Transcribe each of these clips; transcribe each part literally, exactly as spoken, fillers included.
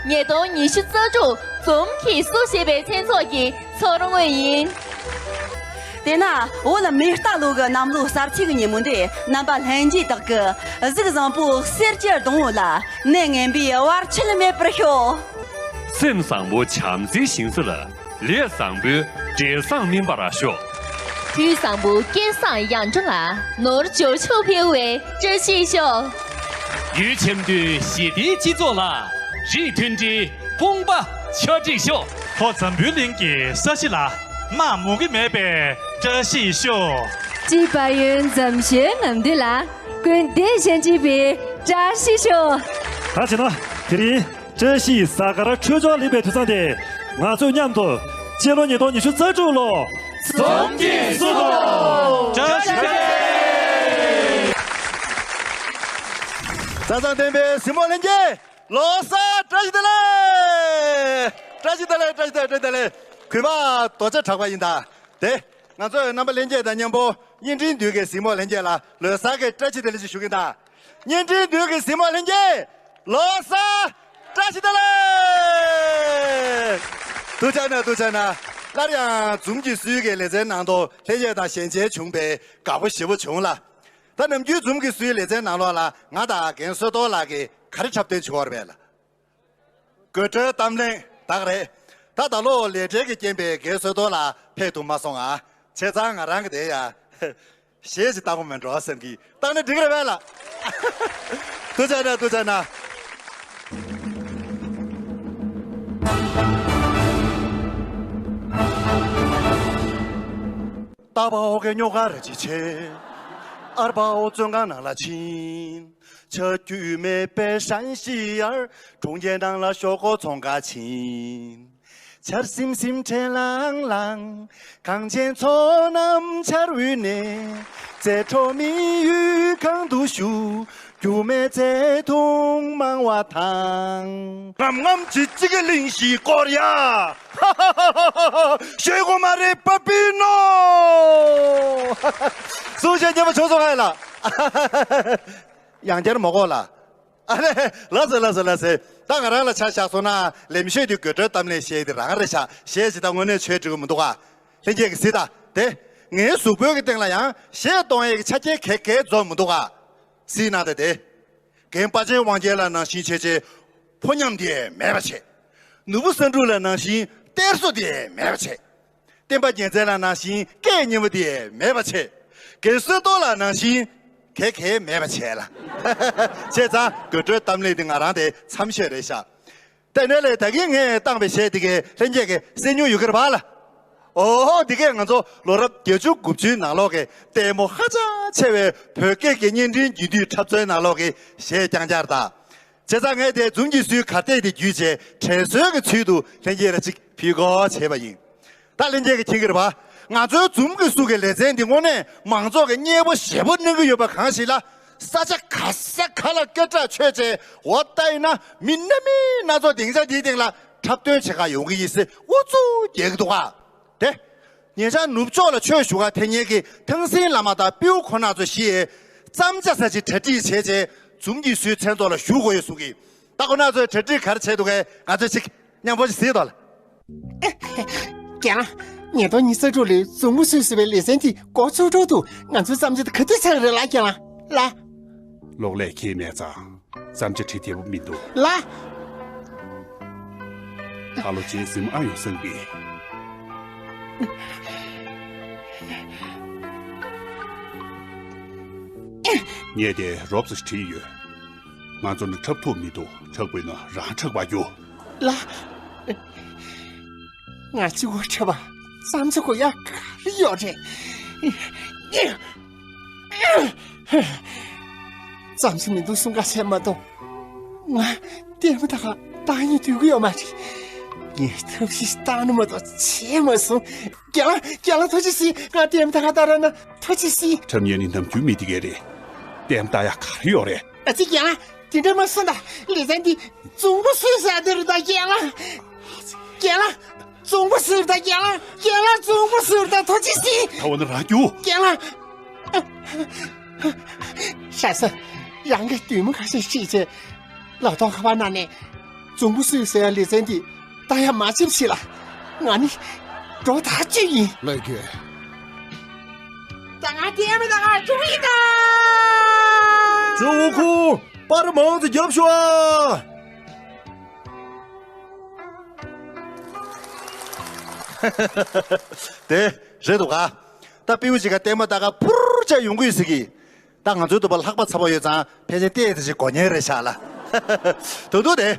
ཉིས་སྟོང་ཉི་ཤུ་རྩ་དྲུག་འཛུམ་གྱིས་བསུ་ཞེས་པའི་མཚན་ཚོགས་ཀྱི་ཚོགས་རུ་དངོས་ཡིན། དེས་ན་བོད་མེ་རྟ་ལོ་གི་གནམ་ལོ་གསར་ཚེས་ཀྱི་ཉིན་མོ་འདིར་རྣམ་པ་ལྷན་རྒྱས་དག་གིས་གཟུགས་བཟང་པོའི་གསེར་གྱི་སྡོང་བོ་ལ་ནད་ངན་པའི་བར་ཆད་མེད་པར་ཤོག་སེམས་བཟང་པོའི་བྱམས་བརྩེའི་ཞིང་ས་ལ། ལས་བཟང་པོའི་འབྲས་བཟང་སྨིན་པར་ཤོག་དུས་བཟང་པོའི་སྐལ་བཟང་ཡར་འགྲོ་ལ། ནོར་འབྱོར་ཕྱུག་འཕེལ་བའི་བཀྲ་ཤིས་ཤོག་ཡུལ་ཆེན་པོའི་ཞི་བདེའི་སྤྱི་ཚོགས་ལ། རིགས་མཐུན་སྒྲིལ་ཕུང་པ་ཆ་འགྲིག་ཤོག་ལྷོ་འཛམ་བུའི་གླིང་གི་ས་གཞི་ལ། དམག་མུ་གེ་མེད་པའི་བཀྲ་ཤིས་ཤོག་སྤྱི་པ་ཡོན་འཛམ་བཞི་ནམ་དུས་ལ། ཀུན་བདེ་གཞན་གཅེས་པའི་བཀྲ་ཤིས་ཤོག་ད་བྱས་ན་དེ་རིང་། བཀྲ་ཤིས་གཟའ་སྐར་འཕྲོད་སྦྱོར་ལེགས་པའི་དུས་བཟང་དེ། ང་ཚོས་མཉམ་དུ་སྤྱི་ལོ་ཉིས་སྟོང་ཉི་ཤུ་རྩ་དྲུག་ལོ། འཛོམས་ཀྱིས་བསུ་དང་། བཀྲ་ཤིས་བདེ་ལེགས། བཟའ་ཚང་བསྟན་པའི་གཟིགས་མོ་ལྷན་རྒྱས། ལོ་གསར་བཀྲ་ཤིས་བདེ་ལེགས། བཀྲ་ཤིས་བདེ་ལེགས། བཀྲ་ཤིས་བདེ་ལེགས། བཀྲ་ཤིས་བདེ་ལེགས། གུས་པ་རྡོ་རྗེ་གྲགས་པ་ཡིན་ད། དེ། ང་ཚོས་རྣམ་པ་ལྷན་རྒྱས་དང་མཉམ་པོ་བརྙན་འཕྲིན་མདུན་གྱི་གཟིགས་མོ་ལྷན་རྒྱས་ལ་ལོ་གསར་གྱི་བཀྲ་ཤིས་བདེ་ལེགས་ཞེས་ཞུ་གི་ཡིན་ད། བརྙན་འཕྲིན་མདུན་གྱི་གཟིགས་མོ་ལྷན་རྒྱས། ལོ་གསར་བཀྲ་ཤིས་བདེ་ལེགས། ཐུགས་རྗེ་གནང་། ཐུགས་རྗེ་གནང་། སླར་ཡང་འཛུམ་གྱིས་བསུའི་གི་ལེ་ཚན་ནང་དུ་ལྷན་རྒྱས་དང་ཞལ་མཇལ་བྱུང་བས་དགའ་པོ་ཞེ་པོ་བྱུང་ལ། ད་ནམ་རྒྱུན་འཛུམ་གྱིས་བསུའི་ལེ་ཚན་ནང་ལོགས་ལ་ང་དང་རྒན་བསོད་རྡོར་ལགས་ཀྱིས་ག་རེ་འཁྲབ་སྟོན་བྱེད་ཀྱི་ཡོད་རེད་པས་ལགས། དགོད་བྲོའི་གཏམ་གླེང་དག་རེད། ད་ད་ལོ་ལས་བྲེལ་གྱི་རྐྱེན་པས་རྒན་བསོད་རྡོར་ལགས་ཕེབས་ཐུབ་མ་སོང་ང་། བྱས་ཙང་ང་རང་གི་དེ་ཡ། གཞས་ཅིག་བཏང་དགོས་མེད་འགྲོ་བསམ་གྱིས་བཏང་ན་འགྲིག་གི་རེད་པས་ལགས། ཐུགས་རྗེ་གནང་། ཐུགས་རྗེ་གནང་། ད་པའོ་གི་ཉོ་ག་ར་ཅི་ཆེ། ཨར་པའོ་བཙོན་ཁང་ནང་ལ་ཕྱིན། ཆ་རྒྱུས་མེད་པའི་ཧྲན་ཞི་ཡར། གྲོང་ཁྱེར་ནང་ལ་ཞོག་ཁོག་ཚོང་ག་ཕྱིན། ཆར་ཟིམ་ཟིམ་དྲན་ལང་ལང་། གངས་ཅན་ཚོགས་རྣམས་ཆར་འོད་ནས། མཛེས་འཕྲོ་མི་ཡུལ་གང་དུ་བཞུགས། རྒྱུ་མའི་བརྩེ་དུང་མང་བ་དང་། ངམ་ངམ་བྱེད་ཅིག་གི་གླིང་བཞི་བསྐོར་ཡ། ཧ་ཧ་ཧ་ཧ། ཤོད་དགོས་མ་རེད་པ་པི་ནོ། གསུང་བཤད་སྙན་པོ་བྱུང་སོང་ཨ་ལ། ཡང་བསྐྱར་མ་གོ་ལ། ཨ་ལས། ལགས་སོ་ལགས་སོ་ལགས་སོ། ད་ང་རང་ལ་ཆ་བཞག་སོང་ན་ལེམ་ཤོད་དུས་དགོད་བྲོའི་གཏམ་གླེང་བཤད་དེ་རང་རེད་ཤག་གཞས་ཅིག་ད་དངོས་གནས་ཆོས་འགྲིག་གི་མི་འདུག་ག་ལྷན་རྒྱས་ཀྱིས་གཟིགས་དང་དེ། ངའི་གཟུགས་པོའི་གི་སྟེང་ལ་ཡང་གཞས་གཏོང་ཡས་ཀྱི་ཆ་རྐྱེན་ག་གེ་འཛོམས་མི་འདུག་ག་གཟིགས་གནང་དང་དེ། རྒན་དཔའ་ཆེན་དབང་རྒྱལ་ལགས་ནང་བཞིན་བྱས་བྱས། ཕོ་ཉམས་དེ་མེད་པ་བྱས། ནོར་བུ་བསམ་འགྲུབ་ལགས་ནང་བཞིན་གཏེར་སྲོག་དེ་མེད་པ་བྱས། བསྟན་པ་རྒྱལ་མཚན་ལགས་ནང་བཞིན་སྐད་སྙན་པོ་དེ་མེད་པ་བྱས། རྒན་བསོད་རྡོར་ལགས་ནང་བཞིན་ག་གེ་མེད་པ་བྱས་ལ། བྱས་ཙང་དགོད་བྲོའི་གཏམ་གླེང་དེ་ང་རང་དེ་མཚམས་བཞག་རེད་ཤག་དེ་ནས་ལས་ད་གིན་ངས་བཏང་བའི་གཞས་དེ་གའི་ལྷན་རྒྱས་ཀྱིས་གསན་མྱོང་ཡོད་ཀྱི་རེད་པ་ལ། ཨོ་ཧོ། འདི་གས་ང་ཚོ་ལོ་རབས་བརྒྱད་ཅུ་དགུ་བཅུའི་ནང་ལོགས་ཀྱི་ལྟད་མོ་ཧ་ཅང་ཆེ་བའི་བོད་སྐད་ཀྱི་བརྙན་འཕྲིན་རྒྱུན་མཐུད་འཁྲབ་སྟོན་ནང་ལོགས་ཀྱི་གཞས་རྐྱང་རྐྱང་རེད་ད། བྱས་ཙང་ངས་དེ་འཛུམ་གྱིས་བསུའི་གར་སྟེགས་དེ་བརྒྱུད་བྱས་དྲན་གསོའི་གི་ཚུལ་དུ་ལྷན་རྒྱས་ལ་ཅིག་ཕུལ་དགོས་བྱས་པ་ཡིན། ད་ལྷན་རྒྱས་ཀྱིས་མཁྱེན་གྱི་རེད་པ། ང་ཚོའི་འཛུམ་གྱིས་བསུ་གི་ལེ་ཚན་འདི་དངོས་གནས་མང་ཚོགས་ཀྱིས་མཉེས་པོ་ཞེ་པོ་གནང་གི་ཡོད་པ་གང་ཞིག་ལ། ས་ཆ་ག་ས་ག་ལ་སྐད་གྲགས་ཆོད་བྱས་འོ་ལྟ་ཡིན་ན་མི་སྣ་མིན་སྣ་ཚོགས་སྡིངས་ཆ་འདིའི་སྟེང་ལ་འཁྲབ་སྟོན་བྱེད་ག་ཡོང་གི་ཡིན་ཟེར་ཨུ་ཚུགས་རྒྱག་གི་འདུག་ག་དེ། ཉེ་ཆར་ནུབ་ཕྱོགས་ལ་ཆོས་ཞུ་གར་ཐེ་ཉེ་གི་ཐང་སིན་བླ་མ་དང་སྤྲེའུ་ཁོ་ན་ཚོ་བཞི་ཡིས་རྩོམ་རྒྱག་ས་ཅིག་གྲ་སྒྲིག་བྱས་རྗེས་འཛུམ་གྱིས་བསུའི་མཚན་ཚོགས་ལ་ཞུགས་དགོས་ཡོད་གསུང་གི། ད་ཁོ་ན་ཚོས་གྲ་སྒྲིག་ག་རེ་བྱས་འདུག་གས་ང་ཚོས་ཅིག་མཉམ་པོ་ཞིག་གཟིགས་དང་། རྒན་ལགས། ཉིས་སྟོང་ཉི་ཤུ་རྩ་དྲུག་ལོའི་འཛུམ་གྱིས་བསུ་ཟེར་བའི་ལེ་ཚན་དེ་འགོ་ཚུགས་འགྲོ་འདུག་ང་ཚོའི་རྩོམ་ཆེན་དེ་ག་དུས་ཚར་རེད་ལགས་རྒན་ལགས། ལགས། གློག་ཀླད་ཁྱེར་མེད་ཙང་། རྩོམ་ཆེན་བྲིས་བདེ་པོ་མི་འདུག་ལགས། ད་ལོ་རྗེས་ཟིན་ཨ་ཡོང་བསམ་གི། ངས་དེ་རོབ་ཙམ་བྲིས་ཡོད། ང་ཚོ་ནི་འཁྲབ་ཐུབ་མི་འདུག་འཁྲབ་དགོས་ན་རང་འཁྲབ་པ་རྒྱུ། ལགས། ང་གཅིག་པོ་འཁྲབ་པ་རྩོམ་ཆེན་དགོས་ཡག་ག་རེ་ཡོད་རེད། རྩོམ་ཆེན་མི་འདུག་གསུང་ག་བྱས་མ་གཏོགས། ང་ལྟད་མོ་ལྟ་ག་བཏང་ཡོང་སྡོད་ཀྱི་ཡོད་མ་རེད། ངས་ཐབས་ཤེས་བཏང་ན་མ་གཏོགས་བྱས་མ་སོང་། རྒན་ལགས། རྒན་ལགས་ཐུགས་རྗེ་གཟིགས། ང་ལྟད་མོ་ལྟ་ག་ལྟ་ར་ན་ཐུགས་རྗེ་གཟིགས། འཁྲབ་མཁན་ནི་ནམ་རྒྱུན་མི་དེ་གས་རེད། ལྟད་མོ་ལྟ་ཡག་ག་རེ་ཡོད་རེད། ཨ་ཙི་རྒན་ལགས། དེ་འདྲ་མ་གསུངས་དང་། ལེ་ཚན་འདི་འཛུམ་པོ་བསུ་ཟེར་དེ་རེད་ད་རྒན་ལགས། རྒན་ལགས། འཛུམ་པོ་བསུ་རེད་ད་རྒན་ལགས། རྒན་ལགས་འཛུམ་པོ་བསུ་རེད་ད་ཐུགས་རྗེ་གཟིགས། ད་འོ་ན་རང་རྒྱུགས། རྒན་ལགས། ཤ་ས། རང་གི་བདུད་མོ་ཁ་ཤས་ཤེས་བྱས། ལག་ཐོག་ཁ་པར་ནང་ནས། འཛམ་བུ་གསོད་ཟེར་ཡ་ལེ་ཚན་འདི་ད་ཡ་མ་ཆེབ་ཤིག་ལ། ང་ནི་འགྲོ་ཐག་ཆོད་ཡིན། ལགས་ཀྱི། ད་ང་དེ་མི་ད་ང་ཆུང་ཡིན་ད། ཇོ་བོ་ཁུ་པར་མང་ཙམ་རྒྱབ་ཤོག་ཨ། དེ་རེད་འདུག་ག། ད་པིའུ་ཅིག་ག་ལྟད་མོ་ལྟ་ག་འཕུར་ཆ་ཡོང་གི་ཡོད་ཟེར་གི། ད་ང་ཚོའི་འདུག་པ་ལྷགས་པ་ཚ་པོ་ཡོད་ཙང་ཕལ་ཆེར་བལྟས་ཏེ་ཅིག་གོ་ཉན་རེད་ཤག་ལ། དུ་དུ་དེ་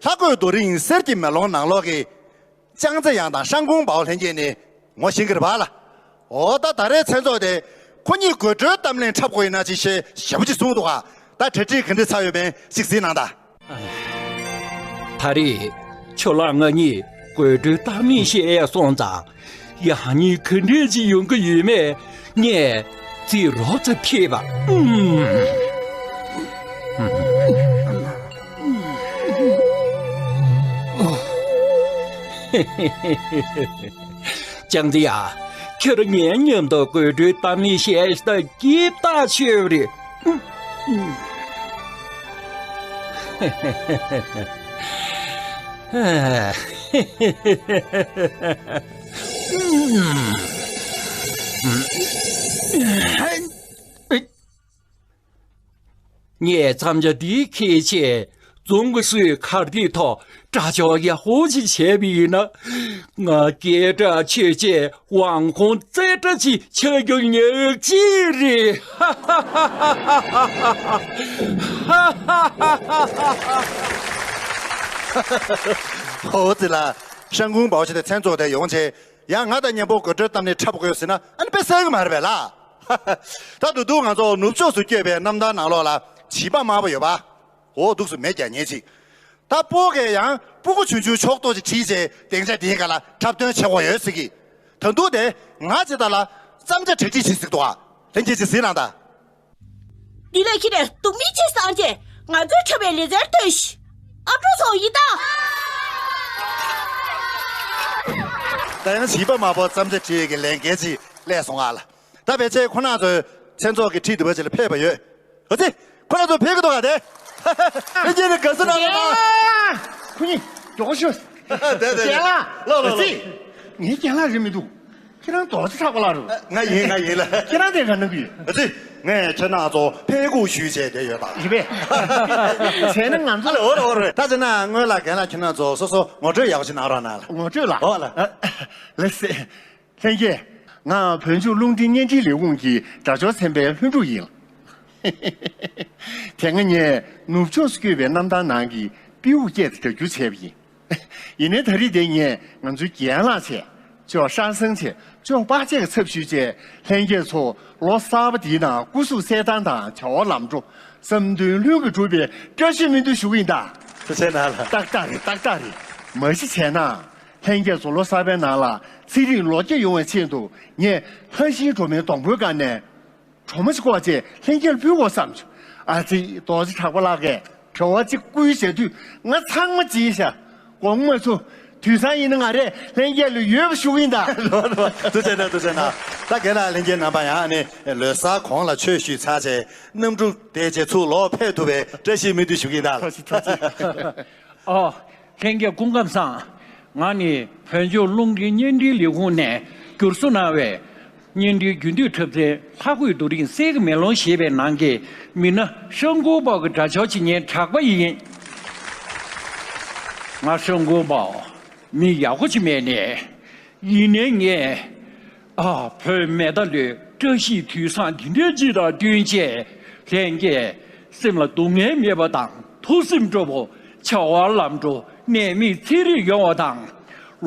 ལྷ་རྒོད་རྡོ་རིང་གསེར་གྱི་མེ་ལོང་ནང་ལོགས་ཀྱི་ཅང་ཙེ་ཡང་དང་ཧྲན་ཀུང་པའོ་ལྷན་རྒྱས་ནི་ངོ་ཤེས་ཀྱི་རེད་པ་ལ། འོ་ད་ད་རེས་མཚན་ཚོགས་དེ་ཁོ་གཉིས་དགོད་བྲོའི་གཏམ་གླེང་འཁྲབ་དགོས་ཡིན་ན་ཅིག་བཤད་ཞེ་པོ་ཅིག་གསུངས་འདུག་ག། ད་གྲ་སྒྲིག་ག་འདྲ་ཚར་ཡོད་མེད་ཅིག་གཟིགས་གནང་ད། ད་རེས་ཁྱོད་ལ་ང་གཉིས་དགོད་བྲོའི་གཏམ་གླེང་བཤད་ཡས་སོང་ཙང་ཡང་སྙིང་ག་འདྲས་ཅིག་ཡོང་གི་ཡོད་མེད་ངས་རྩིས་རོབ་ཙམ་ཁེལ་བ། ཨུམ། ཅང་ཙེ་ཡ། ཁྱོད་ངའི་མཉམ་དུ་དགོད་བྲོའི་གཏམ་གླེང་བཤད་ས་སྐྱིད་ཐག་ཆོད་རེད། ངས་མཚམས་ཆ་འདི་འཁེལ་ཆེད་རྫོང་གི་སྲོལ་གར་སྟེགས་ཐོག་སྐྲ་ཆོག་ཡག་པོ་ཅིག་བྱས་པ་ཡིན་ན། ང་སྐད་གྲགས་ཆོད་ཆེད་དབང་ཁོང་རྩེ་གྲ་ཅིག་ཆགས་རྒྱུ་ཉག་གཅིག་རེད། ཧོ་ཙི་ལ། ཧྲན་ཀུང་པའོ་ཆེ་དེ་མཚན་ཚོགས་དེ་ཡོང་ཆེད་ཡང་ང་དང་མཉམ་པོ་དགོད་བྲོའི་གཏམ་གླེང་འཁྲབ་དགོས་ཟེར་ན་ཨ་ནི་དཔེ་གསལ་གི་མ་རེད་པས་ལ། ད་དུ་དུ་ང་ཚོ་ནུབ་ཕྱོགས་སུ་བསྐྱོད་པའི་གནམ་ཐང་ནང་ལོགས་ལ་བྱིས་པ་དམར་པོ་ཡོད་པ། འོ་འདུག་སུ་མེ་རྒྱག་ཉེན་ཅིག། ད་སྤོ་གས་ཡང་སྤུ་གུ་ཆུང་ཆུང་ཕྱོགས་གཏོགས་ཅིག་ཁྲིད་རྗེས་སྡིངས་ཆ་འདིའི་སྒང་ལ་འཁྲབ་སྟོན་བྱེད་དགོས་ཡོད་ཟེར་གི། ད་དུང་དེ་ང་ཇི་ལྟར་ལ་བརྩམས་བྱ་གྲ་སྒྲིག་བྱེད་ཟེར་འདུག་ཨ། ལྷན་རྒྱས་ཅིག་གཟིགས་གནང་དང་། འདི་ལས་ཁྱེད་རང་སྡུག་མིག་ཅིག་སངས་རྗེས་ང་ཚོའི་འཁྲབ་པའི་ལེ་ཚན་སྟོན་ཞིག། ཨ་ཀྲོ་སོང་ཡིན་ད། ད་ཡང་བྱིས་པ་མ་པོ་བརྩམས་བྱ་ཁྲིད་ཀྱི་ལས་འགན་ཅིག་སླེབས་སོང་ཨ་ལ། ད་ཕལ་ཆེར་ཁོ་རང་ཚོའི་མཚན་ཚོགས་ཀྱི་ཁྲིད་འདུག་པ་ཅིག་ལ་ཕེབས་པ་ཡོད། འོ་ཙི། ཁོ་རང་ཚོ་ཕེབས་ཀྱི་འདུག་ག་དེ། ཕེབས་ཀྱི་རེད། དགའ་བསུ་གནང་རོགས་གནང་། ཁོ་གཉིས་མགྱོགས་ཤོག། དེ་དེ་རྒན་ལགས། ལོ་ལོ་ལོ། ཨ་ཙི། ངའི་རྒན་ལགས་རེད་མི་འདུག། ཁྱེད་རང་རྡོ་རྗེ་གྲགས་པ་ལགས་རེད། ང་ཡིན་ང་ཡིན་ལ། ཁྱེད་རང་དེ་ག་ན་གི་ཡོད། ཨ་ཙི། ངས་ཁྱེད་རང་ཚོ་ཕེབས་སྒུག་ཞུས་བྱས་བསྡད་ཡོད་པ། རེད་པས། བྱས་ན་ང་ཚོ། ཨ་ལ་འོ་རེད་འོ་རེད། ད་བྱས་ན་སྔོན་ལ་རྒན་ལགས་ཁྱེད་རང་ཚོ་སོ་སོ་ངོ་སྤྲོད་ཡག་པོ་ཞིག་གནང་རོགས་གནང་ལ། ངོ་སྤྲོད་ལ། འོ་ལ། ལགས་སེ། ལྷན་རྒྱས། ང་བོད་ལྗོངས་རླུང་འཕྲིན་བརྙན་འཕྲིན་ལས་ཁུངས་ཀྱི་སྒྲ་སྦྱོར་ཚན་པའི་ལྷུན་གྲུབ་ཡིན། དེ་སྔ་ངས་ནུབ་ཕྱོགས་སུ་བསྐྱོད་པའི་གནམ་ཐང་ནང་གི་པིའུ་སྐད་དུ་སྒྲ་བསྒྱུར་བྱས་པ་ཡིན། ཡིན་ནའི་ད་རེས་དེ་ངས་ང་ཚོའི་རྒན་ལགས་བྱས། ཅོག་ཧྲང་སང་བྱས། ཅོག་པ་བཅས་ཀྱི་ཚབ་ཞུས་བྱས། ལྷན་རྒྱས་ཚོ་ལོ་གསར་པ་འདིའི་ནང་སྐུ་གཟུགས་གསལ་ཐང་དང་བྱ་བ་ལམ་འགྲོ། བསམ་དོན་ལྷུན་གྱིས་འགྲུབ་པའི་བཀྲ་ཤིས་སྨོན་འདུན་ཞུ་གི་ཡིན་ད། ཐུགས་རྗེ་གནང་ལགས། ཏག་ཏག་རེད། ཏག་ཏག་རེད། མ་གཞི་བྱས་ན། ལྷན་རྒྱས་ཚོ་ལོ་གསར་པའི་ནང་ལ་ཚེ་རིང་ལོ་བརྒྱ་ཡོང་བའི་ཆེད་དུ་ངས་ལྷ་ཤིང་སྒྲོལ་མའི་སྡོང་པོའི་སྒང་ནས་གྲོ་མ་ཞིག་བཀོག་བྱས་ལྷན་རྒྱས་ལ་ཕུལ་དགོས་བསམ་བྱུང་། ཨ་ཙི། རྡོ་རྗེ་གྲགས་པ་ལགས་ཀྱིས་བྲེལ་བ་ཅིག་བསྐུལ་བྱས་དུས་ང་ཚང་མ་བརྗེད་ཤག། དགོངས་མ་ཚོམས། དུས་སང་ཡིན་ན་ང་རས་ལྷན་རྒྱས་ལ་ཡོད་པ་ཞུ་གི་ཡིན་ད། ལོ་ལོ། ཐུགས་རྗེ་གནང་། ཐུགས་རྗེ་གནང་། ད་རྒན་ལགས་ལྷན་རྒྱས་རྣམ་པ་ཡང་ནི་ལོ་གསར་གོང་ལ་ཆོས་ཞུས་ཚར་བྱས་གནམ་གྲུ་བསྡད་བྱས་ཚུར་ལོག་ཕེབས་ཐུབ་པའི་བཀྲ་ཤིས་སྨོན་འདུན་ཞུ་གི་ཡིན་ད། ཐུགས་རྗེ་ཆེ། ཐུགས་རྗེ་ཆེ། ཨོ། ལྷན་རྒྱས་སྐུ་ཁམས་བཟང་། ང་ནི་བོད་ལྗོངས་རླུང་འཕྲིན་བརྙན་འཕྲིན་ལས་ཁུངས་ནས་བསྒྱུར་བཟོ་གནང་བའི་བརྙན་འཕྲིན་རྒྱུན་མཐུད་འཁྲབ་ཚན་ལྷ་རྒོད་རྡོ་རིང་གསེར་གྱི་མེ་ལོང་ཞེས་པའི་ནང་གི་མི་སྣ་ཧྲན་ཀུང་པའོ་གི་སྒྲ་སྦྱོར་བྱེད་མཁན་གྲགས་པ་ཡིན། ང་ཧྲན་ཀུང་པའོ་མི་ཡག་པོ་ཅིག་མེད་ནས། ཡིན་ནའི་ངས། ཨ། བོད་མེ་མདའ་ལོའི་བཀྲ་ཤིས་དུས་བཟང་འདི་འདྲའི་ཅིག་དང་བསྟུན་བྱས་ལྷན་རྒྱས་སེམས་ལ་སྡུག་བསྔལ་མེད་པ་དང་ཐུགས་སེམས་སྤྲོ་པོ། བྱ་བ་ལམ་འགྲོ། ནད་མེད་ཚེ་རིང་ཡོང་བ་དང་།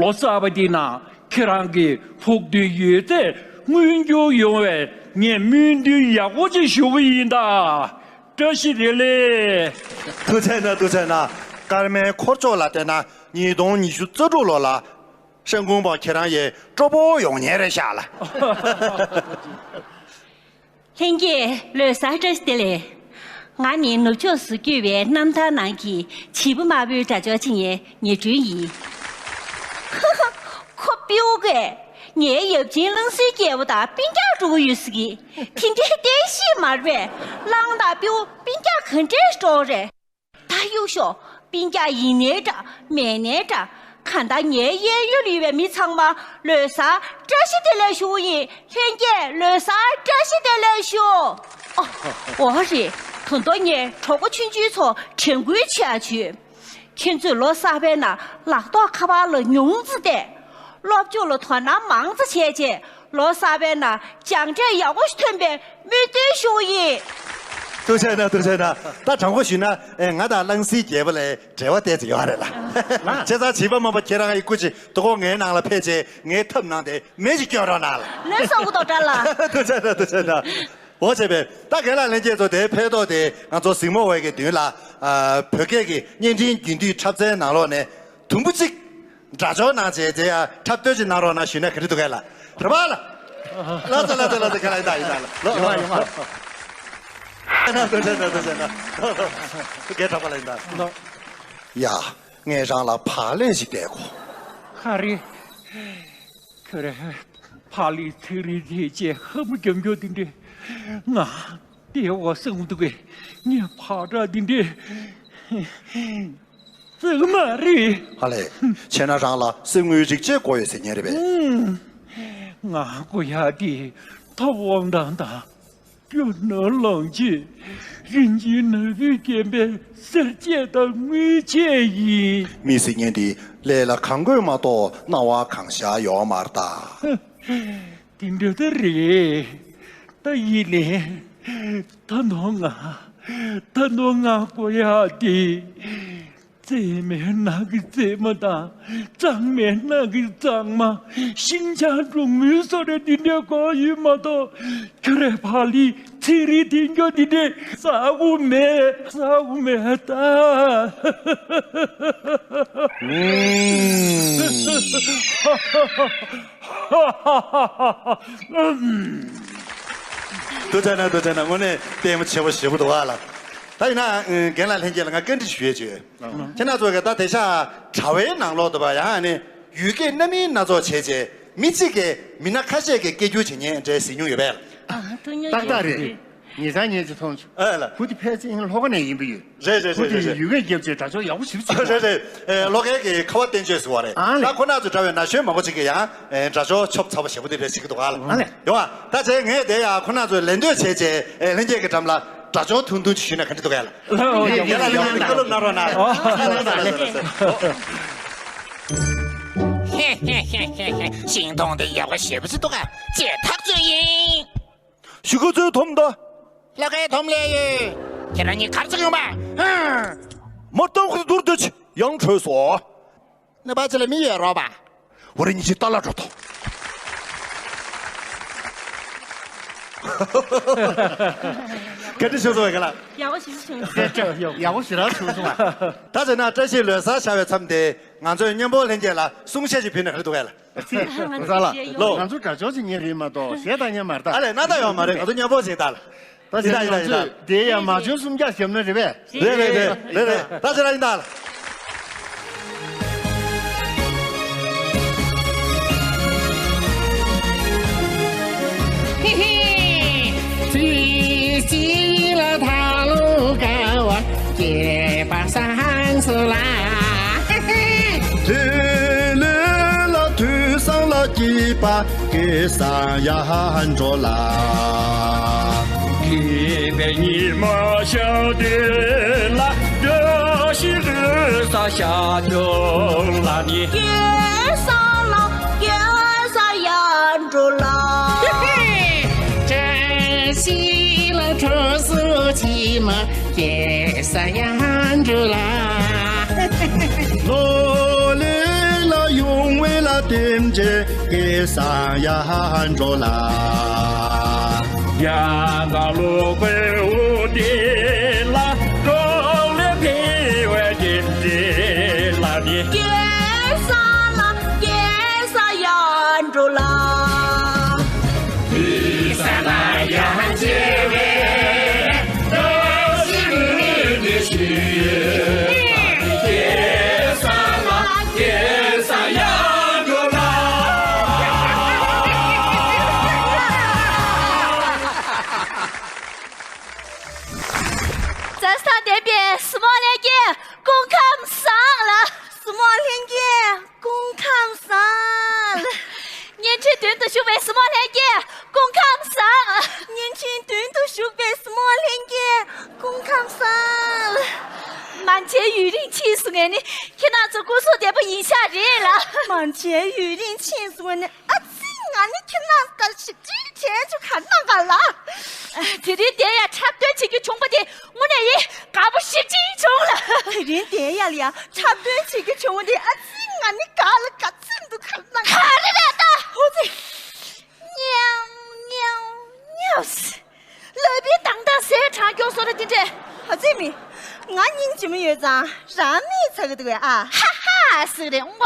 ལོ་གསར་པ་འདི་ནང་ཁྱེད་རང་གི་ཕུགས་འདུན་ཡོད་ཚད་མངོན་འགྱུར་ཡོང་བའི་ངས་སྨོན་འདུན་ཡག་པོ་ཅིག་ཞུ་གི་ཡིན་ད། བཀྲ་ཤིས་བདེ་ལེགས། ཐུགས་རྗེ་གནང་། ཐུགས་རྗེ་གནང་། ཀརྨའི་འཁོར་ཕྱོགས་ལ་བལྟས་ན་ཉིས་སྟོང་ཉི་ཤུ་རྩ་དྲུག་ལོ་ལ། ཧྲན་ཀུང་པའོ་ཁྱེད་རང་ཡི་སྤྲོ་པོ་ཡོང་མཁན་རེད་ཤག་ལ། ལྷན་རྒྱས་ལོ་གསར་བཀྲ་ཤིས་བདེ་ལེགས། ང་ནི་ནུབ་ཕྱོགས་སུ་བསྐྱོད་པའི་གནམ་ཐང་ནང་གི་བྱིས་པ་དམར་པོའི་སྒྲ་སྦྱོར་བྱེད་མཁན་ཉི་སྒྲོན་ཡིན། ཁོ་པིའུ་གས་ངའི་ཡབ་ཆེན་གླང་སྲས་རྒྱལ་པོ་དང་སྤུན་ཀྱག་འགྲོ་གི་ཡོད་ཟེར་གི། དེ་འདྲའི་བསྟན་བཤིག་མ་རེད་པས། གླང་དང་པིའུ་སྤུན་ཀྱག་ག་འདྲས་འགྲོ་རེད། ད་གཡུག་ཤོག། སྤུན་ཀྱག་ཡིན་ནའི་འདྲ་མེད་ནའི་འདྲ། གང་ལྟར་ངའི་གཡས་གཡོན་ལ་ཡོད་པའི་མི་ཚང་མ་ལོ་གསར་བཀྲ་ཤིས་བདེ་ལེགས་ཞུ་ཡིན། ལྷན་རྒྱས་ལོ་གསར་བཀྲ་ཤིས་བདེ་ལེགས་ཞུ། ཨ། འོ་རེད། ད་དུང་ངས་གྲོགས་པོ་ཆུང་ཆུང་ཚོར་དྲན་སྐུལ་བྱེད་ཡ་བྱོས། ཁྱེད་ཚོས་ལོ་གསར་པའི་ནང་ལག་ཐོག་ཁ་པར་ལ་ཉུང་ཙམ་བལྟས། སློབ་སྦྱོང་ལ་དོ་སྣང་མང་ཙམ་བྱས་རྗེས་ལོ་གསར་པའི་ནང་སྦྱངས་འབྲས་ཡག་པོ་ཞིག་ཐོན་པའི་སྨོན་འདུན་ཞུ་ཡིན། ཐུགས་རྗེ་གནང་། ཐུགས་རྗེ་གནང་། ད་དྲང་པོ་ཞུས་ན། ཨེ། ང་དང་གླང་སྲས་རྒྱལ་པོ་ལ་འབྲེལ་བ་ཏོག་ཙམ་ཡོད་རེད་ལ། བྱས་ཙང་བྱིས་པ་རྨོངས་པ་ཁྱེད་རང་གི་སྐུ་མཁྱེན་དོ་དགོང་ངའི་ནང་ལ་ཕེབས་རྗེས་ངའི་ཐབ་ནང་དེ་མེ་ཞིག་སྐྱོན་རོགས་གནང་ལ། ལན་སོག་གི་དོག་དྲ་ལ། ཐུགས་རྗེ་གནང་། ཐུགས་རྗེ་གནང་། འོ་བྱས་པས་ད་རྒན་ལགས་ལྷན་རྒྱས་ཚོ་དེ་ཕེབས་ཐོག་དེ་ང་ཚོ་གཟིགས་མོ་བ་གི་མདུན་ལ། ཨ། བོད་སྐད་ཀྱི་བརྙན་འཕྲིན་རྒྱུན་མཐུད་འཁྲབ་ཚན་ནང་ལོགས་ནས་དུམ་བུ་གཅིག་སྒྲ་སྦྱོར་གནང་བྱས་དེ་ཡ་འཁྲབ་སྟོན་ཅིག་གནང་རོགས་གནང་ཞུས་ན་ག་འདྲ་འདུག་གས་ལ། རེད་པ་ལ། ལགས་སོ་ལགས་སོ་ལགས་སོ། ཁས་ལེན་ཡིན་ད་ཡིན་ད་ལ། ལོ། ཡོང་བ་ཡོང་བ། ཨ་ན་དོ་ཆེན་ད་དོ་ཆེན་ད། རྒན་གྲགས་པ་ལ་ཡིན་ད། ལོ། ཡ། ངས་རང་ལ་བག་ལེབ་ཞིག་སྟེར་གོ། ཧ་རེ། ཁྱོད་རང་བག་ལེབ་ཚིག་རིས་དེ་བཅས་ཧ་མ་གྱོང་གྱོང་དེ་འདྲས། ང་དེ་བ་སེམས་འདུག་གས། ངས་བག་ཁྲ་དེ་འདྲས་བཙོང་མ་རེད། ཧ་ལས། བྱས་ན་རང་ལ་གསེར་དངུལ་རིགས་ཆད་དགོས་ཡོད་ཟེར་མཁན་རེད་པས། ང་དགོས་ཡག་དེ་ཐོབ་དབང་ཐང་དང་། རྒྱུ་ནོར་ལོངས་སྤྱོད། རིན་ཆེན་ནོར་བུས་བརྒྱན་པའི་གསེར་ཆས་དང་དངུལ་ཆས་ཡིན། མི་ཟེར་མཁན་དེ་ལས་ལ་གང་དགོས་མ་གཏོགས་སྣང་བ་གང་ཤར་ཡོད་མ་རེད་ད། དེ་འདྲ་ད་རེད། ད་ཡིན་ནའི་ད་དུང་ང་ད་དུང་ང་དགོས་ཡག་དེ། བཙེམས་མའི་ནང་གི་བཙེམས་མ་དང་། གཙང་མའི་ནང་གི་གཙང་མ། ཤིང་བྱ་འབྲུག་མོའི་བཟོ་གྲྭ་འདི་འདྲའི་དགོས་ཡོད་མ་གཏོགས། ཁྱོད་རའི་བག་ལེབ་ཚིག་རིས་འདི་འདྲ་འདི་འདྲའི་ཟ་དགོས་མེད། ཟ་དགོས་མེད་ད། ཐུགས་རྗེ་གནང་། ཐུགས་རྗེ་གནང་། ཐུགས་རྗེ་གནང་། དངོས་གནས་ལྟད་མོ་ཆེ་པོ་ཞེ་པོ་འདུག་ཨ་ལ། ད་ཡིན་ན་རྒན་ལགས་ལྷན་རྒྱས་ལ་ང་བཀའ་འདྲི་ཞུ་ཡས་བྱོས། ཁྱེད་རང་ཚོ་གི་ད་དེང་སང་དྲ་བའི་ནང་ལོགས་དུ་བ་ཡང་ནི་ཡུལ་སྐད་རྣམ་དབྱེ་སྣ་ཚོགས་བྱས་རྗེས་མི་གཅིག་གིས་མི་སྣ་ཁ་ཤས་ཀྱི་སྐད་སྒྱུར་བྱེད་མཁན་འདྲ་གཟིགས་མྱོང་ཡོད་པས། ཨ། ཐུགས་མཉེས། ཏག་ཏག་རེད། ངེད་ཚང་ངེད་ཀྱིས་མཐོང་བྱུང་། ཨ་ལ། བུ་དེ་ཕལ་ཆེར་ལྷོ་ཁ་ནས་ཡིན་པ་ཡོད། རེད་རེད་རེད་རེད། བུ་དེ་ཡུལ་སྐད་རྒྱབ་བྱས་སྒྲ་སྦྱོར་ཡག་པོ་ཞེ་པོ་བྱེད་ཀྱི་འདུག་རེད་རེད། ཨེ། ལྷོ་ཁའི་གི་ཁ་བ་བསྟན་བཅོས་ཟེར་བ་རེད། ཨ་ལས། ད་ཁོ་རང་ཚོའི་དྲ་བའི་ན་གཞོན་མང་པོ་ཅིག་གིས་ཡང་ཨེ་སྒྲ་སྦྱོར་ཆོབ་ཚ་པོ་ཞེ་པོ་དེ་འདྲ་བྱེད་ཀྱི་འདུག་ཨ་ལ། ཨ་ལས། ཡོང་ཨ། ད་བྱས་ངས་དེ་ཡང་ཁོ་རང་ཚོས་ལད་ཟློས་བྱས་བྱས་ཨེ་ལྷན་རྒྱས་ཀྱི་འགྲམ་ལ་སྒྲ་སྦྱོར་ཐུང་ཐུང་ཅིག་ཞུས་ན་ག་འདྲ་འདུག་གས་ལ། ཨོ། ཡ་ཡ་ཡ། ལྷན་རྒྱས་ལ་བཀའ་སློབ་གནང་རོགས་གནང་། ཨོ། ལགས་སོ་ལགས་སོ་ལགས་སོ། ཤིང་སྡོང་དེ་ཡག་པོ་ཞེ་པོ་ཅིག་འདུག་ག་བྱས་ཐག་ཆོད་ཡིན། གཞིས་ཀ་རྩེའི་དོམ་ད། ལྷོ་ཁའི་དོམ་ལས་ཡོད། ཁྱེད་རང་གཉིས་ག་རེ་བྱེད་ཀྱི་ཡོད་པ། ཧུམ། མར་ཏམ་ཁུ་དུར་དེ་ཆེ་ཡང་བྲོས་སོ། ནུ་པ་ཅི་ལ་མི་ཡོད་རོགས་པ། འོ་རེ་གཉིས་ཀྱིས་ལྟ་ལ་འགྲོ་ཐོ། ག་འདྲ་བྱུང་སོང་བས་ག་ལ། ཡག་པོ་ཞེ་པོ་བྱུང་སོང་། ཡག་པོ་ཞེ་དྲག་བྱུང་སོང་བ། ད་བྱས་ན་བཀྲ་ཤིས་ལོ་གསར་ཤར་བའི་མཚམས་དེ་ང་ཚོའི་མཉམ་པོ་ལྷན་རྒྱས་ལ་གསུང་བཤད་ཅིག་ཕུལ་ན་ག་རེ་འདུག་གས་ལ། ཚེ། ང་ཚོ་ལོ། ང་ཚོ་དགའ་ཕྱོགས་ཅིག་ཉན་རེད་མ་གཏོགས་གཞས་བཏང་མཁན་མ་རེད་ད། ཨ་ལས། སྣང་དག་ཡོད་མ་རེད། ང་ཚོ་མཉམ་པོ་ཞིག་ད་ལ། ད་ཡིན་ད་ཡིན་ད་ཡིན་ད། དེ་ཡང་མ་བྱོན་སུམ་བརྒྱ་བཞག་ན་རེད་པས། རེད་རེད་རེད་རེད་རེད། ད་ཅི་ར་ཡིན་ད་ལ། ཧི་ཧི། དུས་གཅིག་ལ་ད་ལོ་དགའ་བ། སྐྱེས་པ་སང་སོ་ལ། དུས་ལུས་ལ་དུས་སང་ལ་སྐྱིད་པ་སྐལ་བཟང་ཡར་འགྲོ་ལ། སྐྱིད་པའི་ཉི་མ་ཤར་དུས་ལ། བཀྲ་ཤིས་ལོ་གསར་ཤར་བྱུང་ལ་ནི། སྐལ་བཟང་ལ་སྐལ་བཟང་ཡར་འགྲོ་ལ། བཀྲ་ཤིས་ལ་གྲོ་སོ་ཕྱི་མ། སྐྱེས་ས་ཡར་འགྲོ་ལ། ལོ་ལེགས་ལ་ཡོང་བའི་ལ་རྟེན་འབྲེལ་སྐལ་བཟང་ཡར་འགྲོ་ལ། ཡ་ད་ལོ་པའི་འོ་དེ་ལ་གྲོགས་ལས་འཕེལ་བའི་རྟེན་འབྲེལ་ལ་ནི། སྐལ་བཟང་ལ་སྐལ་བཟང་ཡར་འགྲོ་ལ། དུས་ས་ལ་ཡང་བརྗེ་བའི་བཀྲ་ཤིས་ལོ་ནི་ཞུ། སྐལ་བཟང་ལ་སྐལ་བཟང་ཡར་འགྲོ་ལ། མཛའ་བརྩེ་ལྡན་པའི་གཟིགས་མོ་ལྷན་རྒྱས། སྐུ་ཁམས་ ཆེན་མདུན་དུ་བཞུགས་པའི་སྲིང་མོ་ལྷན་རྒྱས་སྐུ་ཁམས་བཟང་། བརྙན་འཕྲིན་མདུན་དུ་བཞུགས་པའི་སྲིང་མོ་ལྷན་རྒྱས་སྐུ་ཁམས་བཟང་། མན་ཆད་ཡུན་རིང་ཕྱིན་སོང་ངས་ནི་ཁྱེད་རང་ཚོ་སྐུ་གཟུགས་བདེ་པོ་ཡིན་ཤག་རེད་ལ། མན་ཆད་ཡུན་རིང་ཕྱིན་སོང་ངས་ནི་ཨ་ཙི་ང་ནི་ཁྱེད་རང་ལྟར་ཞིབ་ཅིང་དྲན་བཅུག་ག་གནང་ག་ལ། དེ་རིང་དེ་ཡ་འཁྲབ་སྟོན་བྱེད་རྒྱུ་བྱུང་པ་དེ་དངོས་གནས་ཡིན་དགའ་པོ་ཞིབ་ཅིང་བྱུང་ལ། དེ་རིང་དེ་ཡ་ལ་ཡ་འཁྲབ་སྟོན་བྱེད་རྒྱུ་བྱུང་བ་དེ་ཨ་ཙི་ང་ནི་ག་ལ་ག་ཚིམ་འདུག་ག་གནང་ག་རེ་རེད་ད། ཧོ་ཙི། ཉེའུ་ཉེའུ་ཉེའུ། ལབ་པའི་དང་དང་ཟས་གྲང་སྐྱོག་སོ་ར་དེ་འདྲས། ཨ་ཙི་མི། ང་སྙིང་རྗེ་མོ་ཡོད་ཙང་རང་མིག་ཚ་གི་འདུག་གས་ཨ། ཧ་ཧ་ཟེར་རེད་འོང་བ།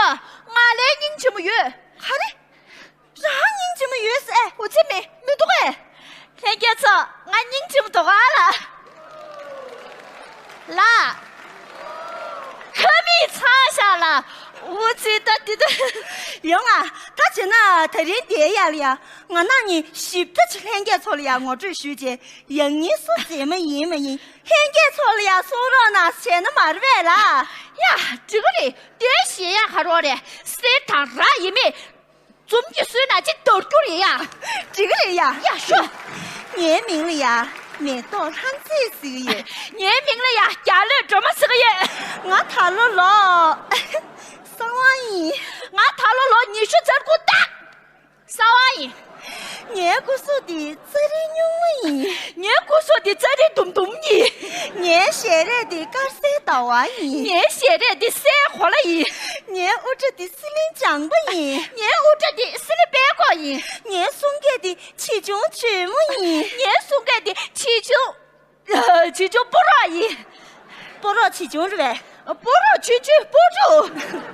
ང་ལས་སྙིང་རྗེ་མོ་ཡོད། ག་རེ། རང་སྙིང་རྗེ་མོ་ཡོད་ཟེར། ཨོ་ཙི་མི་མི་འདུག་གས། ལྷན་རྒྱས་ཚོ་ང་སྙིང་རྗེ་མོ་འདུག་ག་ལ། ལ། ཁ་མིག་ཚ་ཤག་ལ། ཨོ་ཙི་ད་དེ་ད། ཡོང་ང་ད་བྱས་ན་དེ་རིང་དེ་ཡ་ལ་ཡ། ང་ནང་ནས་ཞིབ་ཕྲ་ཅིག་ལྷན་རྒྱས་ཚོ་ལ་ཡ་ངོ་སྤྲོད་ཞུས་རྗེས་ཡང་སྙིང་སུ་མཛེས་མ་ཡིན་མ་ཡིན་ལྷན་རྒྱས་ཚོ་ལ་ཡ་གསུང་རོགས་གནང་བྱས་ན་མ་རེད་པས་ལ། ཡ་འགྲིག་གི་རེད་དེ་ཞེ་ཡ་ག་རོགས་རེད་གསེར་དང་ར་ཡིན་མེད། འཛུམ་གྱིས་བཟོས་ན་ཅི་འདོར་རྒྱུ་རེད་ཡ། འགྲིག་གི་རེད་ཡ། ཡ་ཤོ། ངའི་མིང་ལ་ཡ། མེ་ཏོག་ལྷ་མཛེས་ཟེར་གྱི་ཡོད། ངའི་མིང་ལ་ཡ་རྒྱ་ལོས་སྒྲོལ་མ་ཟེར་གྱི་ཡོད། ང་ད་ལོ་ལོ། གསང་བ་ཡིན། ང་ད་ལོ་ལོ་ཉི་ཤུ་རྩ་དགུ་ད། གསང་བ་ཡིན། ངའི་སྐུ་གཟུགས་འདི་ཙ་རི་སྨྱུག་མ་ཡིན། ངའི་སྐུ་གཟུགས་འདི་ཙ་རི་དུམ་དུམ་ཡིན། ངའི་ཞལ་རས་འདི་དཀར་གསལ་ཟླ་བ་ཡིན། ངའི་ཞལ་རས་འདི་གསལ་གོ་ལ་ཡིན། ངའི་དབུ་སྐྲ་འདི་སི་ལིང་ལྗང་པ་ཡིན། ངའི་དབུ་སྐྲ་འདི་སི་ལི་པད་ཀོ་ཡིན། ངའི་གསུང་སྐད་འདི་ཆེ་ཆུང་གཅེས་མོ་ཡིན། ངའི་གསུང་སྐད་འདི་ཆེ་ཆུང་། ཆེ་ཆུང་སྤུ་རོགས་ཡིན། སྤུ་རོགས་ཆེ་ཆུང་རེད་པས། སྤུ་རོགས་ཆེ་ཆུང་སྤུ་རོགས།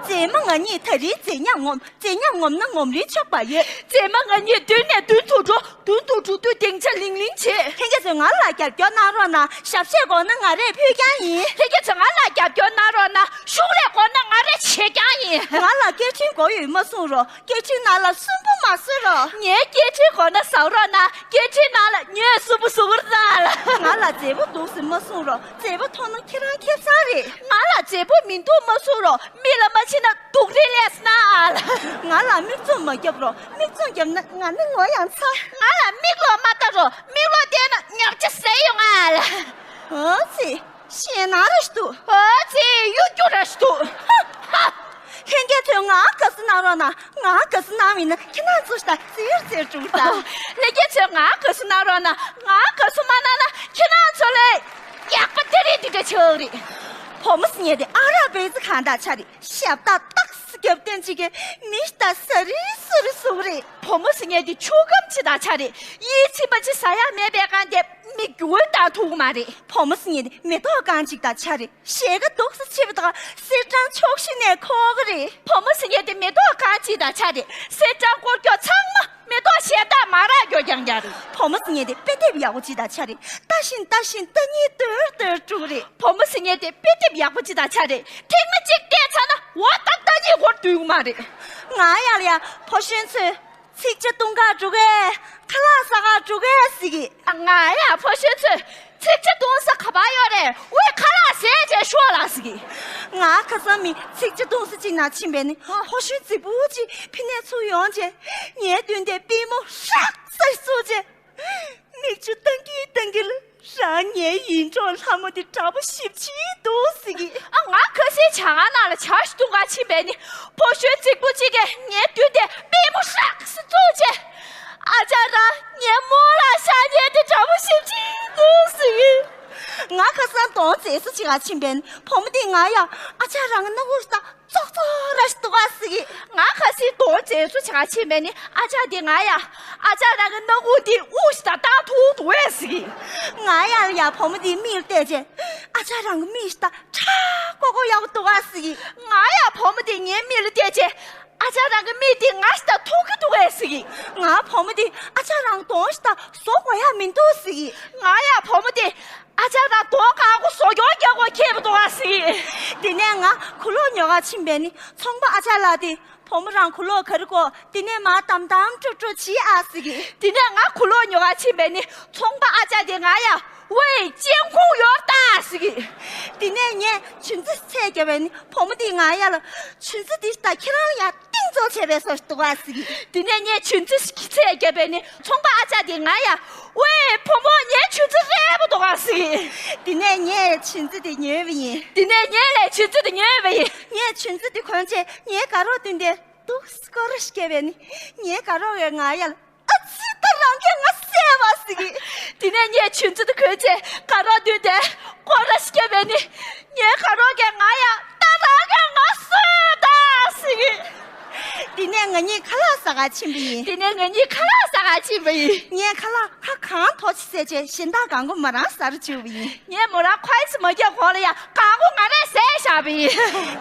མཛེས་མ་ང་གཉིས་ད་རིང་མཛེས་ཉམས་ངོམ། མཛེས་ཉམས་ངོམ་ན་ངོམ་རིན་ཆོག་པ་ཡོད། མཛེས་མ་ང་གཉིས་མདུན་ནས་མདུན་དུ་འགྲོ། མདུན་དུ་འགྲོ་དུས་སྡིངས་ཆ་ལིང་ལིང་བྱེད། ལྷན་རྒྱས་ཚོས་ང་ལ་རྒྱབ་སྐྱོར་གནང་རོགས་གནང་། ཞབས་གཞས་དགོས་ན་ང་རས་ཕུལ་རྐྱང་ཡིན། ལྷན་རྒྱས་ཚོས་ང་ལ་རྒྱབ་སྐྱོར་གནང་རོགས་གནང་། ཤུགས་ལས་དགོས་ན་ང་རས་བྱེད་རྐྱང་ཡིན། ང་ལ་སྐད་འཕྲིན་དགོས་ཡོད་མ་གསུང་རོགས། སྐད་འཕྲིན་ནང་ལ་སུན་པོ་མ་བཟོས་རོགས། ངའི་སྐད་འཕྲིན་དགོས་ན་ཟ་རོགས་གནང་། སྐད་འཕྲིན་ནང་ལ་ངས་སུན་པོ་བཟོ་གི་རེད་ལ། ང་ལ་མཛེས་པོ་འདུག་ཟེར་མ་གསུང་རོགས། མཛེས་པོ་མཐོང་ན་ཁྱེད་རང་ཁེ་བཟང་རེད། ང་ལ་མཛེས་པོ་མི་འདུག་མ་གསུང་རོགས། མིག་ལ་མ་ཕྱིན་ན་སྡུག་རུས་ལས་སོང་ན་ཨ་ལ། ང་ལ་མིག་བཙུམ་མ་རྒྱབ་རོགས། མིག་བཙུམ་བརྒྱབ་ན་ང་ནི་ངོ་ཡང་ཚ། ང་ལ་མིག་ལོག་མ་ལྟ་རོགས། མིག་ལོག་བལྟས་ན་ཉོབ་ཆ་ཟེར་ཡོང་ཨ་ལ། ཨོ་ཙི། ཞེད་སྣང་ར་ཞིག་འདུག་ཨོ་ཙི། གཡོ་སྒྱུ་ར་ཞིག་འདུག་ཧ་ཧ། ལྷན་རྒྱས་ཚོས་ང་དགའ་བསུ་གནང་རོགས་གནང་། ང་དགའ་བསུ་གནང་མིན་ན་ཁྱེད་རང་ཚོ་ཞིག་ད་ཙིར་ཙིར་འགྲོ་གི་རེད་ད། ལྷན་རྒྱས་ཚོས་ང་དགའ་བསུ་གནང་རོགས་གནང་། ང་དགའ་བསུ་མ་གནང་ན་ཁྱེད་རང་ཚོ་ལས་ཡག་པ་དེ་རེད་འདི་འདྲ་ཆགས་རེད། བུ་མོ་ཟེར་མཁན་དེ་ཨ་རག་པེ་ཙི་གང་དག་ཆ་རེད། ཞབས་སྟེགས་ཏག་སེ་རྒྱབ་སྟེ་ཅིག་གིས་མི་ཞིག་ད་ས་རི་སུ་རི་སུ་རི། བུ་མོ་ཟེར་མཁན་དེ་ཆུ་སྐམ་ཅིག་དང་ཆ་རེད། ཡིད་ཚིམ་པ་ཅིག་ཟ་ཡག་མེད་པའི་སྒང་དེ་མི་རྒྱུ་བ་དང་ཐུག་མ་རེད། བུ་མོ་ཟེར་མཁན་དེ་མེ་ཏོག་རྐང་གཅིག་དང་ཆ་རེད། ཞལ་ཁ་འདུག་སེ་ཕྱེ་བ་དང་གསེར་སྲང་ཕྱོགས་བཞི་ནས་ཁོག་གི་རེད། བུ་མོ་ཟེར་མཁན་དེ་མེ་ཏོག་རྐང་གཅིག་དང་ཆ་རེད། གསེར་སྲང་སྐོར་སྐྱོ་ཚང་མ་མེ་ཏོག་གཞན་དག་མ་རག་རྒྱུ་རྐྱང་རྐྱང་རེད། བུ་མོ་ཟེར་མཁན་དེ་དཔེ་དེབ་ཡག་པོ་གཅིག་དང་ཆ་རེད། ལྟ་བཞིན་ལྟ་བཞིན་ལྟ་གཉིས་ལྟོས་ལྟོས་འགྲོ་གི་རེད། བུ་མོ་ཟེར་མཁན་དེ་དཔེ་དེབ་ཡག་པོ་གཅིག་དང་ཆ་རེད། ཐེངས་མ་གཅིག་བལྟས་ཚར་ན་འོ་ད་ལྟ་གཉིས་འགོར་འདུག་མ་རེད། ང་ཡ་ལ་ཡ་ཕོ་གཞོན་ཚོས་ཚིག་ཇ་བཏུང་གར་འགྲོ་གས། ཁ་ལག་ཟ་གར་འགྲོ་གས་ཟེར་གི། ང་ཡ་ཕོ་གཞོན་ཚོས་ཚིག་ཇ་བཏུང་ས་ག་པར་ཡོད་རེད། ཝེ་ཁ་ལག་ཟས་བྱས་ཤོག་ལ་ཟེར་གི། ང་ཁ་སང་མི་ཚིག་ཇ་བཏུང་ས་གཅིག་ནང་ཕྱིན་པས་ནི་ཧ། ཕོ་གཞོན་རྫིག་པོ་གཅིག་ཕི་ནས་ཚུར་ཡོང་རྗེས་ངའི་མདུན་དེ་པུས་མོ་ཧྲག་ས་ཞིག་བཙུགས་རྗེས། མིག་ཆུ་བཏང་གིན་བཏང་གིན་ལ་རང་ངའི་ཡིད་འཕྲོག་ལྷ་མོ་དེ་འདྲ་པོ་ཞེ་པོ་ཅིག་འདུག་ཟེར་གི། ཨ་ང་ཁ་སའི་ཇ་ཁང་ནང་ལ་ཇ་ཞིག་བཏུང་གར་ཕྱིན་པས་ནི་ཕོ་གཞོན་རྫིག་པོ་གཅིག་གིས་ངའི་མདུན་དེ་པུས་མོ་ཧྲག་སེ་བཙུགས་རྗེས། ཨ་ཅག་རང་ངའི་རྨོ་ལགས་ཤ་ཉེ་དེ་འདྲ་པོ་ཞེ་པོ་ཅིག་འདུག་ཟེར་གི། ང་ཁ་སང་གདོང་མཛེས་བཟོ་བྱེད་གར་ཕྱིན་པས་ནི་བུ་མོ་དེས་ང་ཡ་ཨ་ཅག་རང་གི་སྣ་ཁུག་ད། ཙོག་ཙོག་ར་ཞིག་འདུག་ག་ཟེར་གི། ང་ཁ་སའི་གདོང་མཛེས་བཟོ་བྱེད་གར་ཕྱིན་པས་ནི་ཨ་ཅག་དེས་ང་ཡ། ཨ་ཅག་རང་གི་སྣ་ཁུག་འདི་དབུགས་ཤིག་ད་བཏང་ཐུབ་འདུག་གས་ཟེར་གི། ང་ཡ་ལ་ཡ་བུ་མོ་དེའི་མིག་ལ་བལྟས་རྗེས། ཨ་ཅག་རང་གི་མིག་ཤིག་ད་ཁྲ་ཀོ་ཀོ་ཡག་པོ་འདུག་ག་ཟེར་གི། ང་ཡ་བུ་མོ་དེ་ངའི་མིག་ལ་བལྟས་རྗེས། ཨ་ཅག་རང་གི་མིག་དེ་ང་ཤིག་ད་མཐོང་གི་འདུག་གས་ཟེར་གི། ང་བུ་མོ་དེས་ཨ་ཅག་རང་གདོང་ཤིག་ད་བཟོ་དགོས་ཡ་མི་འདུག་ཟེར་གི། ང་ཡ་བུ་མོ་དེས། ཨ་ཅག་རང་གདོང་ཁ་ཁོ་བཟོ་སྐྱོང་རྒྱག་དགོས་ཁེལ་བ་འདུག་ག་ཟེར་གི། དེ་ནས་ང་གོས་ལོག་ཉོ་གར་ཕྱིན་པས་ནི་ཚོང་པ་ཨ་ཅག་ལགས་དེས་བུ་མོ་རང་གོས་ལོག་ག་རེ་དགོས། དེ་ནས་མར་དམ་དམ་སྤྲོ་སྤྲོ་བྱེད་ཨ་ཟེར་གི། དེ་ནས་ང་གོས་ལོག་ཉོ་གར་ཕྱིན་པས་ནི་ཚོང་པ་ཨ་ཅག་དེས་ང་ཡ་ཝེ་ཅན་ཁུང་ཡོད་ད་ཟེར་གི། དེ་ནས་ངས་ཆུ་ཚོད་ཚད་བརྒྱབ་པས་ནི་བུ་མོ་དེས་ང་ཡ་ལ་ཆུ་ཚོད་དེ་ད་ཁྱེད་རང་ལ་ཡ་ཏིང་ བཙོང་བྱས་པའི་སོ་འདུག་ག་ཟེར་གི། དེ་ནས་ངས་ཆུ་ཚོད་ཁྱི་ཚད་བརྒྱབ་པས་ནི་ཚོང་པ་ཨ་ཅག་དེ་ང་ཡ། ཝེ་བུ་མོ་ངའི་ཆུ་ཚོད་རལ་པོ་འདུག་ག་ཟེར་གི། དེ་ནས་ངས་ཆུ་ཚོད་དེ་ཉོས་པ་ཡིན། དེ་ནས་ངས་ལས་ཆུ་ཚོད་དེ་ཉོས་པ་ཡིན། ངས་ཆུ་ཚོད་དེ་གོན་བྱས་ངའི་དགའ་རོགས་བདུན་དེ་འདུག་སྐོར་ར་ཞིག་བརྒྱབ་པས་ནི་ངའི་དགའ་རོགས་ཀྱིས་ང་ཡ་ལ། ཨ་ཙི། ད་རང་གིས་ང་བསད་པ་ཟེར་གི། དེ་ནས་ངས་ཆུ་ཚོད་དེ་གོན་བྱས་དགའ་རོགས་བདུན་དེ་སྐོར་ར་ཞིག་བརྒྱབ་པས་ནི། ངའི་དགའ་རོགས་ཀྱིས་ང་ཡ། ད་རང་གིས་ང་གསོད་ད་ཟེར་གི། དེ་ནས་ང་གཉིས་ཁ་ལག་ཟ་གར་ཕྱིན་པ་ཡིན། དེ་ནས་ང་གཉིས་ཁ་ལག་ཟ་གར་ཕྱིན་པ་ཡིན། ངས་ཁ་ལག་ཁ་གང་དོག་ཅིག་བཟས་བྱས་གཞན་དག་གང་གོ་མོ་རང་ཟ་རུ་བཅུག་པ་ཡིན། ངས་མོ་རང་ཁོ་ཨེ་ཙི་མ་རྒྱག་གོང་ལ་ཡ་གང་གོ་ང་རས་བཟས་བཞག་པ་ཡིན།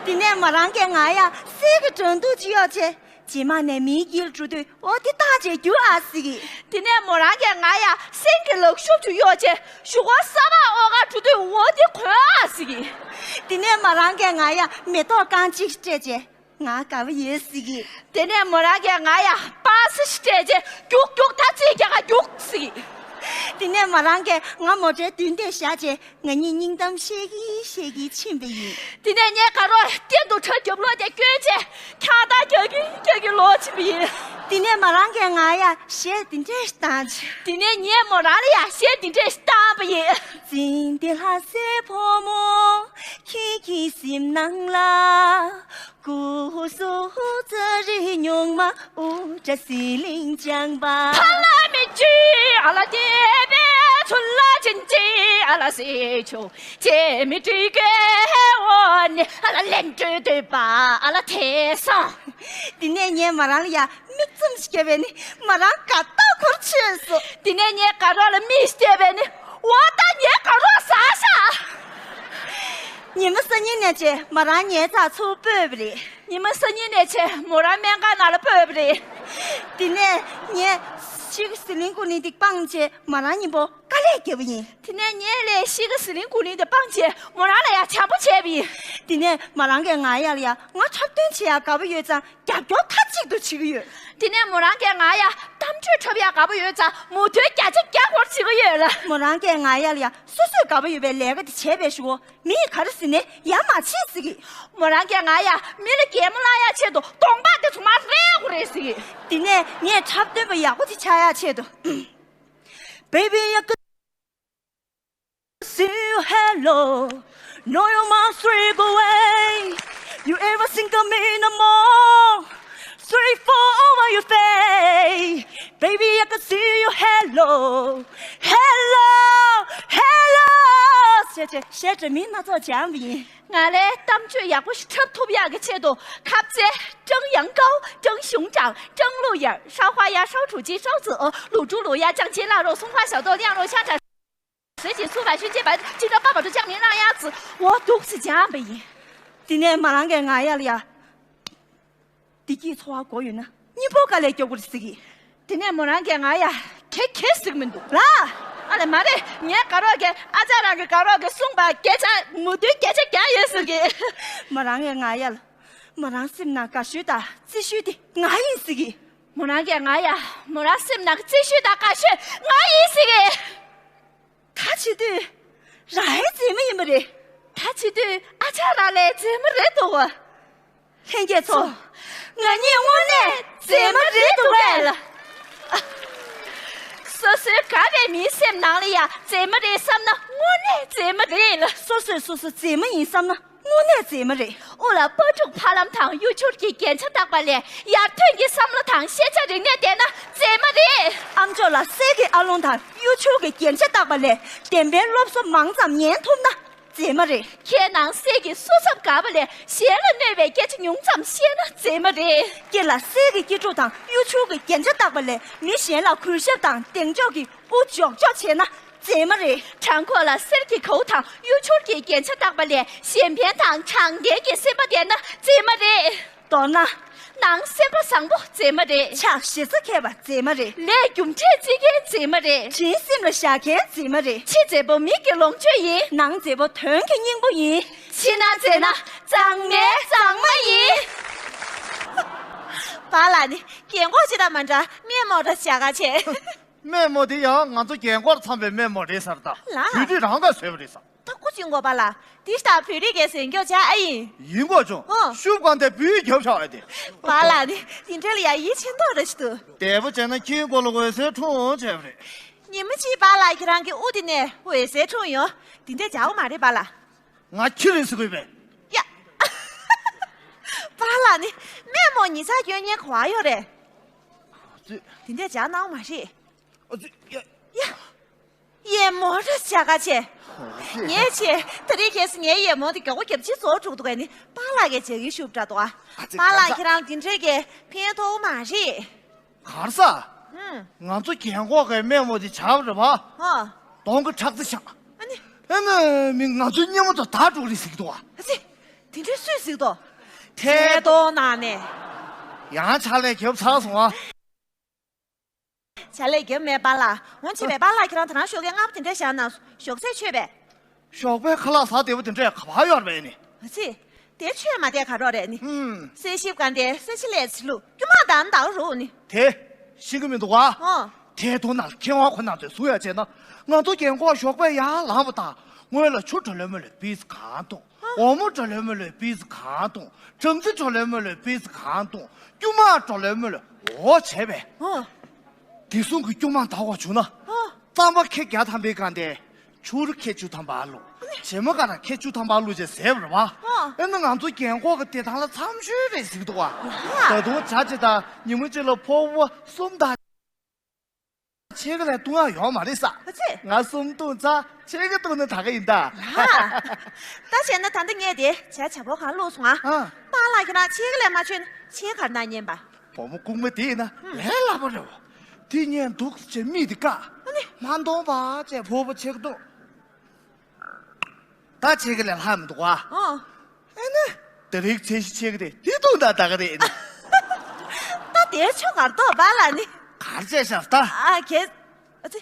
དེ་ནས་མོ་རང་གིས་ང་ཡ་གསེར་གྱི་འགྲོ་འདུག་ཅིག་གཡོག་བྱས། རྗེས་མ་ནས་མིའི་དཀྱིལ་འགྲོ་དུས་འོ་དེ་བཏགས་བྱས་རྒྱུགས་ཨ་ཟེར་གི། དེ་ནས་མོ་རང་གིས་ང་ཡ་སེང་གེ་ལག་ཤུབས་ཅིག་གཡོག་བྱས་གཞུག་གུ་ས་ཕག་འོག་ག་འགྲོ་དུས་འོ་དེ་གོན་ཨ་ཟེར་གི། དེ་ནས་མོ་རང་གིས་ང་ཡ་མེ་ཏོག་རྐང་གཅིག་སྤྲད་བྱས་ང་དགའ་པོ་ཡོད་ཟེར་གི། དེ་ནས་མོ་རང་གིས་ང་ཡ་པ་སེ་ཞིག་སྤྲད་བྱས་རྒྱུགས་རྒྱུགས་ད་ཅི་རྒྱག་ག་རྒྱུགས་ཟེར་གི། དེ་ནས་མོ་རང་གིས་ང་མོ་ཊའི་མདུན་དེར་བཞག་བྱས། ང་གཉིས་སྙིང་གཏམ་བཤད་ཀྱིན་བཤད་ཀྱིན་ཕྱིན་པ་ཡིན། དེ་ནས་ངའི་དགའ་རོགས་སྟེང་དུ་ཁྲ་རྒྱབ་ལོག་དེ་བསྐྱོན་བྱས་འཁྱག་རྟགས་རྒྱག་གིན་རྒྱག་གིན་ལོག་ཕྱིན་པ་ཡིན། དེ་ནས་མོ་རང་གིས་ང་ཡ་གཞས་འདི་འདྲས་བཏང་བྱས། དེ་ནས་ངས་མོ་རང་ལ་ཡ་གཞས་འདི་འདྲས་བཏང་པ་ཡིན། འཛིན་བདེ་ལྷ་སའི་ཕོ་མོ་ཁྱེད་ཀྱི་སེམས་ནང་ལ། སྐུ་གཟུགས་ཚ་རེ་རྙོག་མ་དབུ་སྐྲ་ཟི་ལིང་བཅངས་པ། ཕ་ལ་མི་ཅི་ཨ་ལ་དེ་བའི་ཚུལ་ལ་ཅན་ཅི་ཨ་ལ་སེ་ཆོ་ཅེ་མི་ཀྲི་གེ་འོ་ནི་ཨ་ལ་ལེན་ཀྲི་དུས་པ་ཨ་ལ་ཐེ་སོང་། དེ་ནས་ངས་མོ་རང་ལ་ཡ་མིག་བཙུམ་ཞིག་བརྒྱབ་པས་ནི་མོ་རང་དགའ་ཏོག་ཁོར་ཆོས་སོ། དེ་ནས་ངས་དགའ་རོགས་ལ་མིག་བལྟས་པས་ནི་འོ་ད་ངའི་དགའ་རོགས་ཟ་ཤག་ཉི་མ་སང་ཉིན་ནས་བྱས་མོ་རང་ངའི་རྩར་ཚུར་སྤོས་པ་རེད། ཉི་མ་སང་ཉིན་ནས་བྱས་མོ་རང་སྨན་ཁང་ནང་ལ་སྤོས་པ་རེད། དེ་ནས་ངས་གཤིས་ཀ་ཟི་ལིང་ཀུ་ལིང་དེ་སྤངས་བྱས་མོ་རང་མཉམ་པོ་དཀའ་ལས་བརྒྱབ་པ་ཡིན། དེ་ནས་ངས་ལས་གཤིས་ཀ་ཟི་ལིང་ཀུ་ལིང་དེ་སྤངས་བྱས་མོ་རང་ལ་ཡ་བྱམས་པོ་བྱས་པ་ཡིན། དེ་ནས་མོ་རང་གིས་ང་ཡ་ལ་ཡ་ང་འཁྲབ་སྟོན་བྱེད་ཡ་དགའ་པོ་ཡོད་ཙང་རྒྱབ་སྐྱོར་མཐའ་གཅིག་ཏུ་བྱེད་ཀྱི་ཡོད། དེ་ནས་མོ་རང་གིས་ང་ཡ་གཏམ་བརྗོད་འཁྲབ་ཡ་དགའ་པོ་ཡོད་ཙང་མོ་ཐོན་བརྒྱ་ཆ་བརྒྱ་སྐོར་བྱེད་ཀྱི་ཡོད་ལ། མོ་རང་གིས་ང་ཡ་ལ་ཡ་སོ་སོས་དགའ་པོ་ཡོད་པའི་ལས་ཀ་དེ་བྱས་པའི་གཞུག་གུ་མི་ཡིས་ག་རེ་ཟེར་ནའི་ཡ་མ་བྱེད་ཟེར་གི། མོ་རང་གིས་ང་ཡ་མི་ལ་གད་མོ་བསླང་ཡ་ཆེད་དུ་གདོང་པ་དེ་ཚོ་མར་རལ་དགོས་རེད་ཟེར་གི། དེ་ནས་ངས་འཁྲབ་སྟོན་པ་ཡག་པོ་དེ་ཆགས་ཡ་ཆེད་དུ། Baby, I could see you, hello. No, you must three go away. You ever think of me no more? Three, four over your face. Baby, I can see you, hello. Hello, hello. ཞེས་བྱས་གཞས་འདྲ་མིན་སྣ་ཚོགས་སྦྱངས་པ་ཡིན། ང་ལས་གཏམ་བརྗོད་ཡག་པོ་ཞིག་འཁྲབ་ཐུབ་ཡག་གི་ཆེད་དུ་ཁ་རྩེ་张阳高、张熊掌、张鹿眼儿、烧花鸭、烧雏鸡、烧子鹅、卤猪、卤鸭、酱鸡、腊肉、松花小豆、晾肉、香肠。随即苏白熏鸡白，鸡肉爆爆竹酱米浪鸭子，我独自讲不赢。དེ་ནས་མོ་རང་གིས་ང་ཡ་ལ་ཡ། བདེ་སྐྱིད་འཚོ་བ་དགོས་ཡོད་ན་གཉིས་པོ་དཀའ་ལས་རྒྱག་དགོས་རེད་ཟེར་གི། དེ་ནས་མོ་རང་གིས་ང་ཡ་གེ་གེ་ཟེར་གི་མི་འདུག་ལ། ཨ་ལས་མ་རེད། ངའི་དགའ་རོགས་ཀྱིས་ཨ་ཅག་རང་གི་དགའ་རོགས་ཀྱིས་གསུངས་པ་བརྒྱ་ཆ་མུ་མཐུད་བརྒྱ་ཆ་བརྒྱ་ཡོད་ཟེར་གི། མོ་རང་གིས་ང་ཡ་ལ་མོ་རང་སེམས་ནང་དགའ་ཤོས་དང་རྩེ་ཤོས་དེ་ང་ཡིན་ཟེར་གི། མོ་རང་གིས་ང་ཡ་མོ་རང་སེམས་ནང་གི་རྩེ་ཤོས་དང་དགའ་ཤོས་ང་ཡིན་ཟེར་གི། ད་བྱེད་དུས་རང་ཡང་མཛེས་མ་ཡིན་པ་རེད། ད་བྱེད་དུས་ཨ་ཅག་རང་ལས་མཛེས་མ་རེད་འདུག་བ། ལྷན་རྒྱས་ཚོ། ང་གཉིས་དངོས་གནས་མཛེས་མ་རེད་འདུག་གས་ལ། སོ་སོའི་ག་རེ་མིའི་སེམས་ནང་ལ་ཡང་མཛེས་མ་རེད་བསམ་ན་དངོས་གནས་མཛེས་མ་རེད་ལ། སོ་སོས་སོ་སོ་མཛེས་མ་ཡིན་བསམ་ན་དངོས་གནས་མཛེས་མ་རེད། དབུ་ལ་སྤ་ཕྲུག་ཕ་ལམ་དང་གཡུ་བྱུར་གྱི་རྒྱན་ཆ་བཏགས་པ་ལས་ཡར་ཐོན་གྱི་བསམ་བློ་དང་ཤེས་བྱ་རིག་གནས་ལྡན་ན་མཛེས་མ་རེད། ཨ་མཆོག་ལ་གསེར་གྱི་ཨ་ལོང་དང་གཡུ་བྱུར་གྱི་རྒྱན་ཆ་བཏགས་པ་ལས་བདེན་པའི་སློབ་གསོ་མང་ཙམ་ཉན་ཐུབ་ན། མཛེས་མ་རེད། ཁའི་ནང་གསེར་གྱི་སོ་ཚབ་དགའ་བ་ལས་གཞན་ལ་གནོད་པའི་སྐད་ཆ་ཉུང་ཙམ་བཤད་ན་མཛེས་མ་རེད། སྐེ་ལ་གསེར་གྱི་སྐེ་འབྲུ་དང་གཡུ་བྱུར་གྱི་རྒྱན་ཆ་བཏགས་པ་ལས་མི་གཞན་ལ་གུས་ཞབས་དང་གདེང་འཇོག་གི་དབུ་འཇོག་འཇོག་བྱས་ན་མཛེས་མ་རེད། བྲང་ཁོག་ལ་གསེར་གྱི་གའུ་དང་གཡུ་བྱུར་གྱི་རྒྱན་ཆ་བཏགས་པ་ལས་གཞན་ཕན་དང་དྲང་བདེན་གྱི་སེམས་པ་ལྡན་ན་མཛེས་མ་རེད། མདོར་ན། ནང་སེམས་པ་བཟང་པོ་མཛེས་མ་རེད། ཕྱག་ཞེ་ས་མཁས་པ་མཛེས་མ་རེད། ལས་རྒྱུ་འབྲས་བརྩི་མཁན་མཛེས་མ་རེད། དྲིན་སེམས་ལ་བཞག་མཁན་མཛེས་མ་རེད། ཕྱི་མཛེས་པོ་མིག་གི་ལོངས་སྤྱོད་ཡིན། ནང་མཛེས་པོ་དོན་གྱི་སྙིང་པོ་ཡིན། ཕྱི་ནང་མཛེས་ན་གཙང་མའི་གཙང་མ་ཡིན། པཱ་ལགས་ནི་རྒན་གོག་ཅིག་དང་མ་འདྲ་སྨན་མོ་འདྲ་བྱ་དགའ་ཆེ། སྨན་མོ་དེ་ཡང་ང་ཚོ་རྒན་གོག་འཚམ་པའི་སྨན་མོ་རེད་ཟེར་ད། ལ། དུས་དུས་རང་ག་བཟོས་པ་རེད་ཟེར། ད་ཁོ་ ཅིང་གོ་པ་ལ། དེ་ལྟ་བོད་རིགས་ཀྱི་ཟན་སྐྱོབ་བྱ་ཨ་ཡིན། ཡིན་གོ་ཅུང་། ཨོ། ཤུབ་གང་དེ་བུའི་རྒྱབ་ཤ་བ་དེ། པཱ་ལགས་ནི་དེ་འདྲ་ལ་ཡ་ཡིད་ཆེས་མདོག་ར་ཞིག་འདུག་དེ་བོ་བྱས་ན་ཁྱིའི་མགོ་ལ་འོད་ཟེར་འཁྲུངས་བྱས་པ་རེད། ཉི་མ་གཅིག་པཱ་ལགས་ཁྱེད་རང་གི་དབུ་དེ་ནས་འོད་ཟེར་འཁྲུངས་ཡོང་། དེ་འདྲ་བྱའོ་མ་རེད་པཱ་ལགས། ང་ཁྱི་རེད་ཟེར་དགོས་པས། ཡ། པཱ་ལགས་ནི་སྨན་མོ་ཉི་ཚ་སྐྱོན་ཉེན་ག་བ་ཡོད་རེད། ཨ་ཙི། དེ་འདྲ་བྱ་གནང་མ་རེད། ཨ་ཙི། ཡ། ཡ། ཡེ་མོ་ར་བྱ་ག་ཆེ། ཨ་ཙི། ངས་ཆེ། ད་རེས་ཁྱེད་སུ་ངའི་ཡེ་མོ་དེ་མགྱོགས་པོ་རྒྱབ་ཆེ་བཟོ་འགྲོ་འདུག་ག་ནི་པཱ་ལགས་ཀྱི་བྱ་གི་ཤུབ་འདྲ་འདུག་ཨ། ཨ་ཙི། པཱ་ལགས་གང་ཟག་ཁྱེད་རང་དེ་འདྲས་ཀྱི་ཕན་ཐོགས་མ་རེད། གར་ས། ཧུམ། ང་ཚོ་རྒན་གོག་གི་སྨན་མོ་དེ་བྱ་བ་རེད་པ། ཨ། གདོང་གི་ཁྲག་རྩ་ཤང་། ཨ་ནི། ཨ་ནི་མི་ང་ཚོའི་སྙེ་མོ་དང་དག་འགྲོ་རེད་ཟེར་གི་འདུག་ཨ། ཨ་ཙི། དེ་འདྲའི་སུས་ཟེར་གི་འདུག་ཐད་གཏོང་ནང་ནས། ཡང་ཕྱག་ལས་རྒྱབ་ཚར་སོང་ཨ། ཕྱག་ལས་རྒྱབ་མེད་པཱ་ལགས། འོན་ཆེ་བས་པཱ་ལགས་ཁྱེད་རང་དེ་རང་ཞོགས་ཀས་སྔ་པོ་དེ་འདྲ་བཞག་ན་ཞོགས་ཟས་མཆོད་པས། ཞོགས་པའི་ཁ་ལག་ཟ་བདེ་པོ་དེ་འདྲས་ག་པར་ཡོད་རེད་ནི། ཨ་ཙི། དེ་མཆོད་མ་བསྡད་ག་རོགས་རེད་ནི། ཧུམ། གསལ་ཞིབ་ག་འདྲའི་གསལ་ཆེ་ལས་ཚི་ལུ་རྒྱུ་མ་དང་འདའ་རོགས་ནི། དེ་ཤེས་ཀྱི་མི་འདུག་བ། ཨོ། དེ་དོན་ནང་མཁས་དབང་ཁོ་ན་ཚོས་གསུང་ཡ་བྱས་ན། ང་ཚོ་རྒན་གོག་ཞོགས་པའི་ཡར་ལངས་པ་དང་སྔོན་ལ་ཆུ་གྲོ་ལོད་མོ་ལོད་པིས་གང་འཐུང་། འོ་མོ་གྲོ་ལོད་མོ་ལོད་པིས་གང་འཐུང་། སྦྲང་རྩི་གྲོ་ལོད་མོ་ལོད་པིས་གང་འཐུང་། སྐྱུ་མ་གྲོ་ལོད་མོ་ལོད་འོ་བྱས་པས། ཨོ། དེ་གསུང་གི་སྐྱུ་མ་འདའ་བ་བྱུང་ན། ཨོ། རྩམ་པ་ཁལ་བརྒྱ་ཐམ་པའི་སྒང་དེ། ཆུ་རུ་ཁལ་བཅུ་ཐམ་པ་བླུགས། བྱེ་མ་ཀ་ར་ཁལ་བཅུ་ཐམ་པ་བླུགས་བྱས་ཟས་པ་རེད་བ། ཨོ། ཨེ་ན་ང་ཚོ་རྒན་གོག་གི་བདེ་ཐང་ལ་འཚམ་ཤོས་རེད་ཟེར་གི་འདུག་བ། ད་དུང་བྱ་ཅི་ད་ཉི་མ་གཅིག་ལ་ཕོ་བ་གསུམ་དང་ཕྱེད་ཀ་ལས་བཏུང་ཡག་ཡོད་མ་རེད་ས། ཨ་ཙི། ང་གསུམ་བཏུང་ཚར་ཕྱེད་ཀ་བཏུང་ན་ད་ག་ཡིན་ད། ལ། ད་བྱས་ན་ད་ལྟ་ངས་དེ་བྱ་བྱ་ཕོ་གང་བླུགས་སོང་ཨ། ཨ། པཱ་ལགས་ཁྱེད་རང་ཕྱེད་ཀ་ལས་མ་མཆོད་ན་ཕྱེད་གར་ན་ཉན་པ། བུ་མོ་ལྐུགས་མ་དེ་ཡིན་ན་ལས་སླ་པོ་རེད་བ། དེ་ཉན་འདུག་ཅེས་མིག་དེ་བཀག་ཨ་ནི། མ་འདོང་བ་ཅེས་ཕོ་བ་ཕྱེད་ཀ་བཏུང་། ད་ཕྱེད་ཀ་ལས་ལྷག་མི་འདུག་བ། ཨོ། ཨེ་ནི། དེ་རིགས་ཚད་གཞི་ཆེ་གི་རེད་དེ་བཏུང་ད་ད་ག་རེད་ནི། ད་དེ་ཆོ་གར་ཏོ་བ་ལ་ནི། གར་བྱས་ཤག་ད། ཨ་ཁྱེད། ཨ་ཙི།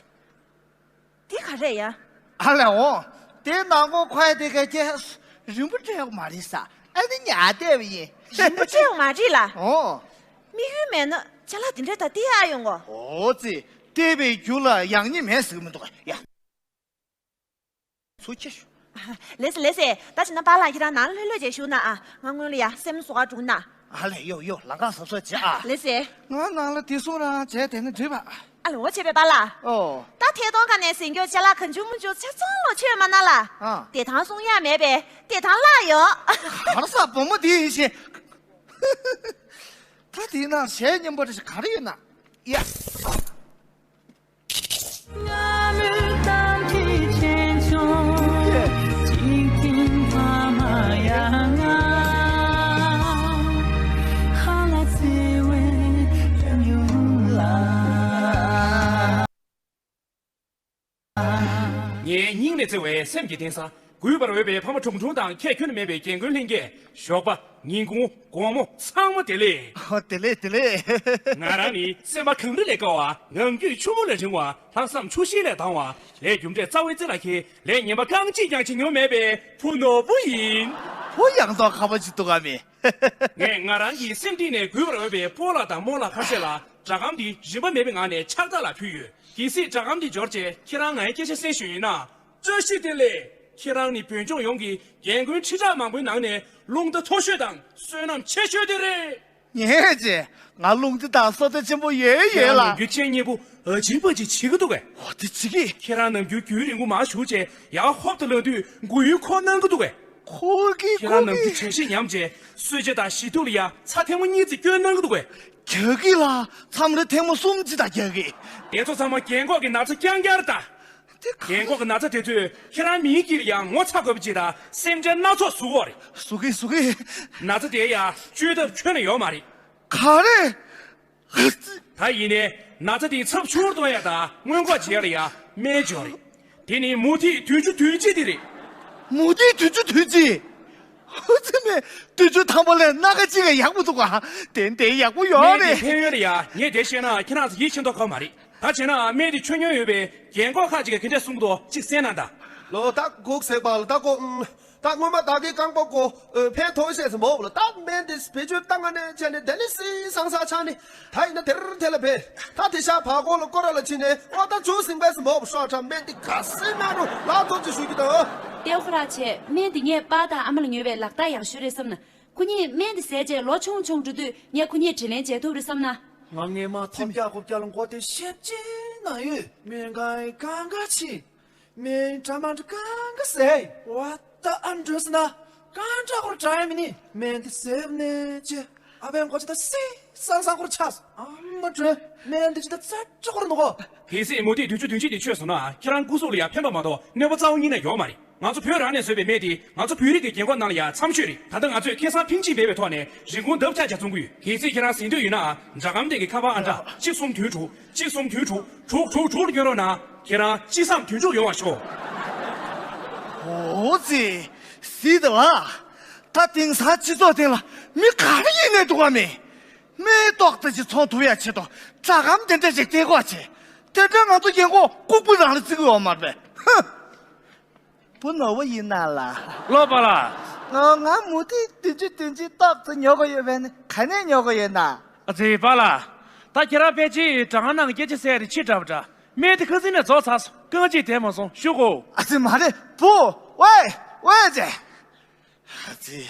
དེ་ག་རེད་ཡ། ཨ་ལས་འོང་། དེ་ནང་གོ་ཁོས་དེ་ག་ཁྱེད། རིན་པོ་སྤྲད་ཡོག་མ་རེད་ས། ཨ་ནི་ཉ་བལྟས་པ་ཡིན། རིན་པོ་སྤྲད་ཡོག་མ་རེད་ལ། ཨོ། དམིགས་ཡུལ་མེད་ན་ཅ་ལག་དེ་འདྲ་ད་དེ་ཨ་ཡོང་གོ། ཨོ་ཙི། བལྟས་པའི་རྒྱུ་ལ་ཡག་ཉེས་མེད་ཟེར་གི་མི་འདུག་ཡ། ཚུར་ཁྱེར་ཤོག་ལེ་སེ་ལེ་སེ། ད་ཕྱིན་ན་པཱ་ལགས་ཁྱེད་རང་ནང་ལྷོད་ལྷོད་བྱས་བཞུགས་ན་ཨ། ང་སྔོན་ལ་ཡ་སེམས་གསོ་ག་འགྲོ་ན། ཨ་ལས་ཡོ་ཡོ་ལམ་ཁ་གཟབ་གཟབ་བྱེད་ཨ། ལེ་སེ། ང་ནང་ལ་དེ་གསུང་རང་བྱས་དེ་ནི་འགྲིག་པ། ཨ་ལས་འོ་བྱས་པས་པཱ་ལགས། ཨོ། ད་ཐད་གཏོང་ཁ་ནས་ཟིན་སྐྱོར་ཅ་ལག་གང་བྱུང་མང་བྱུང་ཆ་ཚང་ལོ་མཆོད་མ་གནང་ལ། ཨ། བདེ་ཐང་གསུང་ཡ་མེད་པས་བདེ་ཐང་བརླག་ཡོང་། གར་ས་བུ་མོ་དེ་ཡིན་ཞེས། ད་དེའི་ནང་གཞས་སྙན་པོ་རེ་ཞིག་ག་རེ་ཡོད་ན། ཡ། ངའི་སྙིང་ནས་བརྩེ་བའི་སེམས་ཀྱི་གཏིང་ས། གུས་པར་འོས་པའི་ཕ་མ་གྲོང་གྲོང་དང་ཁྱད་ཁྱོན་མེད་པའི་རྒན་རྒོན་ལྷན་རྒྱས། ཞོགས་པ། ཉིན་གུང་། དགོང་མོ། ཚང་མ་བདེ་ལེགས། ཨོ། བདེ་ལེགས་བདེ་ལེགས། ང་རང་ནི་སེམས་པ་གངས་རི་ལས་དཀར་བ། ངང་རྒྱུད་ཆུ་མོ་ལས་རིང་བ། ལྷག་བསམ་ཆུ་ཤེལ་ལས་དྭངས་བ། ལས་རྒྱུ་འབྲས་རྩ་བའི་རྩེ་ལ་འཁེལ། ལས་ངན་པ་རྐང་གཅིག་ཀྱང་བྱེད་མྱོང་མེད་པའི་བུ་ནོར་བུ་ཡིན། བུ་ཡག་མདོག་ཁ་པོ་ཅིག་འདུག་ག་མི། ངས་ང་རང་གི་སེམས་གཏིང་ནས་གུས་པར་འོས་པའི་སྤོ་ལགས་དང་རྨོ་ལགས་ཁ་ཤས་ལ་སྒྲ་སྒམ་འདི་རིན་པ་མེད་པའི་ངང་ནས་ཕྱག་རྟགས་ལ་ཕུལ་ཡོད། གལ་སྲིད་སྒྲ་སྒམ་འདི་འབྱོར་རྗེས་ཁྱེད་རང་ངའི་སྐད་ཆ་གསན་ཞུས་ཡིན་ན། བཀྲ་ཤིས་བདེ་ལེགས། ཁྱེད་རང་ནི་བོད་ལྗོངས་ཡོངས་ཀྱི་རྒན་རྒོན་ཁྲི་ཕྲག་མང་པོའི་ནང་ནས་རླུང་རྟ་མཐོ་ཤོས་དང་བསོད་ནམས་ཆེ་ཤོས་དེ་རེད། ངས་ཅེ། ང་རླུང་རྟ་དང་བསོད་བདེ་ཆེན་པོ་ཡོད་ཡོད་ལ། ཁྱེད་རང་ནམ་རྒྱུན་ཆེ་སྙེ་པོ་ཨ་ཅིན་པ་ཅིག་བྱེད་ཀྱི་འདུག་གས། འོ་དེ་བྱེད་ཀྱི། ཁྱེད་རང་ནམ་རྒྱུན་རྒྱུན་རིང་པོ་མར་བཞུགས་རྗེས་ཡར་ཧོབ་ཏེ་ལངས་དུས་མགོ་ཡུ་འཁོར་གནང་གི་འདུག་གས། འཁོར་གི། ཁྱེད་རང་ནམ་རྒྱུན་འཁོར་གི་གྲ་སྒྲིག་ཉམས་རྗེས་གསོལ་ཇ་དང་བཞེས་ཐུག་ལ་ཡ་ཚྭ་ཐེངས་མ་གཉིས་ཙམ་སྐྱོན་གནང་གི་འདུག་གས། རྒྱག་གི་ལ། མཚམས་རེ་ཐེངས་མ་གསུམ་ཅིག་ད་རྒྱག་གི། དེ་ཚོ་ཚང་མ་རྒན་གོག་གི་ན་ཚ་རྐྱང་རྐྱང་རེད་ད། དེ་ག་རྒན་གོག་གི་ན་ཚ་དེ་ཚོས་ཁྱེད་རང་མིའི་དཀྱིལ་ལ་ཡང་ངོ་ཚ་དགོས་པ་ཅིག་དང་སེམས་ཁྲལ་སྣ་ཚོགས་བཟོ་གི་རེད། བཟོ་གི་བཟོ་གི། ན་ཚ་དེ་ཡ་བཅོས་ཐབས་ཁྱོན་ནས་ཡོད་མ་རེད། ག་རེ། ད་ཡིན་ནའི་ན་ཚ་དེ་ཚབས་ཆུང་རུ་གཏོང་ཡ་དང་སྔོན་འགོག་བྱེད་ཡ་ལ་ཡ་སྨན་སྦྱོར་རེད། དེ་ནི་མུ་ཏིག་དུས་ཆུ་དུས་གཅིག་དེ་རེད། མུ་ཏིག་དུས་ཆུ་དུས་གཅིག་ཨོ་ཙི་མེ། དུས་ཆུ་དང་པོ་ལས་སྣ་ཁ་གཅིག་ག་ཡག་པོ་འདུག་ག་དེ་འདྲའི་ཡག་པོ་ཡོད་སྨན་དེ་རེད། ཕན་ཡོན་ལ་ཡ་ངས་དེ་བཤད་ན་ཁྱེད་རང་ཚོ་ཡིད་ཆེས་མདོག་ཁ་པོ་མ་རེད། ད་བྱས་ན་སྨན་དེ་མཆོད་མྱོང་ཡོད་པའི་རྒན་གོག་ཁག་ཅིག་གིས་ག་འདྲས་གསུང་གི་འདུག་ཅིག་གསན་ན་ད། ལོ་ད་སྒུག་ཟེར་བ་ལ་ད་ཀོ་ཨུམ། ད་སྔོན་མ་ད་གའི་རྐང་པ་ཀོ་ཨ་ཕན་ཐོགས་ཤེས་སུ་མོ་ལ་ད་སྨན་དེ་བེད་སྤྱོད་བཏང་ང་ནས་བྱས་ནས་དེ་ནི་སི་སང་ས་ཆགས་ནི། ད་ཡིན་ན་དེར་དེ་ལ་བས་ད་དེ་ཤ་བ་གོ་ལ་ཀོ་ར་ལ་ཕྱིན་ནས་ཨོ་ད་ཆུ་སིང་བས་སུ་མོ་ཤོག་ཁྲ་སྨན་དེ་ག་སེ་ན་རུ་ལ་ཐོག་ཅིག་ཞུ་གི་ད། ཏེའུ་ཁོ་ར་ཆེ་སྨན་འདི་ངས་པཱ་དང་ཨ་མ་ལ་ཉོས་པའི་ལག་རྟགས་ཡག་ཤོས་རེད་བསམ་ན། ཁོ་གཉིས་སྨན་འདི་ཟས་རྗེས་ལོ་ཆུང་ཆུང་འགྲོ་དུས་ངས་ཁོ་གཉིས་དྲིན་ལན་འཇལ་ཐུབ་རེད་བསམ་ན། ང་སྔས་མ་ཐོབ་རྒྱག་རྐུབ་རྒྱག་ལ་མགོ་དེ་ཤེབ་ཅིག་ན་ཡོད། སྨན་ཁང་ཡི་གང་ག་ཕྱིན། སྨན་འདྲ་མ་འདྲ་གང་ག་ཟས། བ་ད་ཨ་འགྲོ་ཟེར་ན་གང་འདྲ་ཁོར་དྲག་ཡ་མི་ནི། སྨན་འདི་ཟས་ནས་ཅི། ཨ་ཕའི་མགོ་ཅི་ད་སི་སང་སང་ཁོར་ཆགས། ཨ་མ་དྲོན་སྨན་འདི་ཅི་ད་ཙ་ཙ་ཁོར་འདུག་གོ། གལ་སྲིད་མུ་ཏིག་བདུན་ཅུ་དོན་གཅིག་དེ་ཆོད་སོང་ན་ཁྱེད་རང་སྐུ་གཟུགས་ལ་ཡང་ཕན་པ་མ་གཏོགས་གནོད་པ་རྩ་བ་ཉིད་ནས་ཡོད་མ་རེད། ང་ཚོ་བོད་རང་ནས་བཟོས་པའི་སྨན་དེ་ང་ཚོ་བོད་རིགས་ཀྱི་རྒན་འཁོགས་ནང་ལ་ཡང་འཚམ་ཤོས་རེད། ད་ལྟ་ང་ཚོས་ཁེ་བཟང་ཕིང་ཅིག་འབད་པའི་ཐོག་ནས་རིན་གོང་ལྡབ་ཆག་ཆག་བཙོང་གི་ཡོད། གལ་སྲིད་ཁྱེད་རང་ཟིན་འདོད་ཡོད་ན་འཇའ་གམ་སྟེང་གི་ཁ་པར་ཨང་གྲངས་གཅིག་གསུམ་བདུན་དྲུག་གཅིག་གསུམ་བདུན་དྲུག་དྲུག་དྲུག་དྲུག་ལ་སྐྱོན་རོགས་གནང་། ཁྱེད་རང་ཅི་བསམ་དོན་འགྲུབ་ཡོང་བ་ཤོག། འོ་ཙི། སྲིད་དེ་ལ། ད་དེང་སང་སྤྱི་ཚོགས་སྟེང་ལ་མི་ག་རེ་ཡིན་ནའི་འདུག་ག་མི། སྨན་ཏོག་ཙམ་ཅིག་ཚོང་ཐུབ་ཡ་ཆེད་དུ་སྒྲ་སྒམ་དེ་འདྲ་ཞིག་སྟེར་དགོས་བྱས། དེ་འདྲ་ང་ཚོ་རྒན་འཁོགས་ལྐུགས་པ་རང་ལ་བརྩི་གི་ཡོད་མ་རེད་པས། ཧུ། བུ་ནོར་བུ་ཡིན་ན་ལ། ལོ་པ་ལ། ང་ང་མུ་ཏིག་བདུན་ཅུ་དོན་གཅིག་ཏོག་ཙམ་ཉོ་དགོས་ཡོད་པས་ནི་ག་ནས་ཉོ་དགོས་ཡོད་ན། ཨ་ཙི་པ་ལ། ད་ཁྱེད་རང་ཕལ་ཆེར་དྲ་ཁང་ནང་སྐད་ཆ་བཤད་རེ་ཕྱི་དྲགས་པ་འདྲ། སྨན་དེ་ཁ་སང་ནས་རྫོགས་ཚར་སོང་། རྐང་གཅིག་དེ་མ་སོང་ཤོག་གོ། ཨ་ཙི་མ་རེད་བུ། ཝེ། ཝེ་ཙེ། ཨ་ཙི།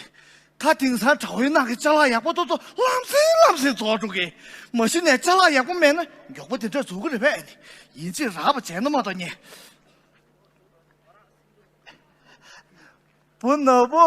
ད་དེང་སང་དྲ་བའི་ནང་གི་ཅ་ལག་ཡག་པོ་ཏོག་ཏོག་ལམ་སེང་ལམ་སེང་རྫོགས་འགྲོ་གི། མ་གཞི་ནས་ཅ་ལག་ཡག་པོ་མེད་ན་མགྱོགས་པོ་དེ་འདྲ་རྫོགས་གི་རེད་པས། ཡིན་གཅིག་རག་པ་བྱས་ན་མ་གཏོགས་ཉེ། བུ་ནོར་བུ།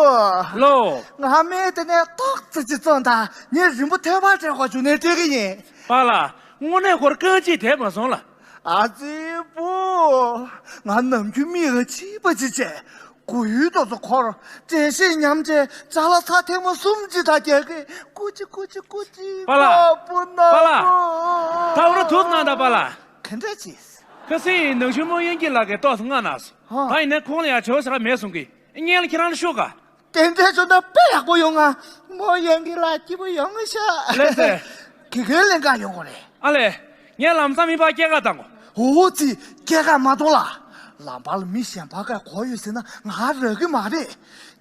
ལོ། ང་སྨན་དེ་ནས་ཏོག་ཙམ་ཅིག་བཙོང་དང་ངས་རིན་པོ་ཐོན་པ་སྤྲད་དགོས་བྱུང་ནས་སྤྲད་གི་ཡིན། པཱ་ལགས། དངོས་གནས་ཁོར་རྐང་གཅིག་དེ་མ་སོང་ལ། ཨ་ཙི་བུ། ང་ནམ་རྒྱུན་མིག་ག་ཕྱིས་པ་ཅིག་བྱས། གོ་ཡུལ་དུ་ཚོ་འཁོར། དྲན་ཤེས་ཉམས་བྱས་ཅ་ལག་ཚ་ཐེངས་མ་གསུམ་ཅིག་ད་རྒྱག་གི། ཀུ་ཅི་ཀུ་ཅི་ཀུ་ཅི། པཱ་ལགས། བུ་ནོར་བུ། པཱ་ལགས། ད་འོ་ན་ཐུགས་གནང་དང་པཱ་ལགས། ག་འདྲ་ཅིག། ཁ་སང་ནང་ཆུང་རྨོ་གཡང་སྐྱིད་ལགས་ཀྱིས་ཏོག་ཙམ་མངགས་གནང་སོང་། ཧ། ད་ཡིན་ནའི་ཁོང་ལ་ཡང་བྱ་བ་ཞེ་དྲག་མེད་གསུང་གི། སྔོན་ལ་ཁྱེད་རང་ལ་ཤོད་ག། དེ་འདྲའི་ཆོ་ན་དཔེ་ཡག་པོ་ཡོང་ང་། རྨོ་གཡང་སྐྱིད་ལགས་སྐྱིད་པོ་ཡོང་ང་ཤག། ལགས་སེ། ག་ག་ལེན་ག་ཡོང་དགོས་རེད། ཨ་ལས། ངས་ལམ་སང་མི་ཕར་སྐྱེལ་ག་བཏང་གོ། འོ་ཙི། སྐྱེལ་ག་མ་གཏོང་ལ། ལམ་བར་ལ་མི་གཞན་པ་ག་གོ་ཡོད་ཟེར་ན་ང་རག་གི་མ་རེད།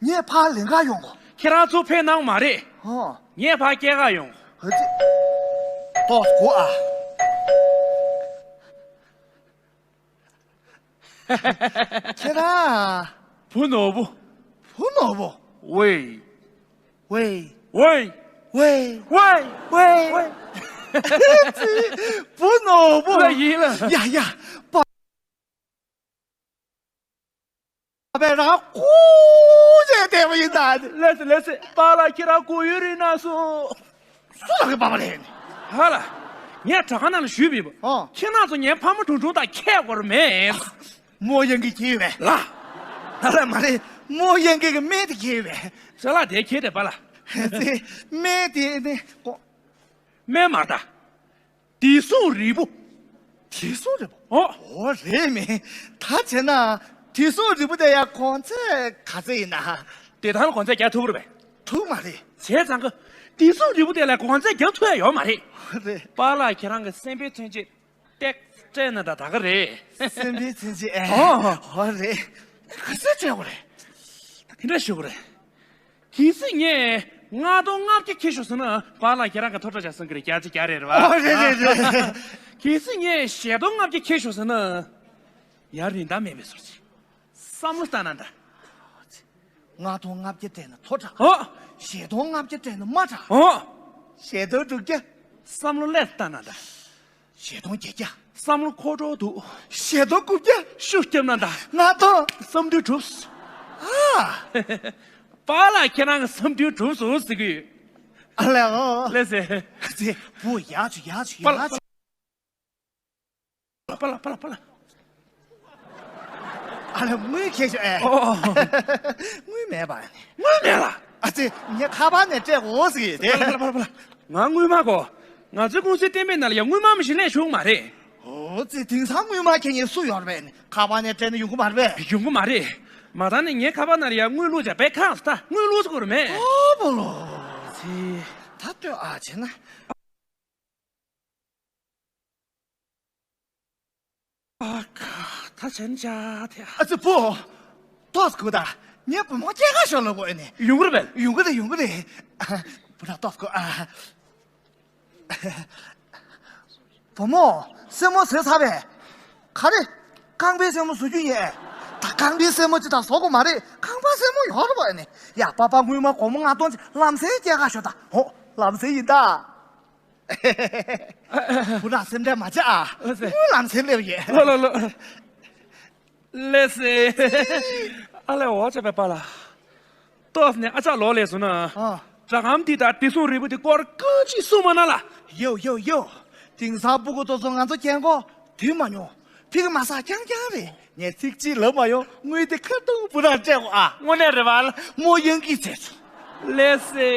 ངས་ཕར་ལེན་ག་ཡོང་གོ། ཁྱེད་རང་ཚོ་ཕེབས་གནང་མ་རེད། ཧོ། ངས་ཕར་སྐྱེལ་ག་ཡོང་གོ། འོ་ཙི། ཏོག་གོ་ཨ། ཁྱེད་རང་། བུ་ནོར་བུ། བུ་ནོར་བུ། ཝེ། ཝེ། ཝེ། ཝེ། ཝེ། ཝེ། བུ་ནོར་བུ། ལ་ཡིན་ལ། ཡ་ཡ། པ། པའི་རང་སྐུ་མཇལ་བདེ་བ་ཡིན་ད། ལགས་སེ་ལགས་སེ། པཱ་ལགས་ཁྱེད་རང་སྐུ་ཡུན་རིང་གནང་སོང་། སུ་ལ་གི་པ་པ་རེད། ཧ་ལ། ངས་དྲ་ཁང་ནང་ལ་ཞུས་པ་ཡིན་པ། ཨོ། ཁྱེད་རང་ཚོ་ངའི་ཕ་མ་དྲུང་དྲུང་དང་ཁྱད་པར་མེད། རྨོ་གཡང་སྐྱིད་ཁྱེར་ཡོད་པས། ལ། ད་ལ་མ་རེད། རྨོ་གཡང་སྐྱིད་ཀྱི་སྨན་དེ་ཁྱེར་ཡོད་པས། ཞལ་ལག་དེ་ཁྱེར་དེ་པཱ་ལགས། སྨན་དེ་ནི་ཀོ། སྨན་མ་རེད་ད། བདེ་སྲུང་རིལ་བུ། བདེ་སྲུང་རིལ་བུ། ཨོ། ཨོ་རེད་མིན། ད་བྱས་ན་བདེ་སྲུང་རིལ་བུ་དེ་ཡང་གོང་ཚད་ག་ཚད་ཡིན་ན། བདེ་ཐང་ལ་གོང་ཚད་རྒྱག་ཐུབ་ཀྱི་རེད་པས། ཐུབ་མ་རེད། བྱས་ཙང་གི། བདེ་སྲུང་རིལ་བུ་དེ་ལ་གོང་ཚད་རྒྱག་ཐུབ་ཡ་ཡོད་མ་རེད། ཨོ་རེད། པཱ་ལགས་ཁྱེད་རང་གི་སེམས་པའི་མཚོན་བྱེད་སྟེགས་སྤྲད་ན་ད་ད་ག་རེད། སེམས་པའི་མཚོན་བྱེད་ཨེ། ཨོ། ཨོ་རེད། ག་ཚོད་སྤྲད་དགོས་རེད། དེ་འདྲ་ཞུ་དགོས་རེད། གལ་སྲིད་ངས་ལྔ་སྟོང་ལྔ་བརྒྱ་ཁྱེར་ཤོག་ཟེར་ན་པཱ་ལགས་ཁྱེད་རང་གི་ཐོབ་གྲངས་ཆ་སོང་གི་རེད། བརྒྱ་ཆ་བརྒྱ་རེད་རེད་པ། ཨོ་རེད་རེད་རེད། གལ་སྲིད་ངས་བཞི་སྟོང་ལྔ་བརྒྱ་ཁྱེར་ཤོག་ཟེར་ན། ཡར་རིན་ཐང་མེད་པའི་བཟོ་ཅིག། བསམ་བློ་བཏང་ན་འདྲ། ལྔ་སྟོང་ལྔ་བརྒྱ་སྤྲད་ན་མཐོ་དྲགས། ཨོ། བཞི་སྟོང་ལྔ་བརྒྱ་སྤྲད་ན་དམའ་དྲགས། ཨོ། བཞི་སྟོང་དྲུག་བརྒྱ། བསམ་བློ་ལྷོད་བཏང་ན་འདྲ། བཞི་སྟོང་བརྒྱད་བརྒྱ། བསམ་བློ་འཁོར་འགྲོ་འདུག། བཞི་སྟོང་དགུ་བརྒྱ། ཤུགས་བརྒྱབ་ན་འདྲ། ལྔ་སྟོང་། བསམ་དོན་གྲུབ་སོང་། ཨ། པཱ་ལགས་ཁྱེད་རང་གི་བསམ་དོན་གྲུབ་སོང་ཟེར་གི་ཡོད། ཨ་ལས་ཨོ། ལགས་སེ། ཙི། བུ་ཡག་བྱུང་ཡག་བྱུང་པཱ་ལགས། ཡག་བྱུང་། པཱ་ལགས་པཱ་ལགས་པཱ་ལགས། ཨ་ལས་དངུལ་ཁྱེར་ཤོག་ཨེ། ཨོ། དངུལ་མེད་པ། དངུལ་མེད་ལ། ཨ་ཙི། ངས་ཁ་པར་ནས་སྤྲད་དགོས་ཟེར་གི་དེ། པཱ་ལགས་པཱ་ལགས་པཱ་ལགས། ང་དངུལ་མ་དགོས། ང་ཚོའི་ཀུང་སིའི་བསྟན་པའི་ནང་ལ་ཡང་དངུལ་མ་མ་ཞིག་ལས་བྱུང་མ་རེད། ཨོ་ཙི། དེང་སང་དངུལ་མ་ཁྱེར་མཁན་སུ་ཡོད་རེད་པས། ཁ་པར་ནས་སྤྲད་ན་ཡོང་གི་མ་རེད་པས། ཡོང་གི་མ་རེད། མ་མཐའ་ནས་ངའི་ཁ་པར་ནང་ལ་ཡང་དངུལ་བླུགས་བྱས་པའི་ཁང་སུ་ད་དངུལ་བླུགས་ས་དགོས་རེད་མེད། ཨོ་པོ་ལོ། ཙི། ད་ལྟོས་ཨ་བྱས་ན། ཨ་ཁ། ད་བྱས་ན་ཅག་དེ། ཨ་ཙི་བུ། ཏོག་ཙམ་སྒུག་ད། ངས་བུ་མོ་སྐྱེལ་ག་ཤོག་ལབ་དགོས་ནི། ཡོང་གི་རེད་པས། ཡོང་གི་རེད་ཡོང་གི་རེད། བུ་ལགས་ཏོག་ཙམ་སྒུག་ཨ། བུ་མོ། སེན་མོ་བཟོས་ཚར་བས། ག་རེ། རྐང་པའི་སེན་མོ་བཟོ་རྒྱུ་ཡིན། ད་ཁང་པའི་སེན་མོ་ཅིག་དང་བཟོ་དགོས་མ་རེད། ཁང་པ་སེན་མོ་ཡོད་རེད་པ་ནི། ཡ། པ་ཕ། དངུལ་མ་སྒོར་མོ་ལྔ་སྟོང་ཅིག་ལམ་སེང་སྐྱེལ་ག་ཤོག་ད། ཧོ། ལམ་སེང་ཡིན་ད། བུ་རང་སེམས་ཁྲལ་མ་བྱེད་ཨ། ལགས་སེ། དངུལ་ལམ་སེང་སླེབས་ཡོད། ལོ་ལོ་ལོ། ལགས་སེ། ཨ་ལས། འོ་ཅག་པའི་པཱ་ལགས། ཏོག་ཙམ་ནས་ཨ་ཅག་ལོག་སླེབས་སོང་ན། ཨ། སྒྲ་སྒམ་འདི་དང་བདེ་སྲུང་རིལ་བུ་འདི་སྐོར་སྐུ་མཁྱེན་གསུངས་མ་གནང་ལགས། ཡོ་ཡོ་ཡོ། དེང་སང་སྤུ་གུ་ཚོ་ཚོ་ང་ཚོ་རྒན་གོག་དུས་མ་མྱོང་། ཕ་གི་མ་ཟ་རྐྱང་རྐྱང་རེད། ངས་ཚིག་གཅིག་ལབ་མ་ཡོང་། དངུལ་དེ་ཁ་ཐུག་བུ་རང་སྤྲད་དགོས་ཨ། དངོས་གནས་རེད་པཱ་ལགས། མོ་ཡང་གིས་བྱས་སོང་། ལགས་སེ།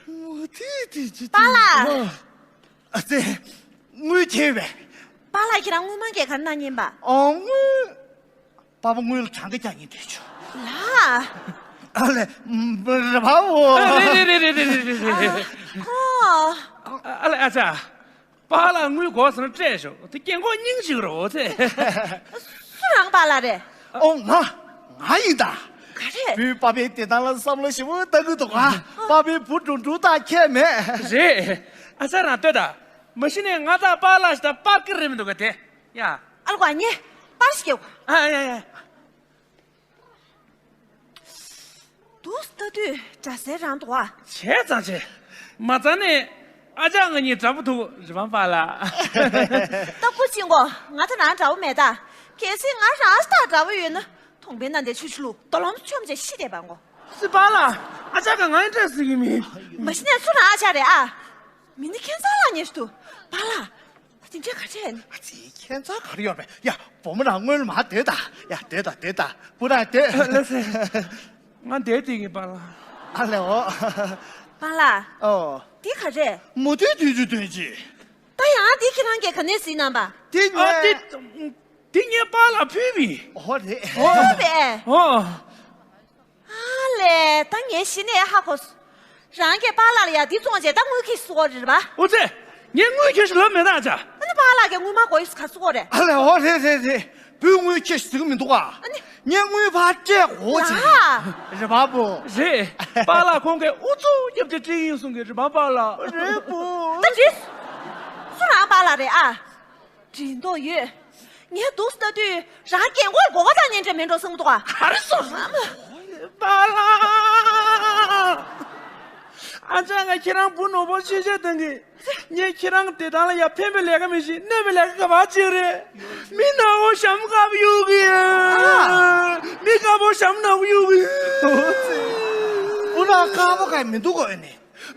མོ་དེ་དེ་ཅི། པཱ་ལགས། ཨ་ཙི། དངུལ་ཁྱེར་བས། པཱ་ལགས་ཁྱེད་རང་དངུལ་མང་གས་ག་རེ་གནང་མཁན་པ། ཨོ། དངུལ། པ་ཕ་དངུལ་གྲངས་ཀ་རྒྱག་མཁན་དེ་ཆུ། ལགས། ཨ་ལས། རེད་པ་འོ། རེད་རེད། ཨོ། ཨ་ལས། ཨ་ཅག་པཱ་ལགས་དངུལ་དགོས་ཟེར་ན་སྤྲད་ཤོག་དེ་རྒན་གོག་སྙིང་རྗེ་རེད་འོ་ཚེ། སུ་རང་པཱ་ལགས་རེད། ཨོ། ང་། ང་ཡིན་ད། ག་རེ། བུས་པ་ཕའི་བདེ་ཐང་ལ་བསམ་བློ་ཞིབ་པོ་བཏང་གི་འདུག་ག་པ་ཕའི་བུ་འགྲོ་འགྲོ་དང་ཁྱད་མེད། རེད། ཨ་ཅག་རང་ལྟོས་དང་། མ་གཞི་ནས་ང་དང་པཱ་ལགས་ཞིག་དང་པར་ཀི་རེད་མི་འདུག་ག་དེ། ཡ། ཨ་ལ་གོ་ཨ་ཉེ། པར་ཞིག་སྐྱེལ་གོ་ཨ་ཡ་ཡ། འདུག་ལྟ་དུས་འདྲ་ས་རང་འདུག་ཨ། བྱས་ཙང་བྱས། མ་རྩ་ནས་ཨ་ཅག་ང་གཉིས་འདྲ་པོ་འདུག་རི་བང་པཱ་ལགས། ད་སྐུ་མཁྱེན་གོ་ང་ཚོ་རང་འདྲ་པོ་མེད་ད། གལ་སྲིད་ང་རང་ལྟར་འདྲ་པོ་ཡོད་ན། གདོང་པའི་ནང་དེ་ཆུ་ཆུ་ལུག་རྡོ་ལོམ་ཆོམ་བྱས་ཤི་བསྡད་པ་ངོ་། སི་པཱ་ལགས། ཨ་ཅག་ག་ང་ཡི་འདྲ་ཟེར་གི་མིན། མ་གཞི་ནས་སུ་རང་ཨ་ཅག་རེད་ཨ། མི་ནི་ཁྱད་མཚར་ལ་ཉེ་ཞིག་འདུག་པཱ་ལགས། དེ་འདྲ་ག་རེ་རེད། ཨ་ཙི། ཁྱད་མཚར་ག་རེ་ཡོད་པས། ཡ། བུ་མོ་རང་སྔོན་ལ་མར་སྡོད་དང་། ཡ། སྡོད་དང་། སྡོད་དང་། བུ་རང་སྡོད། ལགས་སེ། ང་བསྡད་བསྡད་ཀྱི་པཱ་ལགས། ཨ་ལས་འོ། པཱ་ལགས། ཨོ། འདི་ག་རེ་རེད། མོ་དེ་དུས་ཚོད་དོན་ཅི། ད་ཡང་འདི་ཁྱེད་རང་གིས་ག་ནས་གཟིགས་གནང་པ། དེ་ཨ་ངས། དེ། དེ་ངས་པཱ་ལགས་ཕུལ་བས། ཨོ་རེད། ཨོ་རེད། ཨོ། ཨ་ལས། ད་ངས་གཞི་ནས་ཧ་གོ་སོང་། རང་གིས་པཱ་ལགས་ལ་ཡ་འདི་བཙོང་བྱས་ད་དངུལ་ཁྱེར་སོང་བ་རེད་པ། ཨོ་ཙི། ངས་དངུལ་ཁྱེར་ཤོག་ལབ་མེད་ད་ཨ་ཅག་ཨ་ནི་པཱ་ལགས་ཀྱིས་དངུལ་མ་དགོས་ཡོད་ག་སོང་བ་རེད། ཨ་ལས། ཨོ་རེད་རེད་རེད། བུས་དངུལ་ཁྱེར་ཤོག་ཟེར་གི་མི་འདུག་ག་ཨ་ནི། ངས་དངུལ་ཕར་སྤྲད་དགོས་བྱས། ལགས། རེད་པ་བུ། རེད། པཱ་ལགས་ཁོང་གིས་ཨུ་ཚུགས་རྒྱབ་བྱས་སྤྲད་ཀྱི་ཡིན་གསུང་གི་རེད་པ་པཱ་ལགས། རེད་བུ། ད་འདི། སུ་རང་པཱ་ལགས་རེད་ཨ། འགྲིག་མདོག་ཡོད། ངས་འདུག་ལྟ་དུས་རང་རྒན་གོག་མགོ་སྐོར་བཏང་ཉན་འདྲ་མིན་འགྲོ་བསམ་གི་འདུག་ག་ག་རེ་སོང་། པཱ་ལགས། ཨ་ཅག་ང་ཁྱེད་རང་བུ་ནོར་བུར་ཆེ་ཆེ་བཏང་གི། ངས་ཁྱེད་རང་བདེ་ཐང་ལ་ཡ་ཕན་པའི་ལས་ཀ་མི་ཤེས། གནོད་པའི་ལས་ཀ་ག་པར་བྱེད་རེད། མི་ནག་པོ་ཞྭ་མོ་དཀར་པོ་གཡུག་གི་ཡ། མི་དཀར་པོ་ཞྭ་མོ་ནག་པོ་གཡུག་གི་ཡ། བུ་ནག་དཀར་པོ་ག་མི་འདུག་གོ་ཨེ་ནི།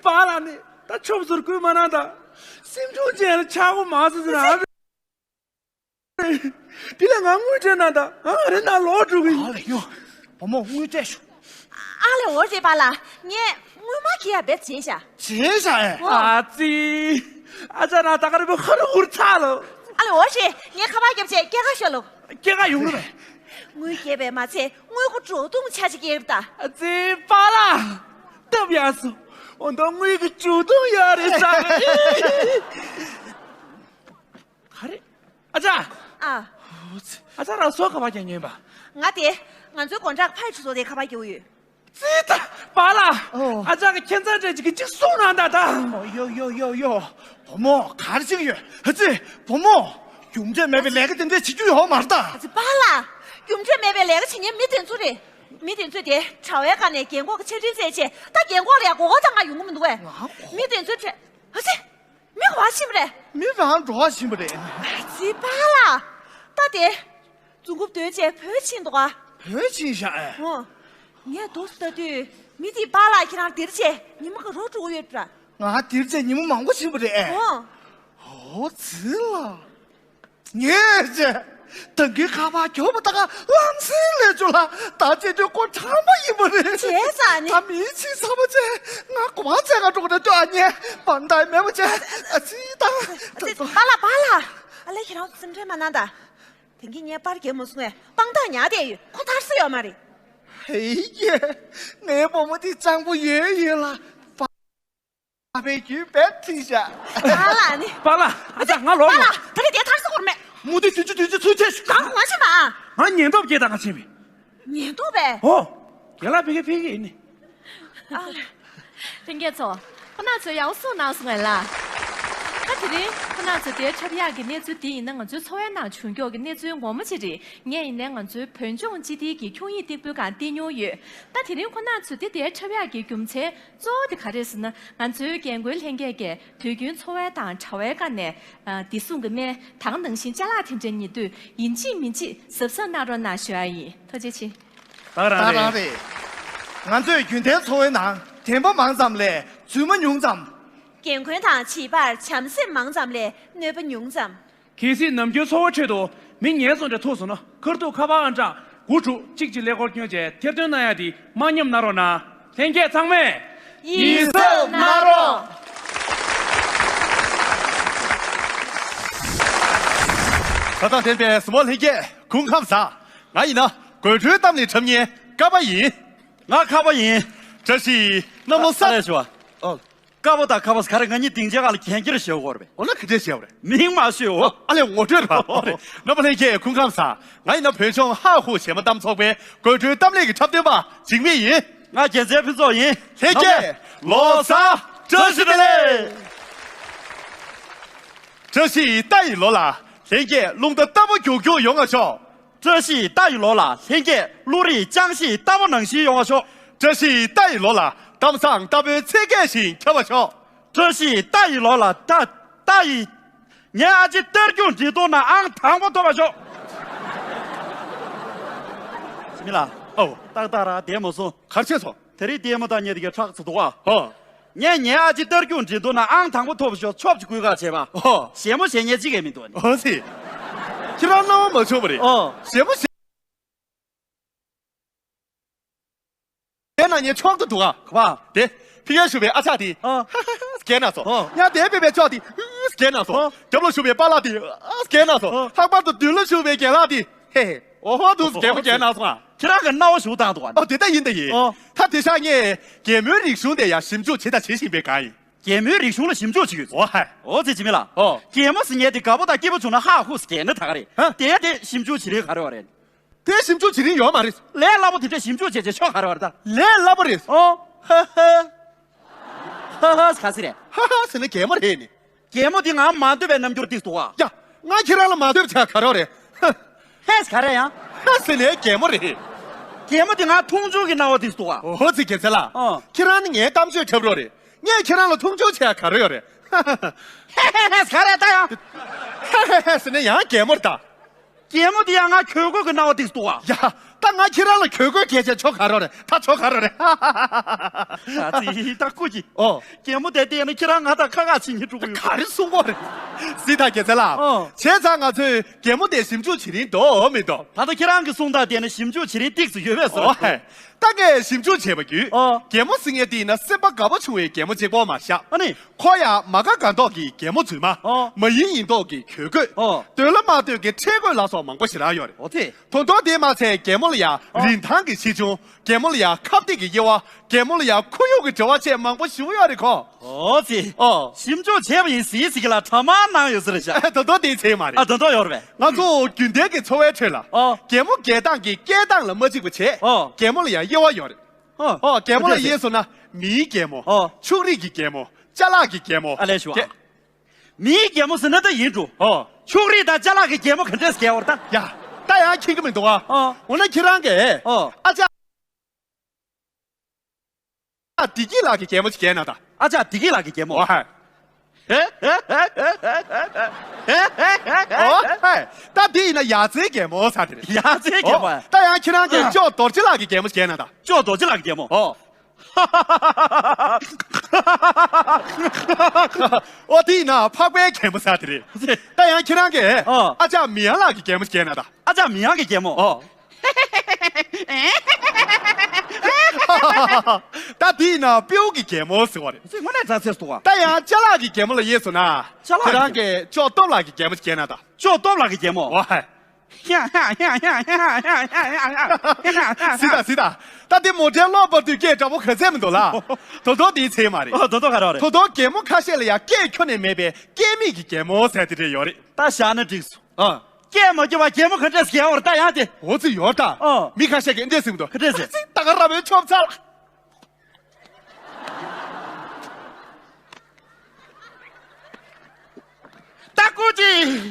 པཱ་ལགས་ནི་ད་ཆོབ་ཟུར་བསྐུལ་མ་གནང་ད། སེམས་ཆུང་ཅན་ལ་ཆག་སྒོ་མ་བཟོ་ཟེར་ན། དེ་ལ་ང་དངུལ་སྤྲད་ན་ད་ང་རེ་ན་ལོག་འགྲོ་གི་ཡིན། ཨ་ལས་ཡོ། བུ་མོ་དངུལ་སྤྲད་ཤོག་ཨ་ལས་འོ་རེད་པཱ་ལགས། ངས་དངུལ་མ་ཁྱེར་ཡ་བེད་བྱས་ཤག་བྱས་ཤག་ཨེ། ཨོ། ཨ་ཙི། ཨ་ཅག་རང་ད་ག་རེ་བུ་ཧ་རུ་ཧུར་ཚ་ལོ། ཨ་ལས་འོ་རེད། ངས་ཁ་པར་བརྒྱབ་བྱས་སྐྱེལ་ག་ཤོག་ལོ། སྐྱེལ་ག་ཡོང་རུ་བས། དངུལ་རྒྱབ་པས་མ་ཚད་དངུལ་སྒོར་སྒྲོ་བརྡུང་ཆ་ཅིག་སྐྱེལ་རུ་ད། ཨ་ཙི། པཱ་ལགས། སྟབས་ཡག་སོང་། འོ་ད་དངུལ་གྱི་སྒྲོ་བརྡུང་ཡག་རེད་ས། ག་རེ། ཨ་ཅག་ཨ། ཨ་ཅག་རང་སོ་ག་པར་རྒྱག་མཁན་པ། ང་དེ། ང་ཚོའི་དགོན་གྲྭ་ཕ་ཡི་ཁྲི་ཚོ་དེ་ཁ་པར་རྒྱག་ཡོད། ཙི་ད། པཱ་ལགས། ཨོ། ཨ་ཅག་གི་ཁྱད་མཚར་འདྲ་ཅིག་གི་གཅིག་གསུང་གནང་ད་ད། ཨོ་ཡོ་ཡོ་ཡོ་ཡོ། བུ་མོ་ག་རེ་ཅིག་ཡོད། ཨ་ཙི། བུ་མོ། རྒྱུ་འབྲས་མེད་པའི་ལས་ཀ་དེ་འདྲ་བྱེད་རྒྱུ་ཡོད་མ་རེད་ད། ཨ་ཙི་པཱ་ལགས། རྒྱུ་འབྲས་མེད་པའི་ལས་ཀ་བྱེད་མཁན་མི་དེ་ཚོ་རེད། མི་དེ་ཚོས་དེ་གྲྭ་བའི་སྒང་ནས་རྒན་གོག་གི་ཆ་འཕྲིན་བཙལ་བྱས་ད་རྒན་གོག་ལ་ཡ་མགོ་སྐོར་བཏང་ག་ཡོང་གི་མི་འདུག་གས། ང་གོ། མི་དེ་ཚོས་དྲན། ཨ་ཙི། མི་ག་པར་ཕྱིན་པ་རེད། མི་རང་འགྲོ་བ་ཕྱིན་པ་རེད། ཨ་ཙི་པཱ་ལགས། ད་དེ། རྫུན་རྐུབ་དོན་བྱས་བོད་ཕྱིན་འདུག་ག་བོད་ཕྱིན་ཤག་ཨེ། ཨོ། ངས་འདུག་ལྟ་དུས་མི་དེས་པཱ་ལགས་ཁྱེད་རང་འདིར་བྱས་ཉི་མ་ག་རོ་འགྲོ་གི་ཡོད་པ། ང་འདིར་བྱས་ཉི་མ་མང་པོ་ཕྱིན་པ་རེད་ཨེ། ཨོ། ཨོ་ཙི་ལ། ངས་བྱས། ད་གིན་ཁ་པར་གྱོགས་པ་ད་ག་ལམ་སེང་སླེབས་བྱུང་ལ་ད་བྱེད་དུས་ཁོ་གྲང་པ་ཡིན་པ་རེད། བྱས་ཙང་ནི། ད་མིའི་ཕྱི་ཚ་པོ་བྱས་ང་གོ་བ་བྱས་ག་འགྲོ་གི་རེད་ལྟོས་ཨ་ཉེ་བར་མདའ་མེད་པ་བྱས་ཨ་ཙི་ད། ཨ་ཙི་པཱ་ལགས་པཱ་ལགས། ཨ་ལས་ཁྱེད་རང་ཚོ་སེམས་ཁྲལ་མ་གནང་ད། དེང་གི་ངས་པར་རྒྱག་མ་སོང་ངས་དཔང་རྟགས་ཉར་བསྡད་ཡོད། ཁོ་ཐར་ས་ཡོད་མ་རེད། ཧེ་ཡེ། ངའི་བུ་མོ་འདི་སྤྱང་པོ་ཡོད་ཡོད་ལ། པ་ཕའི་རྒྱུད་བེད་ཐིག་བཞག་ཨ་ལ་ནི། པཱ་ལགས། ཨ་ཅག་ང་ལོག་པཱ་ལགས། ད་རེས་དེ་ཐར་ས་སྐོར་མེད། མུ་ཏིག་དུས་ཚོད་དུས་ཚོད་ཚུན་ཆད་ཞུ། གང་ང་ཕྱིན་པ། ང་ཉེན་རྟོག་བརྒྱད་དང་ང་ཕྱིན་པས། ཉེན་རྟོག་པས། ཨོ། རྒན་ལགས་ཕ་གི་ཕ་གི་ཡིན་ནི། ཨ་ལ། ལྷན་རྒྱས་ཚོ། ཁོ་ན་ཚོས་ཡག་པོ་གསུངས་གནང་སོང་ངས་ལ། ད་དེ་རིང་ཁོ་རང་ཚོ་དེར་འཁྲབ་ཡག་གི་གནས་ཚུལ་འདི་ཡིན་ན་ང་ཚོའི་འཚོ་བའི་ནང་བྱུང་ཀྱོག་གི་གནས་ཚུལ་ངོ་མ་ཅིག་རེད། ངས་ཡིན་ནའི་ང་ཚོའི་བོད་ལྗོངས་སྤྱི་བདེ་གི་ཁྱུང་ཡིག་སྟེགས་བུའི་སྒང་བལྟས་མྱོང་ཡོད། ད་དེ་རིང་ཁོ་རང་ཚོ་འདི་དེར་འཁྲབ་ཡག་གི་རྒྱུ་མཚན་གཙོ་བོ་དེ་ག་རེ་རེད་ཟེར་ན། ང་ཚོའི་རྒན་རྒོན་ལྷན་རྒྱས་ཀྱིས་དུས་རྒྱུན་འཚོ་བའི་དང་དྲ་བའི་སྒང་ནས་ཨ་བདེ་སྲུང་གི་སྨན་དང་ནང་བཞིན་ཅ་ལག་དེ་འདྲ་ཉོ་དུས་ཡིན་གཅིག་མིན་གཅིག་གཟབ་གཟབ་གནང་རོགས་གནང་ཞུ་ཡ་ཡིན། ཐུགས་རྗེ་ཆེ། ད་ག་རང་ད་རང་རེད། རེད། ང་ཚོས་རྒྱུན་ལྡན་འཚོ་བའི་ནང་དྲན་པ་མང་ཙམ་ལས་རྫུན་མ་ཉུང་ཙམ། རྒན་རྒོན་དང་བྱིས་པར་བྱམས་སེམས་མང་ཙམ་ལས་གནོད་པ་ཉུང་ཙམ། གལ་སྲིད་ནམ་རྒྱུན་འཚོ་བ་ཁྲོད་དུ་མི་ངན་སོང་འདྲ་ཐུག་སོང་ན། ཁ་ཐུག་ཁ་པར་ཨང་གྲངས་དགུ་དྲུག་གཅིག་གཅིག་ཀླད་ཀོར་བསྐྱོན་བྱས་ཐེར་འདོན་གནང་ཡ་དེ་མ་ཉམས་གནང་རོགས་གནང་། ལྷན་རྒྱས་ཚང་མས་ཡིད་གཟབ་གནང་རོགས། ས་དང་ལྡན་པའི་སུ་མོ་ལྷན་རྒྱས་སྐུ་ཁམས་བཟང་། ང་ཡིན་ན་དགོད་བྲོའི་གཏམ་ལས་འཁྲབ་མཁན་ཀ་པ་ཡིན། ང་ཁ་པ་ཡིན། བཀྲ་ཤིས་གནམ་ལོ་གསར། ཨ་ལས་ཞུ་བ། ཨོ། ཀ་པ་དང་ཁ་པ་ག་རེ། ང་གཉིས་སྡིངས་ཆའི་སྒང་ལ་གན་རྐྱལ་བཞེས་དགོས་རེད་པས། འོ་ན་ག་འདྲས་བཞེས་པ་རེད། མིང་མ་ཤོད་འོ། ཨ་ལས་ངོ་སྤྲོད་ར། ཨོ་རེད། རྣམ་པ་ལྷན་རྒྱས་སྐུ་ཁམས་བཟང་། ང་ཡིན་ན་བོད་ལྗོངས་ཧ་ཧུ་བྱེ་མ་གཏམ་ཚོགས་པའི་དགོད་བྲོའི་གཏམ་གླེང་གི་འཁྲབ་སྟོན་པ་འཇིགས་མེད་ཡིན། ང་རྒྱལ་མཚན་ཕུན་ཚོགས་ཡིན། ལྷན་རྒྱས་ལོ་གསར་བཀྲ་ཤིས་བདེ་ལེགས། བཀྲ་ཤིས་རྟ་ཡི་ལོ་ལ་ལྷན་རྒྱས་རླུང་རྟ་རྟ་པོ་རྒྱུག་རྒྱུག་ཡོང་ང་ཤོག། བཀྲ་ཤིས་རྟ་ཡི་ལོ་ལ་ལྷན་རྒྱས་བློ་རིག་ཅང་ཤེས་རྟ་ཕོ་ནང་བཞིན་ཡོང་བ་ཤོག། བཀྲ་ཤིས་རྟ་ཡི་ལོ་ལ་གཏམ་བཟང་རྟ་ཕོའི་ཚིག་སྐད་བཞིན་ཁྱབ་པ་ཤོག། བཀྲ་ཤིས་རྟ་ཡི་ལོ་ལ་རྟ་རྟ་ཡི། ངའི་ཨ་ཅེ་རྟ་རྒྱུག་འགྲན་བསྡུར་ནང་ཨང་དང་པོ་ཐོབ་པ་ཤོག། འཇིགས་མེད་ལགས། ཨོ། ཏག་ཏག་ར་བསྡད་མ་སོང་། ག་རེ་བྱས་སོང་། དེ་རིང་ལྟད་མོ་ལྟ་མཁན་དེ་གའི་ཁྲག་ཚ་འདུག་ཨ། ཧོ། ངས་ངའི་ཨ་ཅེ་རྟ་རྒྱུག་འགྲན་བསྡུར་ནང་ཨང་དང་པོ་ཐོབ་ཤོག། ཆོབ་ཅིག་བསྐུལ་ཁ་བྱས་པ། ཧོ། ཞེ་མོ་ཞེ་ཉེ་གཅིག་ཡང་མི་འདུག་ཨ་ནི། ཨོ་ཙི། ཁྱེད་རང་སྣང་བ་མ་བྱུང་བ་རེད། ཨོ། ཞེ་མོ་ཞེ། དེ་ན་ངའི་ཕྱོགས་སུ་འདུག་ཨ། ག་པ། དེ། ཕི་ཡ་ཞུ་བའི་ཨ་ཅག་དེ། ཨ། ཧ་ཧ་ཧ་སྐད་ན་སོ། ཨོ། ཡང་དེ་པེ་པེ་ཕྱོགས་དེ། ཧུ་སྐད་ན་སོ། ཨོ། རྒྱབ་ལ་ཞུ་བའི་པཱ་ལགས་དེ། ཨ་སྐད་ན་སོ། ཨོ། ལྷག་པར་དུ་མདུན་ལ་ཞུ་བའི་རྒན་ལགས་དེ། ཧེ་ཧེ། ཨོ་ཧོ་འདུག་སྐད་པོ་སྐད་ན་སོང་ཨ། ཁྱེད་རང་གི་སྣང་བ་ཞུ་བཏང་འདུག་ཨ། ཨོ་དེ་ལྟ་ཡིན་ད་ཡིན། ཨོ། ད་དེ་ཤག་ངས་གད་མོའི་རིག་གཞུང་དེ་ཡང་ཞིབ་འཇུག་བྱེད་དང་བྱེད་བཞིན་པའི་སྒང་ཡིན། གད་མོའི་རིག་གཞུང་ལ་ཞིབ་འཇུག་བྱེད་ཀྱི་ཡོད། ཨོ་ཧ། ཨོ་ཙི་འཇིགས་མེད་ལགས། ཨོ། གད་མོ་ཟེར་མཁན་དེ་དགའ་པོ་དང་སྐྱིད་པོ་བྱུང་ན་ཧ་ཧུ་ཟེར་གད་ན་ད་ག་རེད། ཧ། དེ་དེ་ཞིབ་འཇུག་བྱེད་རིན་ག་རེ་བ་རེད། དེ་ཞིབ་འཇུག་བྱེད་རིན་ཡོད་མ་རེད། ལས་སླ་པོ་དེ་འདྲ་ཞིབ་འཇུག་བྱས་བྱས་ཆོག་ག་རེ་བ་རེད་ད། ལས་སླ་པོ་རེད། ཨོ། ཧ་ཧ། ཧ་ཧ་ག་ཟེར་རེད། ཧ་ཧ་ཟེར་ན་གད་མོ་རེད་ནི། གད་མོ་འདི་ང་མ་འདོད་པའི་རྣམ་འགྱུར་ཏིག་འདུག་ཨ། ཡ། ང་ཁྱེད་རང་ལ་མ་འདོད་ཆ་ག་རེ་རེད། ཧ། ཧེ་ག་རེ་ཡང་། ཧ་ཟེར་ནས་གད་མོ་རེད། གད་མོ་འདི་ང་མཐོང་ཆུང་གི་སྣང་བ་ཏིག་འདུག་ཨ། ཨོ་ཧོ་ཙི་རྒྱལ་མཚན་ལགས། ཨོ། ཁྱེད་རང་ནི་ངའི་གཏམ་བརྗོད་འཁྲབ་རོགས་རེད། ངས་ཁྱེད་རང་ལ་མཐོང་ཆུང་བྱས་ག་རེ་ཡོད་རེད། ཧ་ཧ་ཧ་ཧེ་ཧེ་ག་རེ་ད་ཡང་། ཧ་ཧ་ཧ་ཟེར་ནས་ཡང་གད་མོ་རེད་ད། གད་མོ་འདི་ཡང་ང་གྱོད་དགོད་ཀྱི་སྣང་བ་ཏིག་འདུག་ཨ། ཡ། ད་ང་ཁྱེད་རང་ལ་གྱོད་དགོད་གལ་ཆེ་ཆོག་ག་རོགས་རེད། ད་ཆོག་ག་རོགས་རེད། ཨ་ཙི་ད་སྐུ་མཁྱེན། ཨོ། གད་མོ་དེ་བལྟས་ན་ཁྱེད་རང་ང་དང་ཁ་ཁ་ཕྱེ་ཉེ་འགྲོ་གི་ཡོད། ག་རེ་གསུང་གོ་རེད། སྲིད་ད་རྒྱལ་མཚན་ལགས། ཨོ། བྱས་ཙང་ང་ཚོས་གད་མོ་དེ་ཞིབ་འཇུག་བྱེད་རིན་འདུག་མི་འདུག་ད་ལྟ་ཁྱེད་རང་གི་གསུང་སྟངས་བལྟས་ན་ཞིབ་འཇུག་བྱེད་རིན་ཏིག་ཙམ་ཡོད་པའི་བཟོ་འདུག་ཨོ་ཧེ། ད་ངས་ཞིབ་འཇུག་བྱས་པ་བརྒྱུད། ཨོ། གད་མོ་ཟེར་མཁན་དེ་ཡིན་ན་སེམས་པ་དགའ་པོ་བྱུང་བའི་གད་མོ་གཅིག་པོ་མ་བཞག་ཨ་ནི། ཁོ་ཡང་མ་དགའ་དགའ་མདོག་གི་གད་མོ་རྫུན་མ། ཨོ། མ་ཡིན་ཡིན་མདོག་གི་གྱོད་དགོད། ཨོ། འདོད་ལ་མ་འདོད་ཀྱི་ཁྲེལ་དགོད་ལ་སོགས་མང་པོ་ཞེ་དྲག་ཡོད་རེད། ཨོ་ཙི། ད་དུང་དེ་མ་ཚད་གད་མོ་ལ་ཡང་ཨོ། རིན་ཐང་གི་ཆེ་ཆུང་། གད་མོ་ལ་ཡང་ཁ་གཏད་ཀྱི་དབྱེ་བ། གད་མོ་ལ་ཡང་ཁོར་ཡུག་གི་འབྲེལ་བ་བཅས་མང་པོ་ཞིག་ཡོད་རེད་ཁོ། ཨོ་ཙི། ཨོ། ཞིབ་འཇུག་བྱས་པ་ཡིན་ཟེར་ཟེར་གྱི་ལ་གྲ་མ་ནང་ཡོད་ས་རེད་ཤག་ད་དུང་དེ་ཚད་མ་རེད། ཨ་ད་དུང་ཡོད་རེད་པས། ང་ཚོ་རྒྱུན་ལྡན་གྱི་འཚོ་བའི་ཁྲོད་ལ། ཨོ། གད་མོ་འགེལ་སྟངས་ཀྱི་སྐད་གདངས་ལ་མ་གཅིག་པ་བྱས། ཨོ། གད་མོ་ལ་ཡང་དབྱེ་བ་ཡོད་རེད། ཨོ། ཨོ་གད་མོ་ལ་དབྱེ་སོང་ན་མིའི་གད་མོ། ཨོ། ཕྱུགས་རིགས་ཀྱི་གད་མོ། ཅ་ལག་གི་གད་མོ། ཨ་ལས་ཞུ་ཨ། གད། མིའི་གད་མོ་ཟེར་ན་ད་ཡིན་འགྲོ། ཨོ། ཕྱུགས་རིགས་དང་ཅ་ལག་གི་གད་མོ་ག་འདྲས་གད་བར་ད། ཡ། ད་ཡང་མཁྱེན་གྱི་མི་འདུག་ཨ། ཨོ། འོ་ན་ཁྱེད་རང་གིས། ཨོ། ཨ་ཅག་བདེ་སྐྱིད་ལགས་ཀྱི་གད་མོ་ཅིག་གད་ན་ད། ཨ་ཅག་བདེ་སྐྱིད་ལགས་ཀྱི་གད་མོ། ཨོ་ཧ། ཨོ་ཧ། ད་འདི་ཡིན་ན་ཡ་མཚན་གད་མོ་ཟེར་དེ་རེད། ཡ་མཚན་གད་མོ། ཨོ། ད་ཡང་ཁྱེད་རང་གིས་ཨ། ཅོག་རྡོ་རྗེ་ལགས་ཀྱི་གད་མོ་ཅིག་གད་ན་ད། ཅོག་རྡོ་རྗེ་ལགས་ཀྱི་གད་མོ། ཨོ། ཨོ་དེ་ཡིན་ན་ཕག་པའི་གད་མོ་ཟེར་དེ་རེད། ད་ཡང་ཁྱེད་རང་གིས་ཨ། ཨ་ཅག་མི་ཡང་ལགས་ཀྱི་གད་མོ་ཅིག་གད་ན་ད། ཨ་ཅག་མི་ཡང་གི་གད་མོ། ཨོ། ད་དེ་ཡིན་ན་སྤྲེའུ་གི་གད་མོ་ཟེར་བ་རེད། ཚེ་དངོས་གནས་འདྲ་ཚེ་སུ་བ། ད་ཡང་ཅ་ལག་གི་གད་མོ་ལ་དབྱེ་སོང་ན། ཅ་ལག་གི། ཁྱེད་རང་གིས་ཅོག་སྟོབས་ལགས་ཀྱི་གད་མོ་ཅིག་གད་ན་ད། ཅོག་སྟོབས་ལགས་ཀྱི་གད་མོ། ཨོ་ཧ། སི་ད་སི་ད། ད་དེ་མོ་ཊའི་གློག་སྤར་དུས་སྐད་འདྲ་པོ་ག་ཚད་མི་འདུག་ལ། ད་དུང་དེའི་ཚད་མ་རེད། ཨོ་ད་དུང་ག་རེ་རེད། ད་དུང་གད་མོ་ཁ་ཤས་ལ་ཡང་སྐད་ཁྱོན་ནས་མེད་པའི་སྐད་མེད་ཀྱི་གད་མོ་ཟེར་དེ་འདྲ་ཡོད་རེད། ད་བཞག་ན་འགྲིག་སོང་། ཨ། སྐད་མ་རྒྱབ་པ་གད་མོ་ག་འདྲས་གད་བར་ད་ཡང་དེ། འོ་ཙི་ཡོད་ད། ཨོ། མི་ཁ་ཤས་ཀྱིས་འདྲས་ཟེར་མི་འདུག་ག་འདྲས་ཟེར། ད་ག་ར་བའི་ཆོབ་ཚལ། ཅི།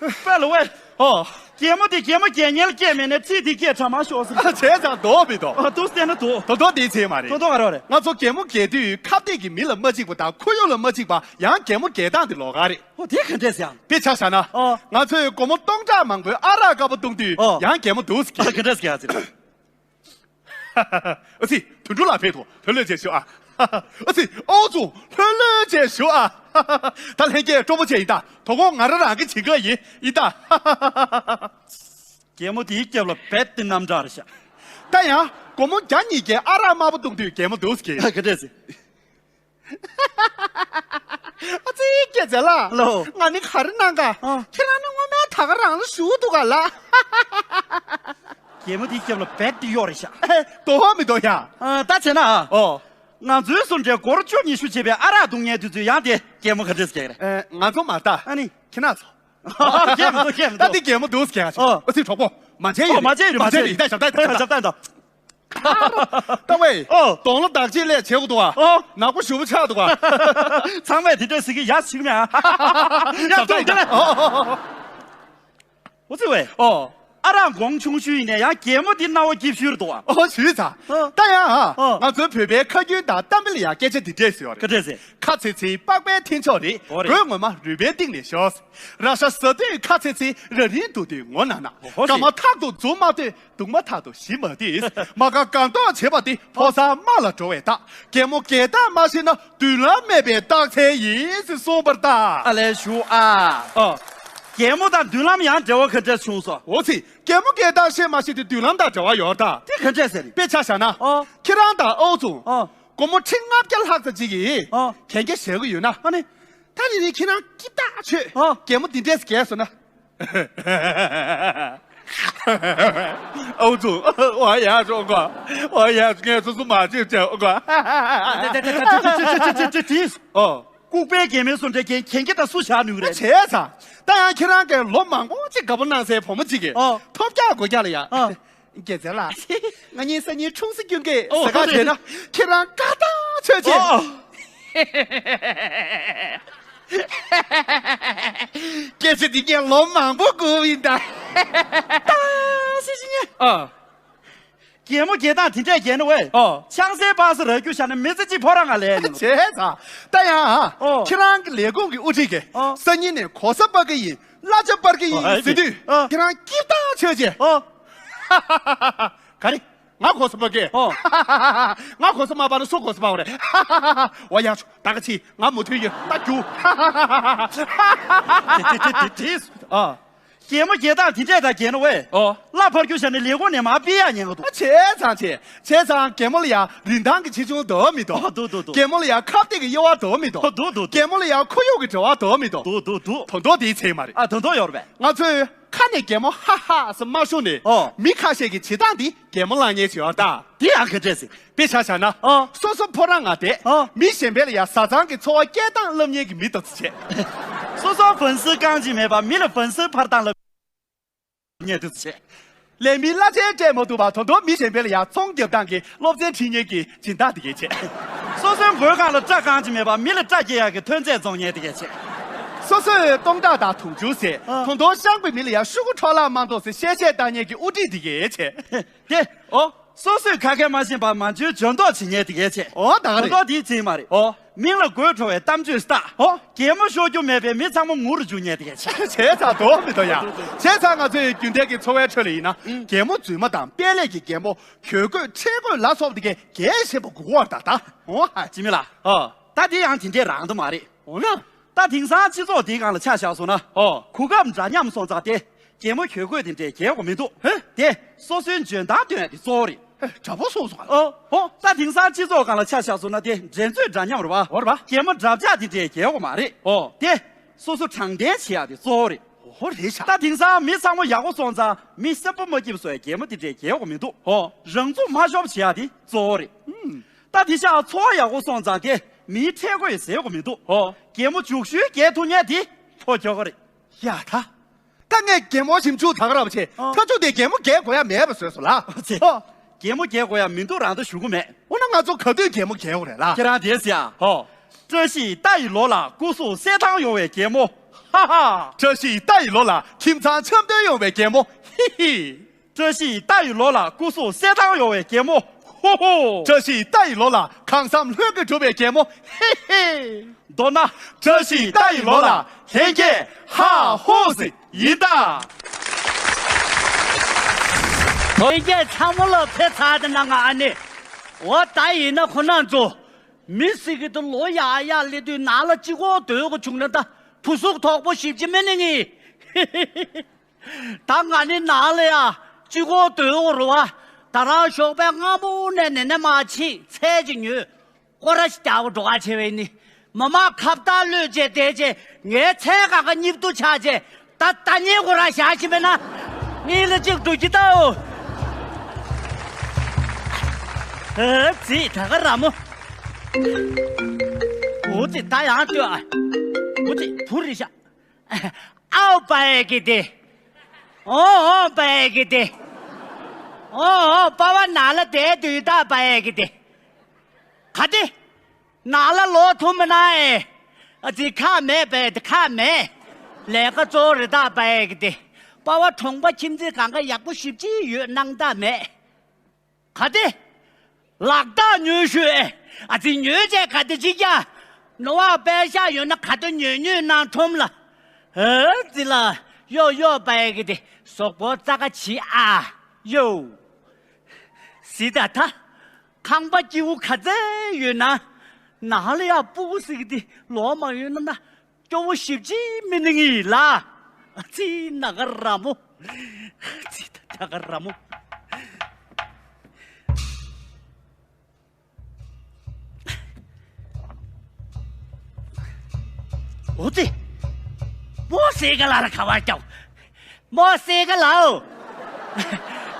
པ་ལོ་ཝེ། ཨོ། གད་མོ་དེ་གད་མོ་རྒྱག་མཁན་ལ་སྐད་མེད་ནས་ཚིག་དེ་སྐད་གྲགས་མ་ཤོར་ཟེར། བྱས་ཙང་འདུག་མི་འདུག་ཨ། འདུག་བལྟས་ན་འདུག་ད་དུང་དེའི་ཚིག་མ་རེད། ད་དུང་ག་རེ་རེད། ང་ཚོ་གད་མོ་རྒྱག་དུས་ཁ་གཏད་ཀྱི་མི་ལ་མ་གཅིག་པ་དང་ཁོར་ཡུག་ལ་མ་གཅིག་པ་ཡང་གད་མོ་རྒྱག་སྟངས་དེ་ལོགས་ཀ་རེད། ཨོ་དེ་ག་འདྲས་ཡང་། དཔེ་ཆ་བཞག་ན། ཨོ། ང་ཚོས་སྒོར་མོ་སྟོང་ཕྲག་མང་པོའི་ཨ་རག་དཀར་པོ་བཏུང་དུས། ཨོ། ཡང་གད་མོ་འདུག་ཟེར་གྱི། ཨ་ག་འདྲས་ཡང་ཟེར། ཨ་ཙི། དོན་གྲུབ་ལགས་ཕེབས་འདུག་ལྷོད་ལྷོད་བྱས་བཞུགས་ཨ། ཨ་ཙི། ཨོ་ཙུ། ལྷོད་ལྷོད་བྱས་བཞུགས་ཨ། ད་ལྷན་རྒྱས་སྤྲོ་པོ་བྱས་ཡིན་ད། དོ་དགོང་ང་རང་རང་གི་བྱིན་ག་ཡིན་ཡིན་ད། གད་མོ་དེའི་རྒྱབ་ལ་རྦད་དེ་རྣམ་གྲངས་རེད་ཤག་ད་ཡང་སྒོར་མོ་བརྒྱ་ཉིས་བརྒྱའི་ཨ་རག་དམར་པོ་བཏུང་དུས་གད་མོ་འདུག་ཟེར་གྱི། ཨ་ག་འདྲས་ཟེར། ཨ་ཙི། སྐྱེས་ཚེ་ལགས། ལོ། ང་ནི་ག་རེ་གནང་ག་ཨ། ཁྱེད་རང་ནི་སྔོན་མའི་ད་ག་རང་ལ་ཞུགས་འདུག་ག་ལགས། གད་མོ་དེའི་རྒྱབ་ལ་རྦད་དེ་གཡོག་རེད་ཤག་ཨེ། དོ་ཧོ་མི་དོ་ཡ། ཨ། ད་བྱས་ན་ཨ། ཨོ། ང་ཚོའི་བཟོ་འདྲའི་སྒོར་བཅུ་ཉི་ཤུ་བྱེད་པའི་ཨ་རག་བཏུང་མཁན་དེ་ཚོས་ཡང་དེ་གད་མོ་ག་འདྲས་བརྒྱབ་རེད། ཨེ། ང་ཚོ་མ་ལྟ། ཨ་ནི། ཁྱེད་རང་ཚོ། གད་མོ་འདུག་གད་མོ་ད་འདུག་འདི་གད་མོ་འདུག་ཟེར་གྱི། ཨོ། ཨ་ཙི། གྲོགས་པོ། མ་བྱེད་ཡིན། ཨོ། མ་བྱེད་ཡིན། མ་བྱེད་ཡིན། ད་ཞབས་བརྟན། ད་ཞབས་བརྟན་དང་། ད་ཝེ། ཨོ། གདོང་ལ་དག་ཅིག་ལས་བྱེད་དགོས་འདུག་ཨ། ཨོ། ནག་པོ་ཞེ་པོ་ཆགས་འདུག་ཨ། ཚང་མས་དེ་འདྲ་ཟེར་གྱི་ཡ་ཟིག་མེད་ཨ། ཡ་ཏོ་དེ་ལས། ཨོ་ཙི་ཝེ། ཨོ། ཨ་རག་སྒོང་ཆུང་ཤོས་ཡིན་ནའི་ཡང་གད་མོ་འདི་རྣ་བ་སྐྱིད་ཤོས་རེད་འདུག་ཨ། ཨོ་ཞུས་ཚར། ཨོ། ད་ཡང་ཨ། ཨོ། ང་ཚོའི་བོད་པའི་ཁ་རྒྱུན་དང་གཏམ་དཔེ་ལ་ཡང་སྐད་ཆ་འདི་འདྲས་ཟེར་བ་རེད། ག་འདྲས་ཟེར། ཁ་ཚེ་ཚེ་པགས་པའི་འཐེན་ཕྱོགས་རེད། ཨོ་རེད། མགོ་ངོ་མ་རུས་པའི་གཏིང་ནས་ཤོར། ར་ཤ་ཟ་དུས་ཁ་ཚེ་ཚེ། ར་རིང་འདུག་དུས་ངོ་ན་ན། ཧོ་ཧོ། སྐར་མ་ཐག་ཏུ་འཛུམ་མ་ལྟོས། གདུང་མ་ཐག་ཏུ་ཞི་མ་ལྟོས། མ་དགའ་དགའ་མདོག་བྱེད་པ་དེ་ཕོ་གསར་དམར་ལ་འགྲོ་བའི་རྟགས། གད་མོ་རྒྱག་སྟངས་མ་ཤེས་ན་མདུན་ལམ་མེད་པའི་རྟགས་མཚན་ཡིན་ཟེར་གསུངས་པར་གདའ། ཨ་ལས་ཞུ་ཨ། ཨ། གད་མོ་དང་མདུན་ལམ་ཡང་འབྲེལ་བ་ག་འདྲས་བྱུང་སོང་། འོ་ཙི། གད་མོ་རྒྱག་སྟངས་ཤེས་མ་ཤེས་དེ་མདུན་ལམ་དང་འབྲེལ་བ་ཡོད་རེད་ད། དེ་ག་འདྲས་ཟེར། དཔེ་ཆ་བཞག་ན། ཨོ། ཁྱེད་རང་དང་ཨོ་ཙུང་། ཨོ། སྒོར་མོ་ཁྲི་ལྔ་བརྒྱ་ལྷག་ཙམ་ཅིག་གིས། ཨོ། གན་རྒྱ་བཞེས་ཀྱི་ཡོད་ན། ཨ་ནི། ད་དེ་རིང་ཁྱེད་རང་སྐྱིད་ཐག་ཆོད། ཨོ། གད་མོ་འདི་འདྲས་རྒྱག་སོང་ན། ཨོ་ཙུང་། ཝ་ཡ་ཙུང་གོ། ཝ་ཡ་ཙུང་ངས་སོ་སོ་མ་བྱེད་བྱེད་གོ། ཨོ། ལྐུགས་པའི་གད་མོའི་བཟོ་འདྲ་གན་གན་རྒྱ་ད་སུ་བཞག་ནུས་རེད། བྱས་ཙང་། ད་ཡང་ཁྱེད་རང་གིས་ལོ་མང་པོ་ཅིག་དགའ་པོ་གནང་སའི་བུ་མོ་ཅིག་གིས། ཨོ། ཐོབ་རྒྱག་སྒོ་རྒྱག་ལ་ཡ། ཨོ། རྒྱལ་མཚན་ལགས། ང་གཉིས་སང་ཉིན་འཁྲུངས་ས་རྒྱུན་གྱི་ཨོ་ཟ་ཁ་ཧོ་བྱས་ན་རེད། ཁྱེད་རང་དགའ་ཐག་ཆོད་ཅེས། ཨོ། སྐད་ཆ་འདི་ངས་ལོ་མང་པོ་སྒུག་ཡིན་ད། ད་སི་སི་ཉེ། ཨ། གད་མོ་རྒྱག་སྟངས་དེ་འདྲས་རྒྱག་ན་ཝེ། ཨོ། ཆང་སའི་པགས་ས་ར་རྒྱུ་བཞག་ན་མི་ཚེ་གཅིག་ཕོ་རང་ང་ལས་ནི། བྱས་ཙང་། ད་ཡང་། ཨོ། ཁྱེད་རང་གི་ལས་ཁུངས་ཀྱི་དབུ་ཁྲིད་ཀྱིས། ཨོ། སང་ཉིན་ནས་གོ་ས་སྤར་གི་ཡིན། གླ་ཆ་སྤར་གི་ཡིན་ཨ་ཟེར་དུས། ཨ། ཁྱེད་རང་སྐྱིད་ཐག་ཆོད་ཅེས། ཨ། ག་རེ། ང་གོ་ས་སྤར་གི། ཨ། ང་གོ་ས་མ་སྤར་ན་སུ་གོ་ས་སྤར་བ་རེད། ཝ་ཡ་ཆུ་ད་ག་ཚི་ང་མུ་མཐུད་ཡོད་ད་རྒྱུ། ཨ། གད་མོ་རྒྱག་སྟངས་དེ་འདྲས་ད་རྒྱག་ན་ཝེ། ཨོ། གླ་སྤར་རྒྱུ་བཞག་ནས་ལས་ཁུངས་ནས་མར་ཕུད་ཡག་ཉེན་ཁ་འདུག་བྱས་ཙང་བྱས། བྱས་ཙང་གད་མོ་ལ་ཡང་རིན་ཐང་གི་ཆེ་ཆུང་འདུག་མི་འདུག་ཨོ་འདུག་འདུག་འདུག་གད་མོ་ལ་ཡང་ཁ་གཏད་ཀྱི་དབྱེ་བ་འདུག་མི་འདུག་ཨོ་འདུག་འདུག་གད་མོ་ལ་ཡང་ཁོར་ཡུག་གི་འབྲེལ་བ་འདུག་མི་འདུག་འདུག་འདུག་འདུག་དོན་དག་དེའི་ཚིག་མ་རེད། ཨ་དོན་དག་ཡོད་རེད་པས། ང་ཚོས་ཁ་ནས་གད་མོ་ཧ་ཧ་ཟེར་མ་ཤོར་ནས། ཨོ། མི་ཁ་ཤས་ཀྱི་བྱེད་སྟངས་འདི་གད་མོ་བླངས་མཁན་ཞིག་ཡོད་རེད་ད། དེ་ཡང་ག་འདྲས་ཟེར། དཔེ་ཆ་བཞག་ན། ཨོ། སོ་སོ་ཕོ་རང་ང་བསྡད། ཨོ། མི་གཞན་པ་ལ་ཡང་བཟའ་ཚང་གི་འཚོ་བ་སྐྱེལ་སྟངས་བསླབ་མཁན་གྱི་མི་ལྟ་བུ་བྱས། སོ་སོ་ཝང་སི་རྐང་གཅིག་མེད་པར་མི་ལ་ཝང་སི་འཕར་སྟངས་བསླབ་མཁན་དེ་ཚོ་བྱས། ལས་མིའི་གླ་ཆ་སྤྲད་མ་ཐུབ་པར་དོན་དུ་མི་གཞན་པ་ལ་ཡང་ཚོང་རྒྱབ་སྟངས་ཀྱི་སློབ་ཚན་ཁྲིད་མཁན་གྱི་སྦྱིན་བདག་དེ་གས་བྱས། སོ་སོའི་མགོའི་སྒང་ལ་སྐྲ་རྐང་གཅིག་མེད་པར་མི་ལ་སྐྲ་སྐྱེ་ཡག་གི་ཐོན་རྫས་བཙོང་མཁན་དེ་གས་བྱས། སོ་སོས་སྟོང་ཕྲག་དང་དུང་ཕྱུར་ཟད། ཨ། དོན་དུ་ཤང་པའི་མི་ལ་ཡང་ཤོག་གུ་འཕྲོ་བརླག་མ་གཏོང་ཟེར་གཤེ་གཤེ་བཏང་མཁན་གྱི་དབུ་ཁྲིད་དེ་གས་བྱས། དེ། ཨོ། སོ་སོས་ཁ་སྐད་མ་ཤེས་པར་མ་འཇོན་འཇོན་མདོག་བྱེད་མཁན་དེ་གས་བྱས། ཨོ་ད་ག་རེད། མདོག་དེའི་ཚིག་མ་རེད། ཨོ། མིང་ལ་དགོད་བྲོ་བའི་གཏམ་བརྗོད་སྟག་ཨོ། གད་མོ་ཤོར་རྒྱུ་མེད་པའི་མི་ཚང་མ་ངུ་རུ་འཇུག་མཁན་དེ་གས་བྱས། བྱས་ཙང་འདུག་མི་འདུག་ཡ། བྱས་ཙང་ང་ཚོའི་རྒྱུན་ལྡན་གྱི་འཚོ་བའི་ཁྲོད་ལ་ཡིན་ན། ཨང་། གད་མོ་རྫུན་མ་དང་དཔལ་ལས་ཀྱི་གད་མོ། གྱོད་དགོད་ཁྲེལ་དགོད་ལ་སོགས་པ་དེ་གས་གས་ཤེས་པ་དགོས་པར་ད་ད། ཨོ་ཧ། ཅི་མི་ལ། ཨ། ད་དེ་ཡང་དེ་འདྲས་རང་དུ་མ་རེད། འོ་ན། ད་དེང་སང་སྤྱི་ཚོགས་འདིའི་སྒང་ལ་ཆ་བཞག་སོང་ན། ཨོ། གོ་སྐབས་འདྲ་མཉམ་སོང་ཙང་དེ། གད་མོ་གྱོད་དགོད་དེ་འདྲས་རྒྱག་དགོས་མི་འདུག་ཧེ། དེ་སོ་སོའི་འཇོན་ཐང་སྟོན་ཡ་དེ་གཙོ་བོ་རེད། ཧེ། དྲང་པོ་གསུངས་སོང་ཨ། ཨོ། ཨོ། ད་དེང་སང་སྤྱི་ཚོགས་སྒང་ལ་ཆ་བཞག་སོང་ན་དེ་འགྲན་རྩོད་འདྲ་མཉམ་རེད་བ། འོ་རེད་བ། གད་མོ་འདྲ་ཆགས་དེ་འདྲས་རྒྱག་དགོས་མ་རེད། ཨོ། དེ་སོ་སོ་དྲང་བདེན་བྱེད་ཡ་དེ་གཙོ་བོ་རེད། ཨོ་རེད་ཤག་ད་དེང་སང་མི་ཚང་མ་ཡག་པོ་སོང་ཙང་མི་སེམས་པ་མ་སྐྱིད་པ་བཟོ་ཡ་གད་མོ་དེ་འདྲས་རྒྱག་དགོས་མི་འདུག་ཨོ། རང་ཚུགས་མ་ཤོར་བྱེད་ཡ་དེ་གཙོ་བོ་རེད། ཨུམ། ད་དེང་སང་འཚོ་བ་ཡག་པོ་སོང་ཙང་དེ་མིའི་ཁྲེལ་དགོད་ཟེར་དགོས་མི་འདུག་ཨོ། གད་མོ་འཇུག་ཤུལ་རྒྱག་ཐུབ་མཁན་དེ་ཕོ་ཁྱོ་ག་རེད། ཡ་ད། ད་ངས་གད་མོ་ཞིམ་ཆུ་ད་ག་ར་བ་བྱས། ཨ། ཐབས་ཇུས་དེ་གད་མོ་རྒྱག་དགོས་ཡ་མེད་པ་བཟོས་སོང་ལ། ཨ་ཙི། ཨོ། གད་མོ་རྒྱག་དགོས་ཡ་མི་འདུག་རང་ད་ཞུ་གི་མེད། འོ་ན་ང་ཚོ་ག་དུས་གད་མོ་རྒྱག་དགོས་རེད་ལ། ཁྱེད་རང་དེ་ཟེར་ཨ། ཧོ། བཀྲ་ཤིས་རྟ་ཡི་ལོ་ལ་སྐུ་གཟུགས་གསལ་ཐང་ཡོང་བའི་གད་མོ། ཧ་ཧ། བཀྲ་ཤིས་རྟ་ཡི་ལོ་ལ་ཁྱིམ་ཚང་འཆམ་མཐུན་ཡོང་བའི་གད་མོ། ཧི་ཧི། བཀྲ་ཤིས་རྟ་ཡི་ལོ་ལ་སྐུ་སྲོག་གསེར་ཐང་ཡོང་བའི་གད་མོ། ཧོ་ཧོ། བཀྲ་ཤིས་རྟ་ཡི་ལོ་ལ་གང་བསམ་ལྷུན་གྱིས་གྲུབ་པའི་གད་མོ། ཧི་ཧི། མདོར་ན། བཀྲ་ཤིས་རྟ་ཡི་ལོ་ལ་ལྷན་རྒྱས་ཧ་ཧོ་ཟེར་ཡིན་ད། ལྷན་རྒྱས་ཚང་མ་ལ་ཕེབས་ཚར་དེ་ན་ང་ཨ་ནི། འོ་ད་ཡིན་ན་ཁོ་ན་ཚོ། མི་སྲིད་ཀྱི་དུ་ལོ་ཡག་ཡག་སླེབས་དུས་ནང་ལ་གཅིག་པོ་སྡོད་དགོས་བྱུང་ན་ད་བུ་གཟུགས་དོག་པོ་ཞིབ་ཅི་མེད་ནི་ངེས། ད་ང་ནི་ནང་ལ་ཡ་གཅིག་པོ་སྡོད་དགོས་རུ་བ། ད་རང་ཞོགས་པའི་སྔ་མོ་ནས་ནི་ནས་མ་ཕྱིན་ཚལ་གྱི་ཉོས། སྐོར་ར་ཞིག་རྒྱག་འགྲོ་ག་བྱས་པས་ནི། མ་མ་ཁ་བཏགས་ལོས་བྱས་བསྡད་བྱས་ངའི་ཚལ་གང་ག་གཉིབ་ཏུ་ཆགས་བྱས། ད་ལྟ་ཉེ་གོ་ར་བཞག་ཤི་མེད་ན། གཉིས་ལ་གཅིག་འགྲོ་གི་ད་འོ། ཨ་ཙི་ད་ག་ར་མོ། འོ་ཙི་ད་ཡང་ལྟོས་ཨ། འོ་ཙི་བུ་རི་ཤ། ཨའོ་པ་ཡེ་གི་དེ། ཨོ་ཨོ་པ་ཡེ་གི་དེ། ཨོ་ཨོ་པ་བ་ན་ལ་དེ་དུས་ད་པ་ཡེ་གི་དེ། ག་དེ། ནང་ལ་ལོག་ཐུབ་མི་ན་ཨེ། ཨ་ཙི་ཁ་མེད་པས་དེ་ཁ་མེད། ལས་ཀ་གཙོ་རེ་དག་པ་ཡེ་གི་དེ། པ་བ་གྲོང་པ་ཁྱིམ་མཚེས་གང་ག་ཡག་པོ་ཞིབ་ཅིག་ཡོད་སྣང་དག་མེད། ག་དེ། ལག་རྟགས་ཉོས་ཤོས་ཨེ། ཨ་ཙི་ཉོས་བྱས་ག་དེ་ཅིག་ཀྱ། ནོ་བ་པད་ཤག་ཡོད་ན་ག་དེ་ཉོས་ཉོས་ནང་ཁྲོམ་ལ། ཨ་ཙི་ལ། ཡོ་ཡོ་པ་ཡེ་གི་དེ་གཟུགས་པོ་རྩ་ཁ་བྱི་ཨ། ཡོ། སི་ད་ད། ཁང་པ་སྐྱིད་པོ་ག་ཚད་ཡོད་ན། ནང་ལ་ཡ་སྤུ་གུ་ཟིག་དེ་ལོག་མ་ཡོད་ན་ན། སྐྱོ་བོ་ཞིབ་ཅིག་མི་ནི་ངི་ལ། ཨ་ཙི་ན་ག་ར་མོ། ཨ་ཙི་ད་ད་ག་ར་མོ། འོ་ཙི། མོ་སེ་ག་ལ་ར་ཁ་བ་སྐྱོ། མོ་སེ་ག་ལའོ།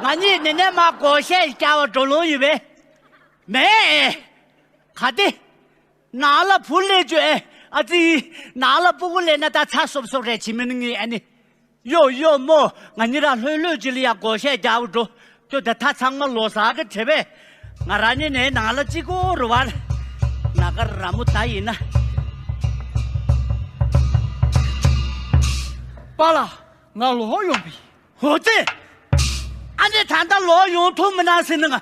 ང་གཉིས་ནི་ནས་མ་གོ་ཤེས་སྐྱ་བ་འགྲོ་ལོང་ཡོད་པས། མེད། ག་དེ། ནང་ལ་བུ་ལས་བཅོས་ཨ་ཙི། ནང་ལ་སྤུ་གུ་ལས་ན་ད་ཚ་སོབ་སོབ་རེད་བྱེད་མི་ནི་ངས་ཨ་ནི། ཡོ་ཡོ་མོ་ང་གཉིས་ར་ལྷོད་ལྷོད་ཅི་ལ་ཡ་གོ་ཤས་རྒྱག་འགྲོ། ཁྱོད་ད་ད་ཚང་མ་ལོ་སར་གི་བྲེལ་བས། ང་རང་ཉིད་ནས་ནང་ལ་ཅི་གོ་རུ་བར། ན་ག་ར་མོ་ད་ཡིན་ན། པཱ་ལགས་ང་ལོག་ཡོང་པས། ཧོ་ཙེ། ཨ་ནི་ད་ལྟ་ལོག་ཡོང་ཐུབ་མི་ན་ཟིན་ན་ང་།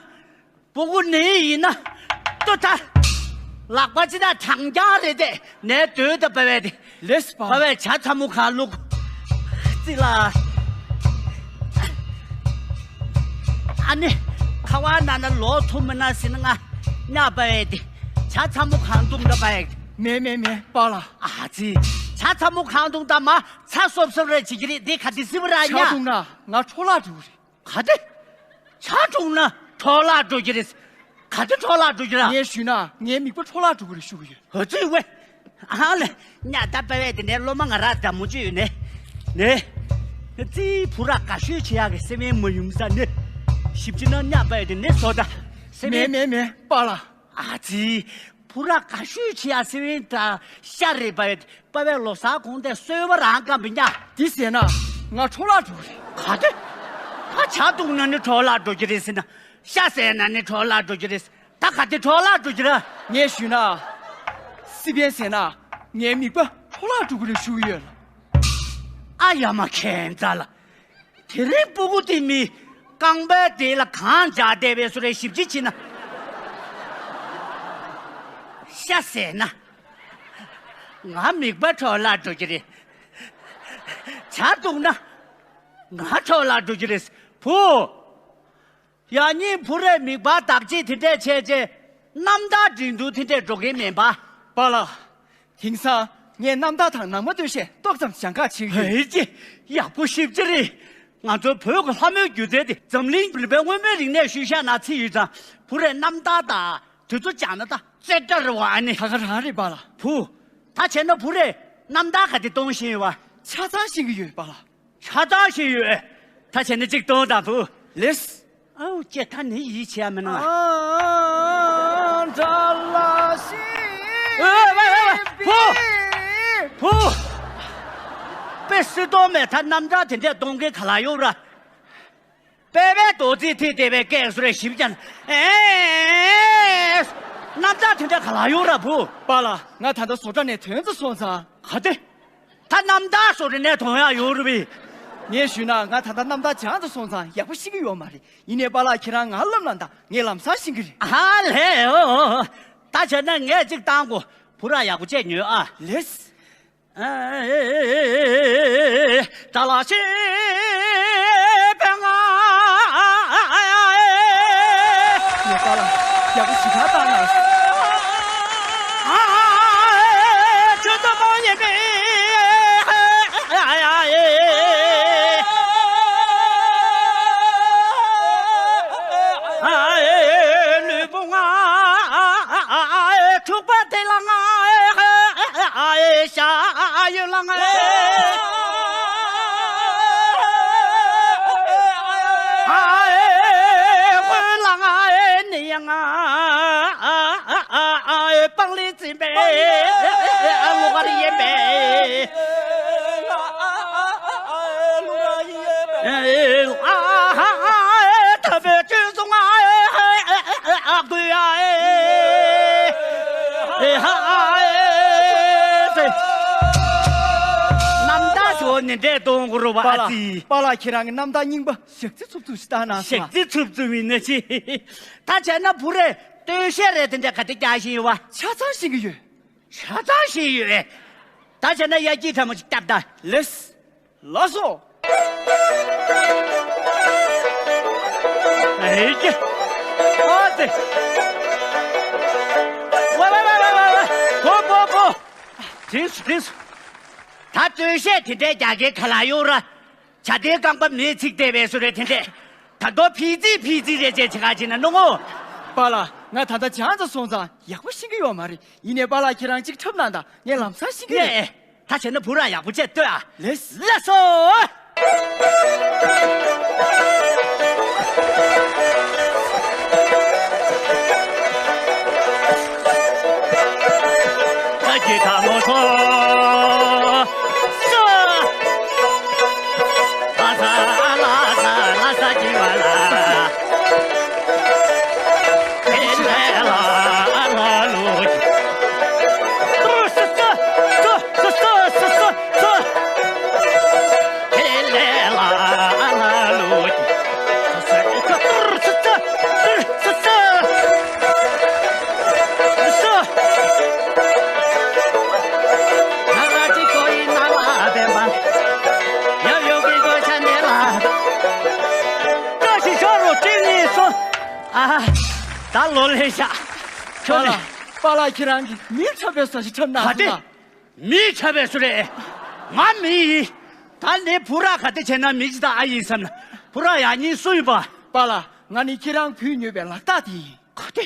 སྤུ་གུ་ནི་ཡིན་ན། ལྟོས་ད། ལག་པ་ཅི་ད་གྲང་རྐྱང་རེད་དེ་ནས་སྡོད་ད་པ་བས་དེ། ལེས་པ། པ་བས་ཇ་ཚ་མོ་གང་བླུག་ཙི་ལ། ཨ་ནི། ཁ་བ་ན་ན་ལོག་ཐུབ་མི་ན་ཟིན་ང་། ཉ་པ་བས་དེ། ཇ་ཚ་མོ་གང་བླུག་ད་པ་བས། མེ་མེ་མེ་པ་ལ། ཨ་ཙི། ཇ་ཚ་མོ་གང་བླུག་ད་མ་ཚ་སོབ་སོབ་རེ་བྱེད་ཀྱི་རེད་དེ་ག་དེ་སི་བ་ར་ཉ། ཇ་བླུག་ན་ང་འཕྲོ་བརླག་འགྲོ་གི་རེད། ག་དེ། ཇ་འཐུང་ན་འཕྲོ་བརླག་འགྲོ་གི་རེད། ག་དེ་འཕྲོ་བརླག་འགྲོ་གི་ར། ངས་ཞུས་ན་ངའི་མིག་པ་འཕྲོ་བརླག་འགྲོ་གི་རེད་ཞུ་གི་ཡོད། ཧ་ཙི་ཝེ། ཨ་ལེ། ཉ་ད་པ་བས་དེ་ནས་སློབ་མ་ང་ར་འདྲ་མོ་ཅི་ཡོད་ནས། ནས། ཙི་བུ་ར་དགའ་ཤོས་བྱེད་ཡག་གི་སེམས་ཡན་མ་ཡོང་ས་ནས། ཞིབ་ཅི་ན་ཉ་པ་བས་དེ་ནས་བཟོ་ད། སེམས་མེ་ཡན། མེ་མེ་པ་ལ། ཨ་ཙི། བུ་ར་དགའ་ཤོས་བྱེད་ཡག་སེམས་ཡན་ད་ཤ་རེད་པ་བས། པ་བས་ལོ་སར་གོང་དེ་གསོལ་བ་རང་བཀབ་མི་ཉག་འདི་ཟེར་ན་ང་འཕྲོ་བརླག་འགྲོ་གི་རེད། ག་དེ། ད་ཇ་བླུག་ན་ནི་འཕྲོ་བརླག་འགྲོ་གི་རེད་ཟེར་ན། ཤ་ཟས་ན་ནི་འཕྲོ་བརླག་འགྲོ་གི་རེད། ད་ག་དེ་འཕྲོ་བརླག་འགྲོ་གི་ར། ངས་ཞུས་ན། སི་པན་ཟེར་ན་ངའི་མིག་པ་འཕྲོ་བརླག་འགྲོ་གི་རེད་ཞུ་གི་ཡོད་ལ། ཨ་ཡ་མ་ཁྱད་མཚར་ལ། དེ་རིང་སྤུ་གུ་དེ་མི་རྐང་པའི་དེ་ལ་གང་འཇག་བསྡད་པའི་བཟོ་རེ་ཞིབ་ཅིག་བྱེད་ན། ཤ་ཟས་ན། ང་མིག་པ་འཕྲོ་བརླག་འགྲོ་གི་རེད། ཇ་བླུག་ན། ང་འཕྲོ་བརླག་འགྲོ་གི་རེད། བུ། ཡང་སྙིང་བུ་རས་མིག་པ་བདག་གཅེས་དེ་འདྲས་བྱས་རྗེས་རྣམ་ཐར་འགྲན་བསྡུར་དེ་འདྲས་འགྲོ་གི་མིན་པ། པཱ་ལགས། དེང་སང་ངས་རྣམ་ཐར་དང་ནང་མ་སྟོད་གཞས་ཏོག་ཙམ་སྦྱང་ག་བྱེད་ཀྱི་ཡོད། ཧེ་ཀྱེ། ཡག་པོ་ཞིབ་ཅིག་རེད། ང་ཚོ་བོད་ཀྱི་ལྷ་མོའི་སྒྱུ་རྩལ་དེ་འཛམ་གླིང་རིམ་པའི་མངོན་མིན་རིག་གནས་ཤུལ་བཞག་ནང་ཚུད་ཡོད་ཙང་བུ་རས་རྣམ་ཐར་དང་དེ་ཚོ་སྦྱང་ན་ད་རྩེ་གྲ་རེད་བ་ཨ་ནི། ད་ག་རང་རེད་པཱ་ལགས། བུ། ད་བྱས་ན་བུ་རས་རྣམ་ཐར་ག་དེ་གཏོང་བཞིན་ཡོད་བ། ཆ་ཚང་ཤེས་ཀྱི་ཡོད་པཱ་ལགས། ཆ་ཚང་ཤེས་ཡོད། ད་བྱས་ན་གཅིག་གཏོང་དང་བུ། ལེས། ཨའུ་ཀྱེ་ད་ནི་ཡིད་ཆེས་ཡ་མི་གནང་། ཨ་འདྲ་ལ་ཤི། ཨེ་ཝེ་ཝེ་ཝེ། བུ། བུ། དཔེ་སྲིད་དོན་མེད་ད་རྣམ་ཐར་དེ་འདྲས་གཏོང་མཁན་ག་ལ་ཡོད་ར། དཔེ་བའི་རྡོ་རྩིག་ཐིག་དེ་བའི་སྐད་སུ་རེ་ཞིབ་ཀྱང་། ཨེ། རྣམ་ཐར་དེ་འདྲས་ག་ལ་ཡོད་ར་བུ། པཱ་ལགས་ང་ད་ལྟ་བཟོ་གྲྭ་ནས་ཐོན་ཙམ་སོང་ཙང་། ག་དེ། ད་རྣམ་ཐར་སོགས་རེ་ནས་མཐོང་ཡག་ཡོད་རེད་པས། ངས་ཞུས་ན་ང་ད་ལྟ་རྣམ་ཐར་སྦྱང་དུ་སོང་ཙང་ཡག་པོ་ཤེས་ཀྱི་ཡོད་མ་རེད། ཡིན་ནའི་པཱ་ལགས་ཁྱེད་རང་ང་སློབ་གནང་དང་། ངས་ལམ་སང་ཤེས་ཀྱི་རེད། ཧ་ལས་འོ། ད་བྱས་ན་ངས་གཅིག་བཏང་གོ། བུ་ར་ཡག་པོ་བྱས་ཉོས་ཨ། ལེས། ད་ལ་ཤེས་པའི་ང་། ངས་པཱ་ལགས་ཡག་པོ་ཞེ་དྲག་བཏང་ན། ཨ་ཁྱོད་ཚོ་མོ་ཡིན་པས། ལུས་པོ་ང་འཁྲུགས་པ་དེ་ལ་ང་ཤ་ཡོད་ལ་ང་། དབུས་ལ་ང་ནི་ཡང་ང་། ཨ་ཨ་ཨ་ཨ་ཨ་ཨེ་པང་ལི་ཙིན་པེ། ཨ་ལོ་གར་ཡེ་པེ། ཨ་ཨ་ཨ་ཨ་ཨེ་ལོ་ཨ་ཨ་ཨ་ཨེ་ཐ་པེ་ཅུ་སུང་ཨ་ཨེ་ཨ་ཨ་ཨ་གུ་ཨ་ཨེ། ཨེ་ཧ་ཨ་ཨེ་ཟེ། རྣམ་ཐར་ཞོ་ནི་འདྲེ་གཏོང་གུ་རུ་བ་ཨ་ཙི། པཱ་ལགས་ཁྱེད་རང་གི་རྣམ་ཐར་རྙིང་པ་ཞག་རྩི་འཚུབ་འཚུབ་ཞིག་བཏང་ན་སོང་། ཞག་རྩི་འཚུབ་འཚུབ་ཡིན་ན་ཅི། ད་བྱས་ན་བུ་རེ་སྟོད་གཞས་རེ་དེ་འདྲ་ག་དེ་རྒྱག་བཞིན་ཡོད་བ། ཆ་ཚང་ཤེས་ཀྱི་ཡོད། ཆ་ཚང་ཤེས་ཡོད། ད་བྱས་ན་ཡ་སྐྱིད་ཕྲ་མོ་ཅིག་བཏབ་ད། ལེས། ལགས་སོ། ཨེ་ཀྱེ། ཨ་ཙི། ཝ་ཝ་ཝ་ཝ་ཝ། བོ་བོ་བོ། དྲིས་སུ་དྲིས་སུ། ད་སྟོད་གཞས་དེ་འདྲའི་རྒྱག་མཁན་ག་ལ་ཡོད་ར། བྱ་དེའི་རྐང་པ་མེས་ཚིག་བལྟས་པའི་བཟོ་རེད་དེ་འདྲས། ད་དོ་ཕི་ཙི་ཕི་ཙི་རེད་ཅེས་བྱེད་ག་བྱེད་ན་ནོ་ངོ་། པཱ་ལགས་ང་ད་ལྟ་སྦྱང་ཚར་སོང་ཙང་ཡག་པོ་ཤེས་ཀྱི་ཡོད་མ་རེད། ཡིན་ནའི་པཱ་ལགས་ཁྱེད་རང་གཅིག་འཁྲབ་གནང་དང་། ངས་ལམ་སང་ཤེས་ཀྱི་རེད། ངས་ད་བྱས་ན་བུ་ར་ཡག་པོ་བྱས་ལྟོས་ཨ། ལེས། ལགས་སོ། ད་ལོ་ལེ་ཤ། ཁྱོད་ནི། པཱ་ལགས་ཁྱེད་རང་གིས་མི་འཁྲབ་པའི་བཟོ་ཞིག་འཁྲབ་གནང་སོང་ལ། མི་འཁྲབ་པའི་བཟོ་རེད། ང་མི་ཡིན། ད་ནི་བུ་ར་ག་དེ་བྱས་ན་མི་ཅི་ད་ཨ་ཡིན་བསམ་ན། བུ་ར་ཡག་ཉིན་སུ་ཡིན་པ། པཱ་ལགས་ང་ནི་ཁྱེད་རང་བུས་ཉོས་པའི་ལག་རྟགས་དེ་ཡིན། ག་དེ།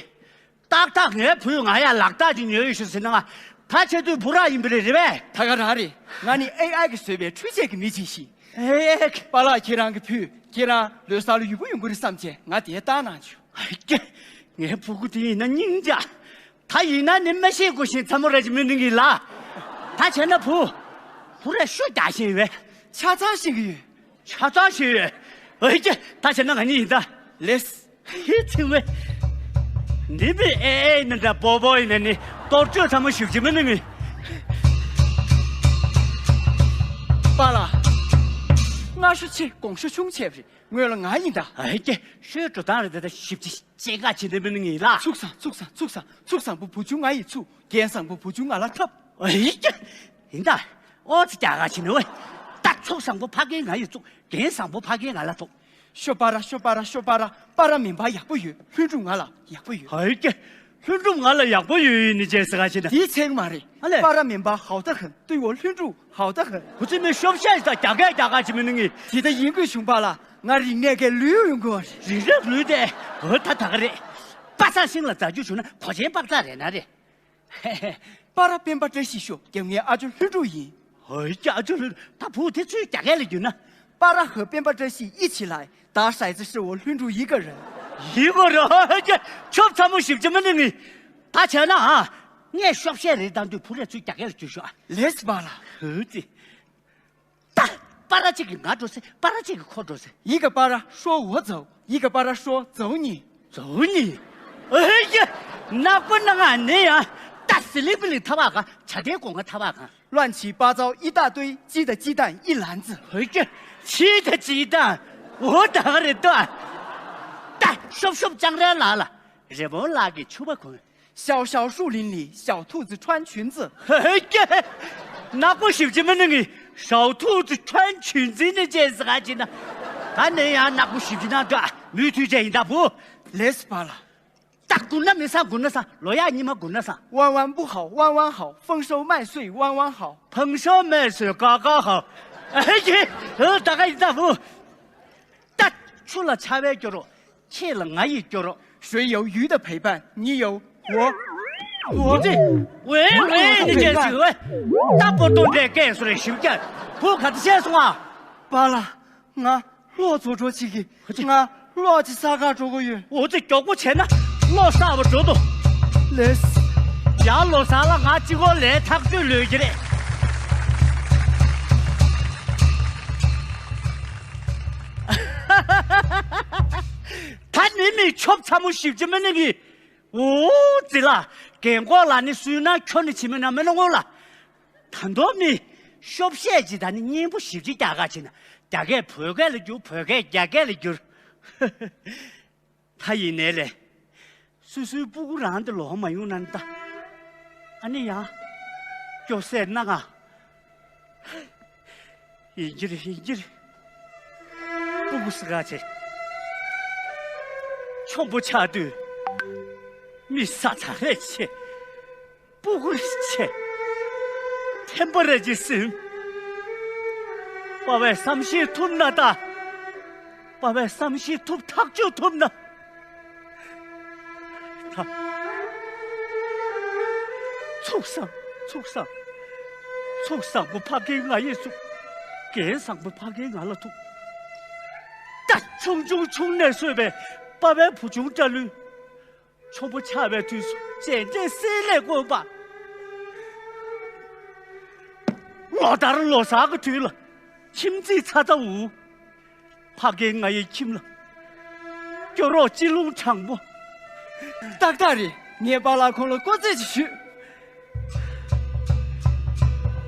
ཏག་ཏག་ངའི་བུས་ང་ཡ་ལག་རྟགས་ཅིག་ཉོས་ཡོད་ཞུ་ཟེར་ན་ང་ད་ཆེ་དུས་བུ་ར་ཡིན་པ་རེད་རེད་པས། ད་ག་རང་རེད། ང་ནི་ཨེ་ཨའི་གིས་བཟོས་པའི་འཕྲུལ་ཆས་ཀྱི་མི་ཅིག་ཤིག་ཨེ་ཨེ། པཱ་ལགས་ཁྱེད་རང་གི་བུས་ཁྱེད་རང་ལོ་གསར་ལ་ཡུལ་པོ་ཡོང་གི་རེད་བསམ་བྱས་ང་དེ་བཏང་གནང་བྱུང་། ཨ་ཀྱེ། ངའི་བུ་གུ་དེ་ཡིན་ན་སྙིང་རྗེ། ད་ཡིན་ན་ནི་མ་ཤེས་དགོས་ཤིང་ཚ་མོ་ར་ཅིག་མི་འདུག་གི་ལ། ད་བྱས་ན་བུ། བུ་ར་ཤུ་རྒྱག་བཞིན་ཡོད་པས། ཆ་ཚང་ཤེས་ཀྱི་ཡོད། ཆ་ཚང་ཤེས་ཡོད། ཨེ་ཀྱེ། ད་བྱས་ན་ང་གཉིས་ཡིན་ད། ལེས། ཧི་ཚིག་མེ། འདི་པའི་ཨེ་ཨེ་ནི་འདྲ་པོ་པོ་ཡིན་ན་ནི་གཏོར་བཅོས་ཚང་མ་ཞུགས་ཀྱི་མི་ནི་ངི། པཱ་ལགས། སྔ་ཤོ་ཆེ་གོང་ཤོ་ཆུང་བྱས་པ་རེད། སྔོན་ལ་ང་ཡིན་ད། ཨེ་ཀྱེ། ཤོའི་འགྲོ་སྟངས་རེད་ད། ཞིབ་ཅིག་སྐྱེ་འགག་བྱེད་ནི་མི་ནི་ངི་ལ། ཚུགས་སང་ཚུགས་སང་ཚུགས་སང་། ཚུགས་བཟང་པོ་བུ་ཆུང་ང་ཡི་ཚུགས། འགན་བཟང་པོ་བུ་ཆུང་ང་ལ་འཐབ། ཨེ་ཀྱེ། ཡིན་ད། ཨོ་ཙི་རྒྱ་གར་ཕྱིན་ནོ། ད་ཚུགས་བཟང་པོ་ཕ་རྒན་ང་ཡི་ཚུགས། འགན་བཟང་པོ་ཕ་རྒན་ང་ལ་ཐོགས། ཤོ་པ་ར་ཤོ་པ་ར་ཤོ་པ་ར། པ་ར་མིན་པ་ཡག་པོ་ཡོད། ལྷུན་གྲུབ་ང་ལ་ཡག་པོ་ཡོད། ཧོལ་ཀྱེ། ལྷུན་གྲུབ་ང་ལ་ཡག་པོ་ཡོད་ཡིན་ནི་ཅེས་ཟེར་ག་ཕྱིན་ན། དེའི་ཚེག་མ་རེད། ཨ་ལས། པ་ར་མིན་པ་ཧའོ་ད་ཧན་ཏུ་ཡོ་ལྷུན་གྲུབ་ཧའོ་ད་ཧན། ཁོ་ཚོས་མི་ཤོབ་ཤ་ཡི་ད་རྒྱ་སྐད་རྒྱ་གར་ཕྱིན་མི་ནི་ངི། དེ་ད་ཡིན་དགོས་བྱུང་པ་ལ་ང་རིག་གནས་ཀྱི་ལུས་ཡོང་དགོས་རེད། རིག་རིག་ལུས་དེ། ཧོ་ད་ད་ག་རེད། པ་སངས་ཤིང་ལ་རྫ་ཆུ་བྱུང་ན་གོ་ཆེན་པགས་ཚག་རེད་ན་རེད། པ་ར་སྤེན་པ་བཀྲ་ཤིས་ཤོག་རྒྱབ་ངའི་ཨ་ཇོ་ལྷུན་གྲུབ་ཡིན། ཧོལ་རྒྱ་ཨ་ཇོ་ལྷུན་ད་བུ་དེ་ཚོའི་རྒྱ་སྐད་ལ་བསྒྱུར་ན། 巴拉河边巴这西一起来，打骰子是我论主一个人。 ཡིན་གོ་རོ་ཧོལ་རྒྱ་ཁྱོད་ཚ་མོ་ཞིབ་ཅི་མ་ནི་ངི། ད་བྱས་ན་ཨ། ངས་ཤོབ་བཤད་རེ་བཏང་དུས་བུ་རེ་ཚོའི་རྒྱ་སྐད་ལ་བསྒྱུར་ཤོག་ཨ། ལེས་པ་ལ། ཧོལ་ཙི། 大巴拉这个俺做事，巴拉这个靠做事。一个巴拉说我走，一个巴拉说走你。走你？哎呀，那不能啊，那样，打死 ཙི་ལི་པི་ལི་ཐ་བ་གང་བྱ་དེ་གོང་ག་ཐ་བ་གང་། 乱七八糟一大堆，鸡的鸡蛋一篮子。 ཧོ་ཀྱེ། ཕྱི་ད་ཅི་ད། འོ་ད་ག་རེད་ད། ད་ཤོབ་ཤོབ་ཅང་རེ་ལ་ལ། རི་བོང་ལགས་ཀྱི་ཕྱུ་པ་གོན། 小小树林里，小兔子穿裙子。 ཧོ་ཀྱེ། ནག་པོ་ཞིབ་ཅི་མི་ནི་ངི་ཞའོ་ཐུག་ཙི་ཁྱོན་ཆུན་ཙི་ནི་ཅེས་ཟེར་ག་ཅི་ན། ད་ནི་ཡང་ནག་པོ་ཞིབ་ཅི་ན་ད་མུ་མཐུད་ཅན་ཡིན་ད་བུ། 累死巴拉。 ད་དགུ་ན་མི་ས་དགུ་ན་ས་ལོ་ཡག་ཉི་མ་དགུ་ན་ས། 弯弯不好，弯弯好，丰收麦穗弯弯好。 ཕང་ཤོ་མེ་སོས་ཀ་ཀ་ཧ། ཨེ་ཡེ། ཨ་ད་ག་ཡི་ད་བུ། ད་ཆུ་ལ་ཆ་བའི་སྐྱོ་རོ། ཁྱེད་ལ་ང་ཡི་སྐྱོ་རོ། 水有鱼的陪伴，你有我，我 ཝེ་ཝེ་ནི་ཅན་ཞིག་ཝེ། ད་པོ་ཏོ་འདྲེ་སྐད་སོ་རེ་ཞིབ་རྒྱ། བུ་ག་ཚོད་བཤད་སོང་ཨ། 巴拉，ང་། གློག་བཙོག་འགྲོ་གཅིག་གིས་ང་གློག་ཅིག་ས་གར་འགྲོ་གི་ཡོད། འོ་ཙི་མགྱོགས་པོ་བྱས་ན་གློག་གསར་པ་འགྲོ་འདུག་ལེས། ཡ་ལོ་གསར་ལ་ང་གཅིག་པོ་ལས་ཐག་ཆོད་ལོས་ཀྱི་རེད། ད་ནི་མི་ཆོབ་ཚ་མོ་ཞིབ་ཅི་མི་ནི་གི། འོ་ཙི་ལ་རྒན་གོག་ལ་ནི་སུས་ན་ཁྱོད་ནི་ཕྱི་མི་ན་མི་ན་ངོ་ལ། ད་མདོ་མི་ཤོབ་བཤད་ཅི་ད་ནི་སྙན་པོ་ཞིབ་ཅི་རྒྱ་ག་ཅི་ན་རྒྱ་སྐད་བོད་སྐད་ལ་བསྒྱུར་བོད་སྐད་རྒྱ་སྐད་ལ་བསྒྱུར། ད་ཡིན་ནའི་ལས། སུ་སུའི་སྤུ་གུ་རང་དེ་ལོག་མ་ཡོང་ན་ནི་ད། ཨ་ནི་ཡང་། སྐྱོ་སེ་ན་ང་། ཡིན་གྱི་རེད་ཡིན་གྱི་རེད། སྤུ་གུ་སི་ག་ཆེ། ཆོམ་པོ་ཆགས་དུས། མི་ས་ཚ་རེ་ཆེ། སྤུ་གུ་རེ་ཆེ། ཐེམ་པ་རེ་ཅི་སིམ། པ་བས་བསམ་ཤེས་ཐུབ་ན་ད། པ་བས་བསམ་ཤེས་ཐུབ་ཐག་ཆོད་ཐུབ་ན། ད། ཚུགས་བསམ་ཚུགས་བསམ། ཚུགས་བཟང་པོ་ཕ་རྒན་ང་ཡིས་ཚུགས། རྒན་བཟང་པོ་ཕ་རྒན་ང་ལ་ཐུག་ད་ཆུང་ཆུང་ཆུང་ནས་གསོས་པའི་པ་བའི་བུ་ཆུང་སྐྲ་ལུས། ཆོམ་པོ་ཆགས་པའི་དུས་སུ་རྗེས་འདྲེན་སྲེད་ལས་དགོས་པ། ལོ་ལྟར་ལོ་གསར་གྱི་དུས་ལ། ཁྱིམ་མཚེས་ཚ་ཚ་འུ། ཕ་རྒན་ང་ཡི་ཁྱིམ་ལ། སྐྱོ་རོགས་སྤྱི་ལུང་དྲང་པོ། ཏག་ཏག་རེད། ངས་པཱ་ལགས་ཁོང་ལ་བཀོད་རྩིས་ཅིག་ཞུས།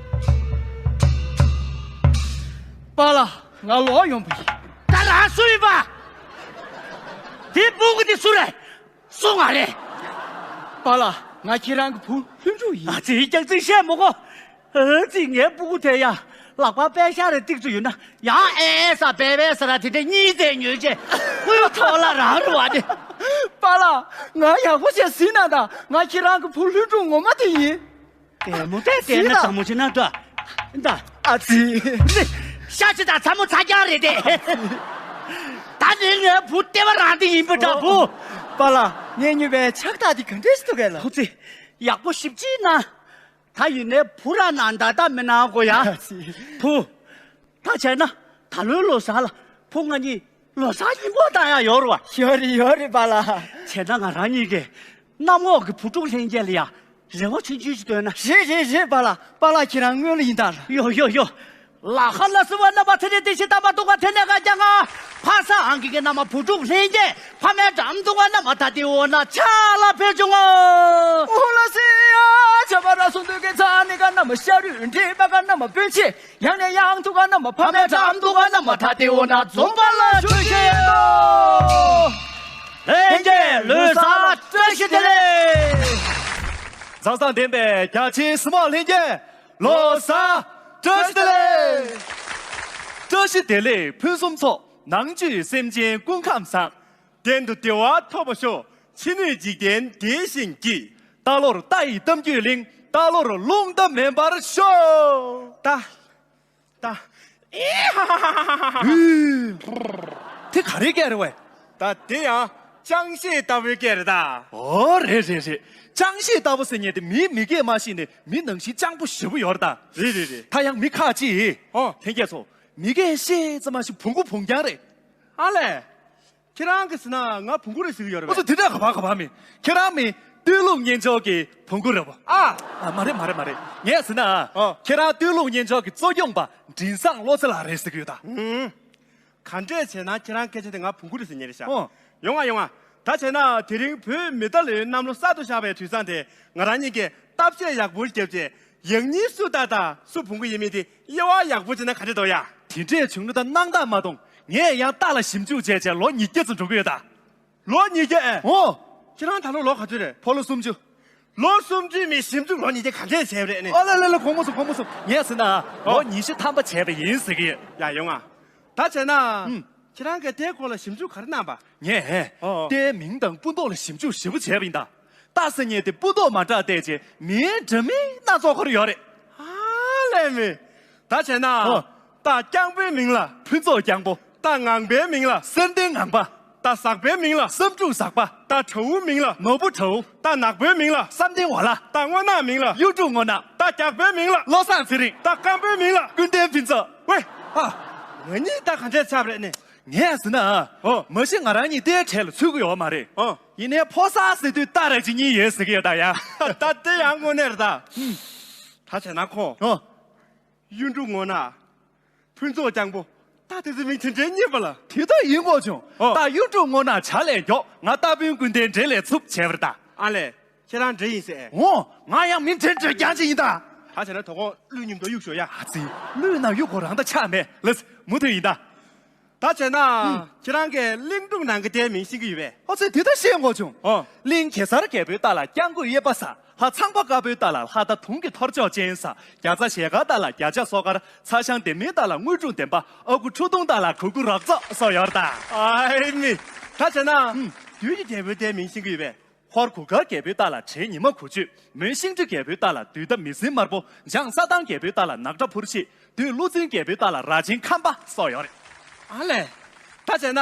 པཱ་ལགས་ང་ལོག་ཡོང་པ་ཡིན། ད་རང་སུ་ཡིན་པ། དེ་སྤུ་གུ་དེ་སུ་རེད། སུ་ང་རེད། པཱ་ལགས་ང་ཁྱེད་རང་གི་བུ་ལྷུན་གྲུབ་ཡིན། ཨ་ཙི་ཀྱང་ཙི་བཤད་མོ་གོ་ཨ་ཙི་ངའི་སྤུ་གུ་དེ་ཡ། ལག་པ་པད་ཤག་རེ་ཏིག་ཙུ་ཡོད་ན་ཡང་ཨེ་ཨེ་ས་པེ་པེ་ས་ར་དེ་འདྲ་གཉིས་དེ་ཉོས་རྗེས་སྐུའི་ཐོག་ལ་རང་རུ་བ་དེ། པཱ་ལགས་ང་ཡག་པོ་བྱས་ཟིན་ན་ད་ང་ཁྱེད་རང་གི་བུ་ལྷུན་གྲུབ་ངོ་མ་དེ་ཡིན། དེ་མོ་དེ་དེ་ན་ཟིན་ན་ཚ་མོ་ཆེ་ན་ད། ད། ཨ་ཙི། ཤ་ཆེ་ད་ཚ་མོ་ཚ་རྐྱང་རེད་དེ། ད་ནི་ངའི་བུ་ལྟེ་བ་རང་དེ་ཡིན་པ་འདྲ་བུ། པཱ་ལགས་ངས་ཉོས་པའི་ཕྱག་རྟགས་དེ་ག་འདྲས་ཞིག་འདུག་གས་ལ། ཐུགས་རྗེ། ཡག་པོ་ཞིབ་ཅིག་གནང་། ད་ཡིན་ནའི་བུ་ར་ནང་ད་ལྟ་མི་གནང་དགོས་ཡ། བུ། ད་བྱས་ན་ད་ལོའི་ལོ་གསར་ལ་བུ་ང་གཉིས་ལོ་གསར་སྙིང་པོ་བཏང་ཡ་ཡོད་རེད་བ། ཡོད་རེད་ཡོད་རེད་པཱ་ལགས། བྱས་ན་ང་རང་གཉིས་ཀས་གནམ་འོག་གི་བུ་ཕྲུག་ལྷན་རྒྱས་ལ་ཡ་རེ་བ་ཆུང་ཆུང་ཞིག་བཏོན་ན། རེད་རེད་རེད་པཱ་ལགས། པཱ་ལགས་ཁྱེད་རང་སྔོན་ལ་ཡིན་ད། ཡོ་ཡོ་ཡོ། ལ་ཁ་ལ་སི་བ་ན་བ་ཐེ་ནེ་ཏི་ཤི་ཏ་མ་ཏུ་ག་ཐེ་ནེ་ག་ཀྱ་ང་། ཕ་ས་ཨང་གི་གི་ན་མ་བུ་ཕྲུག་ལྷན་རྒྱས་ཕ་མའི་འགྲམ་དུ་ག་ན་མ་ཐ་ཏི་འོ་ན་ཆ་ལ་ཕེ་ཆུང་ངོ་། འོ་ལ་སི་ཡ་ཆ་བ་ར་སུ་འདུ་གི་ཚ་ནི་ག་ན་མ་ཤ་རུས་འདྲེ་པ་ག་ན་མ་པོན་ཆེ་ཡང་ནས་ཡང་དུ་ག་ན་མ་ཕ་མའི་འགྲམ་དུ་ག་ན་མ་ཐ་ཏི་འོ་ན་འཛོམས་པ་ལ་ཆུ་ཤེས་ནོ། ལྷན་རྒྱས་ལོ་གསར་བཀྲ་ཤིས་བདེ་ལེགས། མཛའ་བརྩེ་ལྡན་པའི་རྒྱ་ཆེའི་གཟིགས་མོ་ལྷན་རྒྱས། ལོ་གསར་བཀྲ་ཤིས་བདེ་ལེགས། བཀྲ་ཤིས་བདེ་ལེགས་ཕུན་སུམ་ཚོགས། ནང་བཅུད་སེམས་ཅན་སྐུ་ཁམས་བཟང་། གཏན་དུ་བདེ་བ་ཐོབ་པར་ཤོག་ཕྱི་སྣོད་འཇིག་རྟེན་བདེ་ཞིང་སྐྱིད། རྟ་ལོར་རྟ་ཡི་གཏམ་རྒྱུད་གླེང་། རྟ་ལོར་རླུང་རྟ་མེད་པར་ཤོག་ད། ད། ཨེ་ཧ་ཧ་ཧ་ཧ། ཧུ། དེ་ག་རེ་སྐད་རེད་བས། ད་དེ་ཡང་ཅང་ཤེས་ལྟ་བུའི་སྐད་རེད་ད། ཨོ་རེད་རེད་རེད། ཅང་ཤེས་ལྟ་བུ་ཟེར་མཁན་དེ་མིའི་མི་སྐད་མ་ཤེས་ནས་མི་ནང་བཞིན་སྤྱང་པོ་ཞེ་པོ་ཡོད་རེད་ད། རེད་རེད་རེད། ད་ཡང་མི་ཁག་ཅིག་ཨོ། ལྷན་རྒྱས་ཚོ། མི་སྐད་ཤེས་ཙམ་མ་ཤེས་བོང་གུ་བོང་རྐྱང་རེད། ཨ་ལས། ཁྱེད་རང་གིས་ཟེར་ན་ང་བོང་གུ་རེད་ཟེར་གྱི་ཡོད་རེད་པས། ཨོ་ཙི་དེ་འདྲ་ག་པར་ག་པར་མིན། ཁྱེད་རང་མི་སྟོད་ལུང་གཉན་ལྕོག་གི་བོང་གུ་རེད་པ། ཨ། ཨ་མ་རེད་མ་རེད་མ་རེད། ངས་ཟེར་ན། ཨོ། ཁྱེད་རང་སྟོད་ལུང་གཉན་ལྕོག་གི་གཙོ་སྐྱོང་པ་མགྲིན་བཟང་བློ་རྩེ་ལགས་རེད་ཟེར་གྱི་ཡོད་ད། ཨུམ། ག་འདྲས་བྱས་ན་ཁྱེད་རང་སྐད་ཆ་དེ་ང་བོང་གུ་རེད་ཟེར་ཉེ་རེད་ཤག་ཨོ། ཡོང་ང་ཡོང་ང་ ད་བྱས་ན་དེ་རིང་བོད་མི་ད་ལོའི་གནམ་ལོ་གསར་དུ་ཤར་བའི་དུས་བཟང་དེ་ང་རང་གཉིས་ཀྱིས་བརྟག་དཔྱད་ཡག་པོ་བརྒྱབ་རྗེས་ཡང་སྙིང་སུ་ལྟ་དང་སུ་བུང་གི་ཡིན་མིན་དེ་དབྱེ་བ་ཡག་པོ་བྱས་ན་ག་འདྲ་འདུག་ཡ། དེ་འདྲས་བྱུང་ན་ད་སྣང་དག་མ་གཏོང་། ངས་ཡང་རྟ་ལ་ཞིབ་འཇུག་བྱས་བྱས་ལོ་ཉིས་བརྒྱ་ཙམ་འགྲོ་གི་ཡོད་ད། ལོ་ཉིས་བརྒྱ་ཨེ། ཨོ། ཁྱེད་རང་ད་ལོ་ལོ་ག་ཚོད་རེད། ཕོ་ལོ་སུམ་ཅུ། ལོ་སུམ་ཅུའི་མི་ཞིབ་འཇུག་ལོ་ཉིས་བརྒྱ་ག་འདྲས་བྱས་པ་རེད་ནི། ཨ་ལ་ལ་ལ་དགོངས་པ་སོ་དགོངས་པ་སོ། ངས་ཟེར་ན་ཨོ། ལོ་ཉི་ཤུ་ཐམ་པ་བྱས་པ་ཡིན་ཟེར་གི་ཡོད། ཡ་ཡོང་ཨ། ད་བྱས་ན། ཨུམ། ཁྱེད་རང་གིས་རྟའི་སྐོར་ལ་ཞིབ་འཇུག་ག་རེ་གནང་པ། ངས། ཨོ། རྟའི་མིང་དང་སྤུ་མདོག་ལ་ཞིབ་འཇུག་ཞིབ་པོ་བྱས་པ་ཡིན་ད། རྟ་ཟེར་མཁན་དེ་སྤུ་མདོག་མ་འདྲ་བལྟས་རྗེས་མིང་འདྲ་མིན་སྣ་ཚོགས་འཁོར་ཡོད་རེད། ཨ་ལས་མི། ད་བྱས་ན། ཨོ། རྟ་རྐྱང་པོའི་མིང་ལ། ཕུན་ཚོགས་རྐྱང་པོ། རྟ་ངང་པའི་མིང་ལ། གསེར་ལྡན་ངང་པ། རྟ་ཟག་པའི་མིང་ལ། བསམ་འགྲུབ་ཟག་པ། རྟ་དྲ་བོའི་མིང་ལ། ནོར་བུ་དྲ་བོ། རྟ་ནག་པོའི་མིང་ལ། བསམ་གཏན་ཝ་ལ། རྟ་སྔོ་ནག་མིང་ལ། གཡུ་འབྲུག་སྔོ་ནག། རྟ་རྒྱགས་པའི་མིང་ལ། བློ་བཟང་ཚེ་རིང་། རྟ་སྐམ་པོའི་མིང་ལ། ཀུན་ལྡན་ཕུན་ཚོགས། ཝེ། ཨ། ང་གཉིས་རྟ་ག་འདྲས་ཆགས་པ་རེད་ནི། ངས་ཟེར་ན། ཨོ། མ་གཞི་ང་རང་གཉིས་རྟའི་གྲས་ལ་ཚུད་ཀྱི་ཡོད་མ་རེད། ཨོ། ཡིན་ནའི་ཕོ་གསར་ཟེར་དུས་རྟ་ར་གཅིག་གཉིས་ཡོད་ཟེར་གྱི་ཡོད་ད་ཡ། ད་དེ་ཡང་དངོས་གནས་རེད་ད། ད་བྱས་ན་ཁོ། ཨོ། གཡུ་འབྲུག་སྔོ་ནག། ཕུན་ཚོགས་རྐྱང་པོ། ད་དེ་ཚོའི་མིང་དེ་འདྲའི་རྙེད་པ་ལ། དེ་ལྟ་ཡིན་དགོས་བྱུང་། ཨོ། ད་གཡུ་འབྲུག་སྔོ་ནག་བྱ་ལས་མགྱོགས། ང་རྟ་དཔོན་ཀུན་ལྡན་འདྲེ་ལས་འཚུབ་བྱས་པ་རེད་ད། ཨ་ལས། ཁྱེད་རང་འདྲེ་ཡིན་ཟེར། འོ། ང་ཡང་མི་འདྲེ་འདྲེ་རྐྱང་ཅིག་ཡིན་ད། ད་བྱས་ན་དོ་དགོང་གླུད་མཉམ་དུ་གཡུག་ཞོག་ཡ། ཨ་ཙི། གླུད་ནང་གཡུག་དགོས་རང་ད་ཆགས་མེད་ལགས། མུ་མཐུད་ཡིན་ད། ད་བྱས་ན། ཨུམ། ཁྱེད་རང་གིས་གླིང་སྒྲུང་ནང་གི་རྟའི་མིང་ཤེས་ཀྱི་ཡོད་པས། ཨོ་ཙི་དེ་ད་ཤེས་དགོས་བྱུང་། ཨོ། གླིང་གེ་སར་རྒྱལ་པོའི་རྟ་ལ་སྐྱ་མགོ་གཡས་པ་ཟ། ལྷ་ཚངས་པ་དཀར་པོའི་རྟ་ལ་ལྷ་རྟ་དུང་གི་ཐོར་ཅོག་ཅན་ཟ། རྒྱ་ཚ་ཞལ་དཀར་རྟ་ལ་རྒྱ་ལྕགས་སོ་དཀར། ཚ་ཞང་ལྡན་མའི་རྟ་ལ་དངོས་གྲུབ་ལྡན་པ། ཨ་ཁུ་ཁྲོ་ཐུང་རྟ་ལ་གུ་གུ་རོག་ཙོག་སོགས་ཡོད་རེད་ད། ཨའི་མི། ད་བྱས་ན། ཨུམ། བདུད་ཀྱི་རྒྱལ་པོའི་རྟའི་མིང་ཤེས་ཀྱི་ཡོད་པས། ཧོར་གུར་དཀར་རྒྱལ་པོའི་རྟ་ལ་བྲན་ཉི་མ་གུ་ཆུད། མོན་ཤིང་འབྲི་རྒྱལ་པོའི་རྟ་ལ་བདུད་མདའ་མི་སྲིན་དམར་པོ། འཇང་ས་ཐང་རྒྱལ་པོའི་རྟ་ལ་ནག་ཁྲ་འཕུར་ཤེས། བདུད་ཀླུ་བཙན་རྒྱལ་པོའི་རྟ་ལ་ར་ཆེན་ཁམས་པ་སོགས་ཡོད་རེད། ཨ་ལས། ད་བྱས་ན་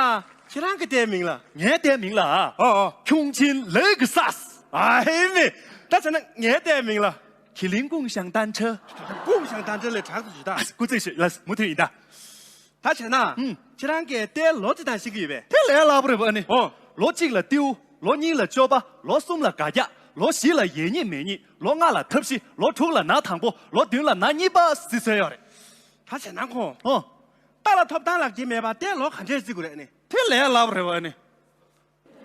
ཁྱེད་རང་གི་རྟའི་མིང་ལ། ངའི་རྟའི་མིང་ལ། ཨོ་ཨོ། ཁྱུང་ཆེན་ལེག་སཱས། ཨ་ཧེ་མི། ད་བྱས་ན་ངའི་རྟའི་མིང་ལ། ཁི་ལིང་ཀུང་ཤང་ཏན་ཁྲ། ཀུང་ཤང་ཏན་ཁྲ་ལས་དྲག་ཏུ་ཞུ་ད། སྐུ་ཚེ་ཞུ་ལ་མུ་མཐུད་ཡིན་ད། ད་བྱས་ན། ཨུམ། ཁྱེད་རང་གིས་རྟའི་ལོ་ཚིགས་དང་ཤེས་ཀྱི་ཡོད་པས། དེ་ལས་སླ་པོ་རེད་པ་ཨ་ནི། ཨོ། ལོ་གཅིག་ལ་ཏེའུ། ལོ་གཉིས་ལ་ཅོ་པ། ལོ་གསུམ་ལ་སྒ་རྒྱག་ལོ་བཞི་ལ་ཡེ་ཉིད་མེ་ཉིད། ལོ་ལྔ་ལ་ཐབས་ཤི། ལོ་དྲུག་ལ་ན་དང་པོ། ལོ་བདུན་ལ་ན་གཉིས་པ་ཟེར་སྲོལ་ཡོད་རེད། ད་བྱས་ན་ཁོང་། ཨོ། རྟ་ལ་ཐོབ་ཐང་ལག་ཁྱེར་མེད་པར་རྟའི་ལོ་ག་འདྲས་བརྩི་དགོས་རེད་ཨ་ནི། དེ་ལས་སླ་པོ་རེད་པ་ཨ་ནི།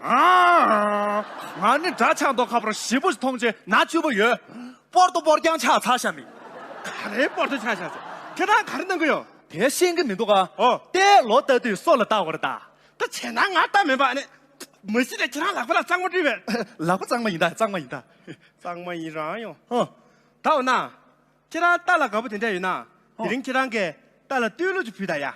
ཨ། ང་ནི་དགྲ་ཆགས་མདོག་ཁ་པོར་ཞིབ་པོ་ཞིག་མཐོང་རྗེས་ན་གཅུས་པོ་ཡོད། སྤོར་དུ་སྤོར་རྐྱང་ཆགས་ཚར་ཤག་མི། ག་རེ་སྤོར་དུ་ཆགས་ཤག་ཟེར། ཁྱེད་རང་ག་རེ་གནང་གི་ཡོད། དེ་ཤེས་ཀྱི་མི་འདུག་ག་ཨོ། རྟའི་ལོ་ལྟ་དུས་སོ་ལ་ལྟ་དགོས་རེད་ད། ད་བྱས་ན་ང་ལྟ་མེད་པ་ནི། མ་གཞི་ནས་ཁྱེད་རང་ལག་པ་ལ་གཙང་མ་བཀྲུས་པས། ལག་པ་གཙང་མ་ཡིན་ད་གཙང་མ་ཡིན་ད། གཙང་མ་ཡིན་རང་ཡོང་། ཨོ། ད་འོ་ན། ཁྱེད་རང་རྟ་ལ་དགའ་པོ་དེ་འདྲ་ཡོད་ན། ཨོ། དེ་རིང་ཁྱེད་རང་གིས་རྟ་ལ་བསྟོད་གླུ་ཅིག་ཕུལ་ད་ཡ།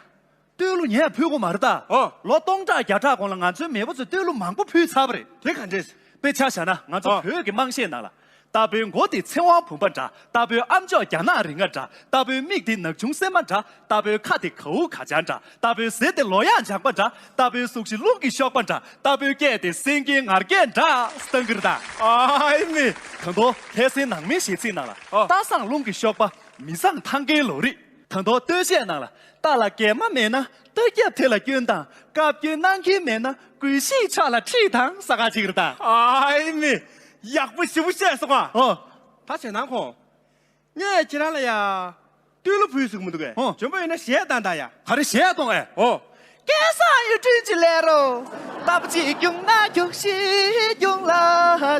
བསྟོད་གླུ་ངས་ཕུལ་དགོས་མ་རེད་ད། ཨོ། ལོ་སྟོང་ཕྲག་བརྒྱ་ཕྲག་གོང་ལ་ང་ཚོའི་མེས་པོ་ཚོས་བསྟོད་གླུ་མང་པོ་ཕུལ་ཚར་བ་རེད། དེ་ག་འདྲས། དཔེ་ཆ་བཞག་ན་ང་ཚོ་ཨོ། བོད་ཀྱི་དམངས་གཞས་ནང་ལ། རྟ་ཕོའི་མགོ་དེ་ཚེ་དབང་བུམ་པ་འདྲ། རྟ་ཕོའི་ཨ་མཆོག་རྒྱ་ནག་རིགས་ལྔ་འདྲ། རྟ་ཕོའི་མིག་དེ་ནག་ཆུང་སྲན་མ་འདྲ། རྟ་ཕོའི་ཁ་དེ་གའུ་ག་ཇ་འདྲ། རྟ་ཕོའི་ཟས་དེ་ལོ་གཡག་ཇག་པ་འདྲ། རྟ་ཕོའི་གཟུགས་གཞི་རླུང་གི་གཤོག་པ་འདྲ། རྟ་ཕོའི་སྐད་དེ་སེང་གེའི་ངར་སྐད་འདྲ་སྟོན་གྱི་རེད་ད། ཨའི་མི། ད་དུང་ལྷ་སའི་ནང་མིའི་གཞས་ཚིག་ནང་ལ། ཨོ། རྟ་བཟང་རླུང་གི་གཤོག་པ། མི་བཟང་ཐང་གའི་ལོ་རིས། ད་དུང་སྟོད་གཞས་ནང་ལ། རྟ་ལ་གད་མ་མེད་ན་རྟ་རྒྱབ་དེ་ལ་སྐྱོན་དང་། བཀའ་བཀྱོན་གནང་མཁན་མེད་ན་དགོད་ཤིག་ཕྱག་ལ་ཁྲིད་དང་ཟེར་ག་ཅིག་རེད་ད། ཨའི་མི། ཡག་པོ་ཞེ་པོ་བཤད་སོང་ཨ། ཨོ། ད་བྱས་ན་ཁོང་། ངས་ཁྱེད་རང་ལ་ཡ། བསྟོད་གླུ་ཕུལ་ཟེར་གི་མི་འདུག་གས། ཨོ། འཇོན་པོ་ཡོད་ན་གཞས་བཏང་དང་ཡ། ག་རེ་གཞས་གཏོང་ཨེ། ཨོ། སྐལ་བཟང་གཡུ་སྒྲོན་གྱི་ལས་རོ། རྟ་ཕོ་གཅིག་རྒྱུག་ན་རྒྱུག་ཤིག་རྒྱུག་ལ་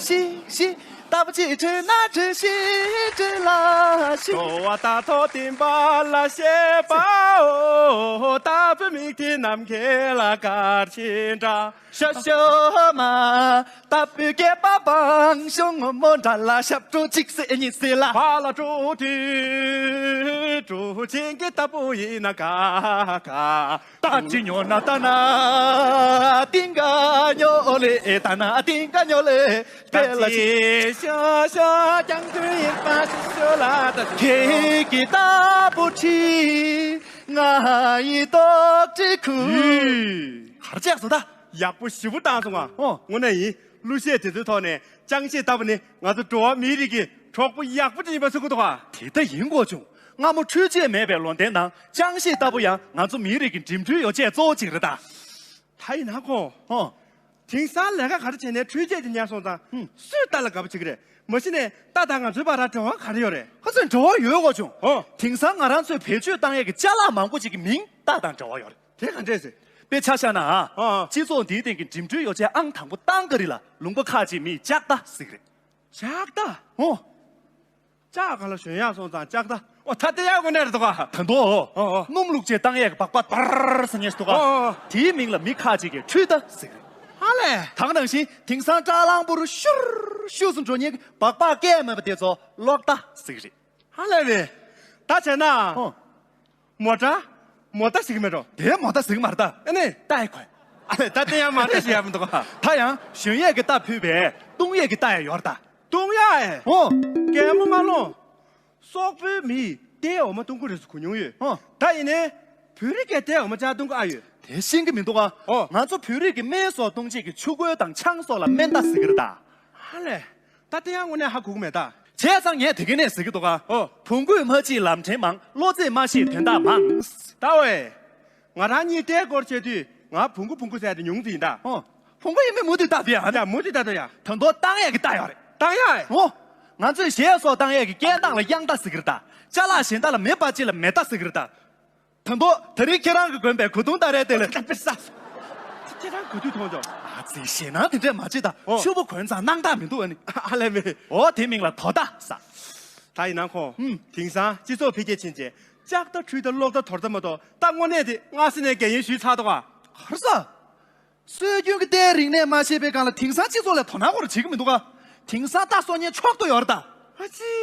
ཤིག་ཤིག་རྟ་ཕོ་གཅིག་བྲོས་ན་བྲོས་ཤིག་བྲོས་ལ་ཤིག་འགྲོ་བ་རྟ་ཐོག་སྟོན་པ་ལ་བཤད་པའོ། རྟ་ཕོའི་མིག་དེ་ནམ་མཁའི་ལ་དཀར་ཆེན་འདྲ། ཤ་ཤོ་མ། རྟ་ཕོའི་སྐེད་པ་བང་ཤོང་སྔོན་མོ་འདྲ་ལ། ཞབས་བྲོ་གཅིག་གསེར་གཉིས་གསེར་ལ། ཕ་ལ་བྲོ་དུས་བྲོ་ཆེན་གྱི་རྟ་ཕོ་ཡིན་ན་དགའ་དགའ། རྟ་ཅི་ཉོ་ན་ཏ་ན་ཏིང་ག་ཉོ་ལེ། ཏ་ན་ཏིང་ག་ཉོ་ལེ། པེ་ལ་ཅི་ཤོ་ཤོ་ཀྱང་དུ་ཡིན་པ་ཤོ་ཤོ་ལ་ད། ཁྱེད་ཀྱི་རྟ་ཕོ་ཁྲིད། ང་ཡི་ཏོག་ཁྲིད་ཁུ། གར་ཅག་སོ་ད། ཡག་པོ་ཞེ་པོ་བཏང་སོང་ང་། ཨོ། དངོས་གནས་ཡིན། གླུ་གཞས་དེ་ཚོའི་ཐོག་ནས་ཅང་ཤེས་ལྟ་བུ་ནི་ང་ཚོ་འགྲོ་བ་མིའི་རིགས་ཀྱི་གྲོགས་པོ་ཡག་པོ་ཅིག་ཡིན་པ་ཚོར་གི་འདུག་ག་དེ་ལྟ་ཡིན་དགོས་བྱུང་། སྔ་མོ་འཕྲུལ་ཆས་མེད་པའི་ལོ་ཟླའི་ནང་ཅང་ཤེས་ལྟ་བུ་ཡང་ང་ཚོ་མིའི་རིགས་ཀྱི་འགྲིམ་འགྲུལ་ཡོ་བྱད་གཙོ་བོ་གཅིག་རེད་ད། ད་ཡིན་ན་ཁོ། ཨོ། དེང་སང་ལས་ཀ་ག་རེ་བྱས་ནས་འཕྲུལ་ཆས་དེ་ཉར་སོང་ཙང་། ཧུམ། སུས་རྟ་ལ་དགའ་པོ་བྱེད་ཀྱི་རེད། མ་གཞི་ནས་རྟ་དང་ང་ཚོའི་བར་ལ་འབྲེལ་བ་ག་རེ་ཡོད་རེད། ཁ་སང་འབྲེལ་བ་ཡོད་དགོས་བྱུང་། ཨོ། དེང་སང་ང་རང་ཚོས་བེད་སྤྱོད་བཏང་ཡས་ཀྱི་ཅ་ལག་མང་པོ་ཅིག་གི་མིང་རྟ་དང་འབྲེལ་བ་ཡོད་རེད། དེ་ག་འདྲས་ཟེར། དཔེ་ཆ་བཞག་ན་ཨ། ཨ། སྤྱི་ཚོགས་འདིའི་སྟེང་གི་འགྲིམ་འགྲུལ་ཡོ་བྱད་ཨང་དང་པོ་བཏང་ག་རེ་ལ་ལུང་པ་ཁག་ཅིག་མིས་ལྕགས་རྟ་ཟེར་གི་རེད། ལྕགས་རྟ། ཨོ། ལྕགས་གང་ལ་ཞོན་ཡག་སོང་ཙང་ལྕགས་རྟ། ཨོ་ད་དེ་ཡག་དངོས་གནས་རེད་འདུག་ག་ད་དུང་ཨོ། ཨོ་ཨོ། སྣུམ་བླུགས་བྱས་བཏང་ཡས་ཀྱི་སྦག་སྦག་པར་ཟེར་མཁན་ཞིག་འདུག་ག་ཨོ་ཨོ། དེའི་མིང་ལ་མི་ཁག་ཅིག་གིས་འཕྲུལ་རྟ་ཟེར་གི་རེད། ཧ་ལས། ད་ག་ནང་བཞིན་དེང་སང་སྐྲ་ལང་པོར་ཤུར་ཤུར་ཟེར་འགྲོ་མཁན་གྱི་སྦག་སྦག་སྐད་མེད་པ་དེ་ཚོ་གློག་རྟ་ཟེར་གི་རེད། ཧ་ལས་རེད། ད་བྱས་ན། ཨོ། མོ་ཊ། མོ་རྟ་ཟེར་གི་མེད་འགྲོ། དེ་མོ་རྟ་ཟེར་གི་མ་རེད་ད། ཨ་ནི། རྟ་ཡི་གོ། ཨ་ནི་ད་དེ་ཡང་མ་རེད་ཟེར་ཡ་མི་འདུག་ག་ད་ཡང་ཞོན་ཡས་ཀྱི་རྟ་ཕུད་པའི་བཏུང་ཡས་ཀྱི་རྟ་ཡང་ཡོད་རེད་ད། བཏུང་ཡས། ཨོ། གད་མོ་མ་ལོང་། སོག་པོའི་མིས་རྟའི་འོ་མ་བཏུང་གི་རེད་ཟེར་གོ་མྱོང་ཡོད། ཨོ། ད་ཡིན་ནའི། བོད་རིགས་ཀྱིས་རྟའི་འོ་མ་ཅག་བཏུང་གི་ཨ་ཡོད། དེ་ཤེས་ཀྱི་མི་འདུག་ག་ཨོ། ང་ཚོ་བོད་རིགས་ཀྱི་སྨན་སོགས་བཏུང་བྱེད་ཀྱི་ཆུ་ཁོལ་དང་ཆང་སོགས་ལ་སྨན་རྟ་ཟེར་གི་རེད་ད། ཧ་ལས། ད་དེ་ཡང་དངོས་གནས་ཧ་གོ་གི་མེད་ད། བྱས་ཙང་ངས་དེ་ག་ནས་ཟེར་གི་འདུག་ག་ཨོ། བོང་བུས་མ་བྱས་ལམ་ཕྲན་མང་། བློ་རྩེས་མ་ཤེས་དོན་དག་མང་། ད་ཝེ། ང་རང་གཉིས་རྟའི་སྐོར་བཤད་དུས་ང་བོང་གུ་བོང་གུ་ཟེར་ཡ་དེ་ཉུང་ཙི་ཡིན་ད། ཨོ། བོང་གུ་ཡིན་མིན་མུ་མཐུད་བཏགས་པ་ཡ། ཡ་མུ་མཐུད་བཏགས་དོ་ཡ། ད་དུང་བཏང་ཡས་ཀྱི་རྟ་ཡོད་རེད། བཏང་ཡས། ཨོ། ང་ཚོས་གཞས་སོགས་བཏང་ཡས་ཀྱི་སྐད་གདངས་ལ་དབྱངས་རྟ་ཟེར་གི་རེད་ད། ཅ་ལག་གཞན་དག་ལ་མེ་འབར་ཅིག་ལ་མེ་རྟ་ཟེར་གི་རེད་ད། ད་དུང་ད་རིང་ཁྱེད་རང་གིས་གོན་པའི་གོས་ཐུང་སྟ་རེ་དེ་ལ། ད་དཔེ་ས། ཁྱེད་རང་གོ་དུས་མཐོང་ཆོག་ཨ་ཙི་ཞེད་སྣང་དེ་འདྲས་མ་བྱེད་ད། ཨོ། ཕྱུ་པ་གོན་ཙང་སྣང་དག་མི་འདུག་ཨ་ནི། ཨ་ལས་མེད། ཨོ་དེ་མིང་ལ་དོ་རྟ་ཟེར། ད་ཡིན་ན་ཁོང་། ཧུམ། དེང་སང་སྤྱི་ཚོགས་འཕེལ་རྒྱས་ཕྱིན་རྗེས་ལྕགས་རྟ་འཕྲུལ་རྟ་གློག་རྟ་དོ་རྟ་མ་གཏོགས་རྟ་དངོས་གནས་དེ་སྔ་ས་ནས་རྒན་ཡོལ་ཞུས་ཚར་འདུག་ག་ག་རེ་ཟ། སྲོལ་རྒྱུན་གྱི་རྟའི་རིག་གནས་མ་ཤེས་པའི་སྒང་ལ་དེང་སང་སྤྱི་ཚོགས་ལ་དོ་སྣང་ཁོ་ར་བྱེད་ཀྱི་མི་འདུག་ག་དེང་སང་རྟ་གསོ་མཁན་མཆོག་ཏུ་ཡོད་རེད་ད། ཨ་ཙི།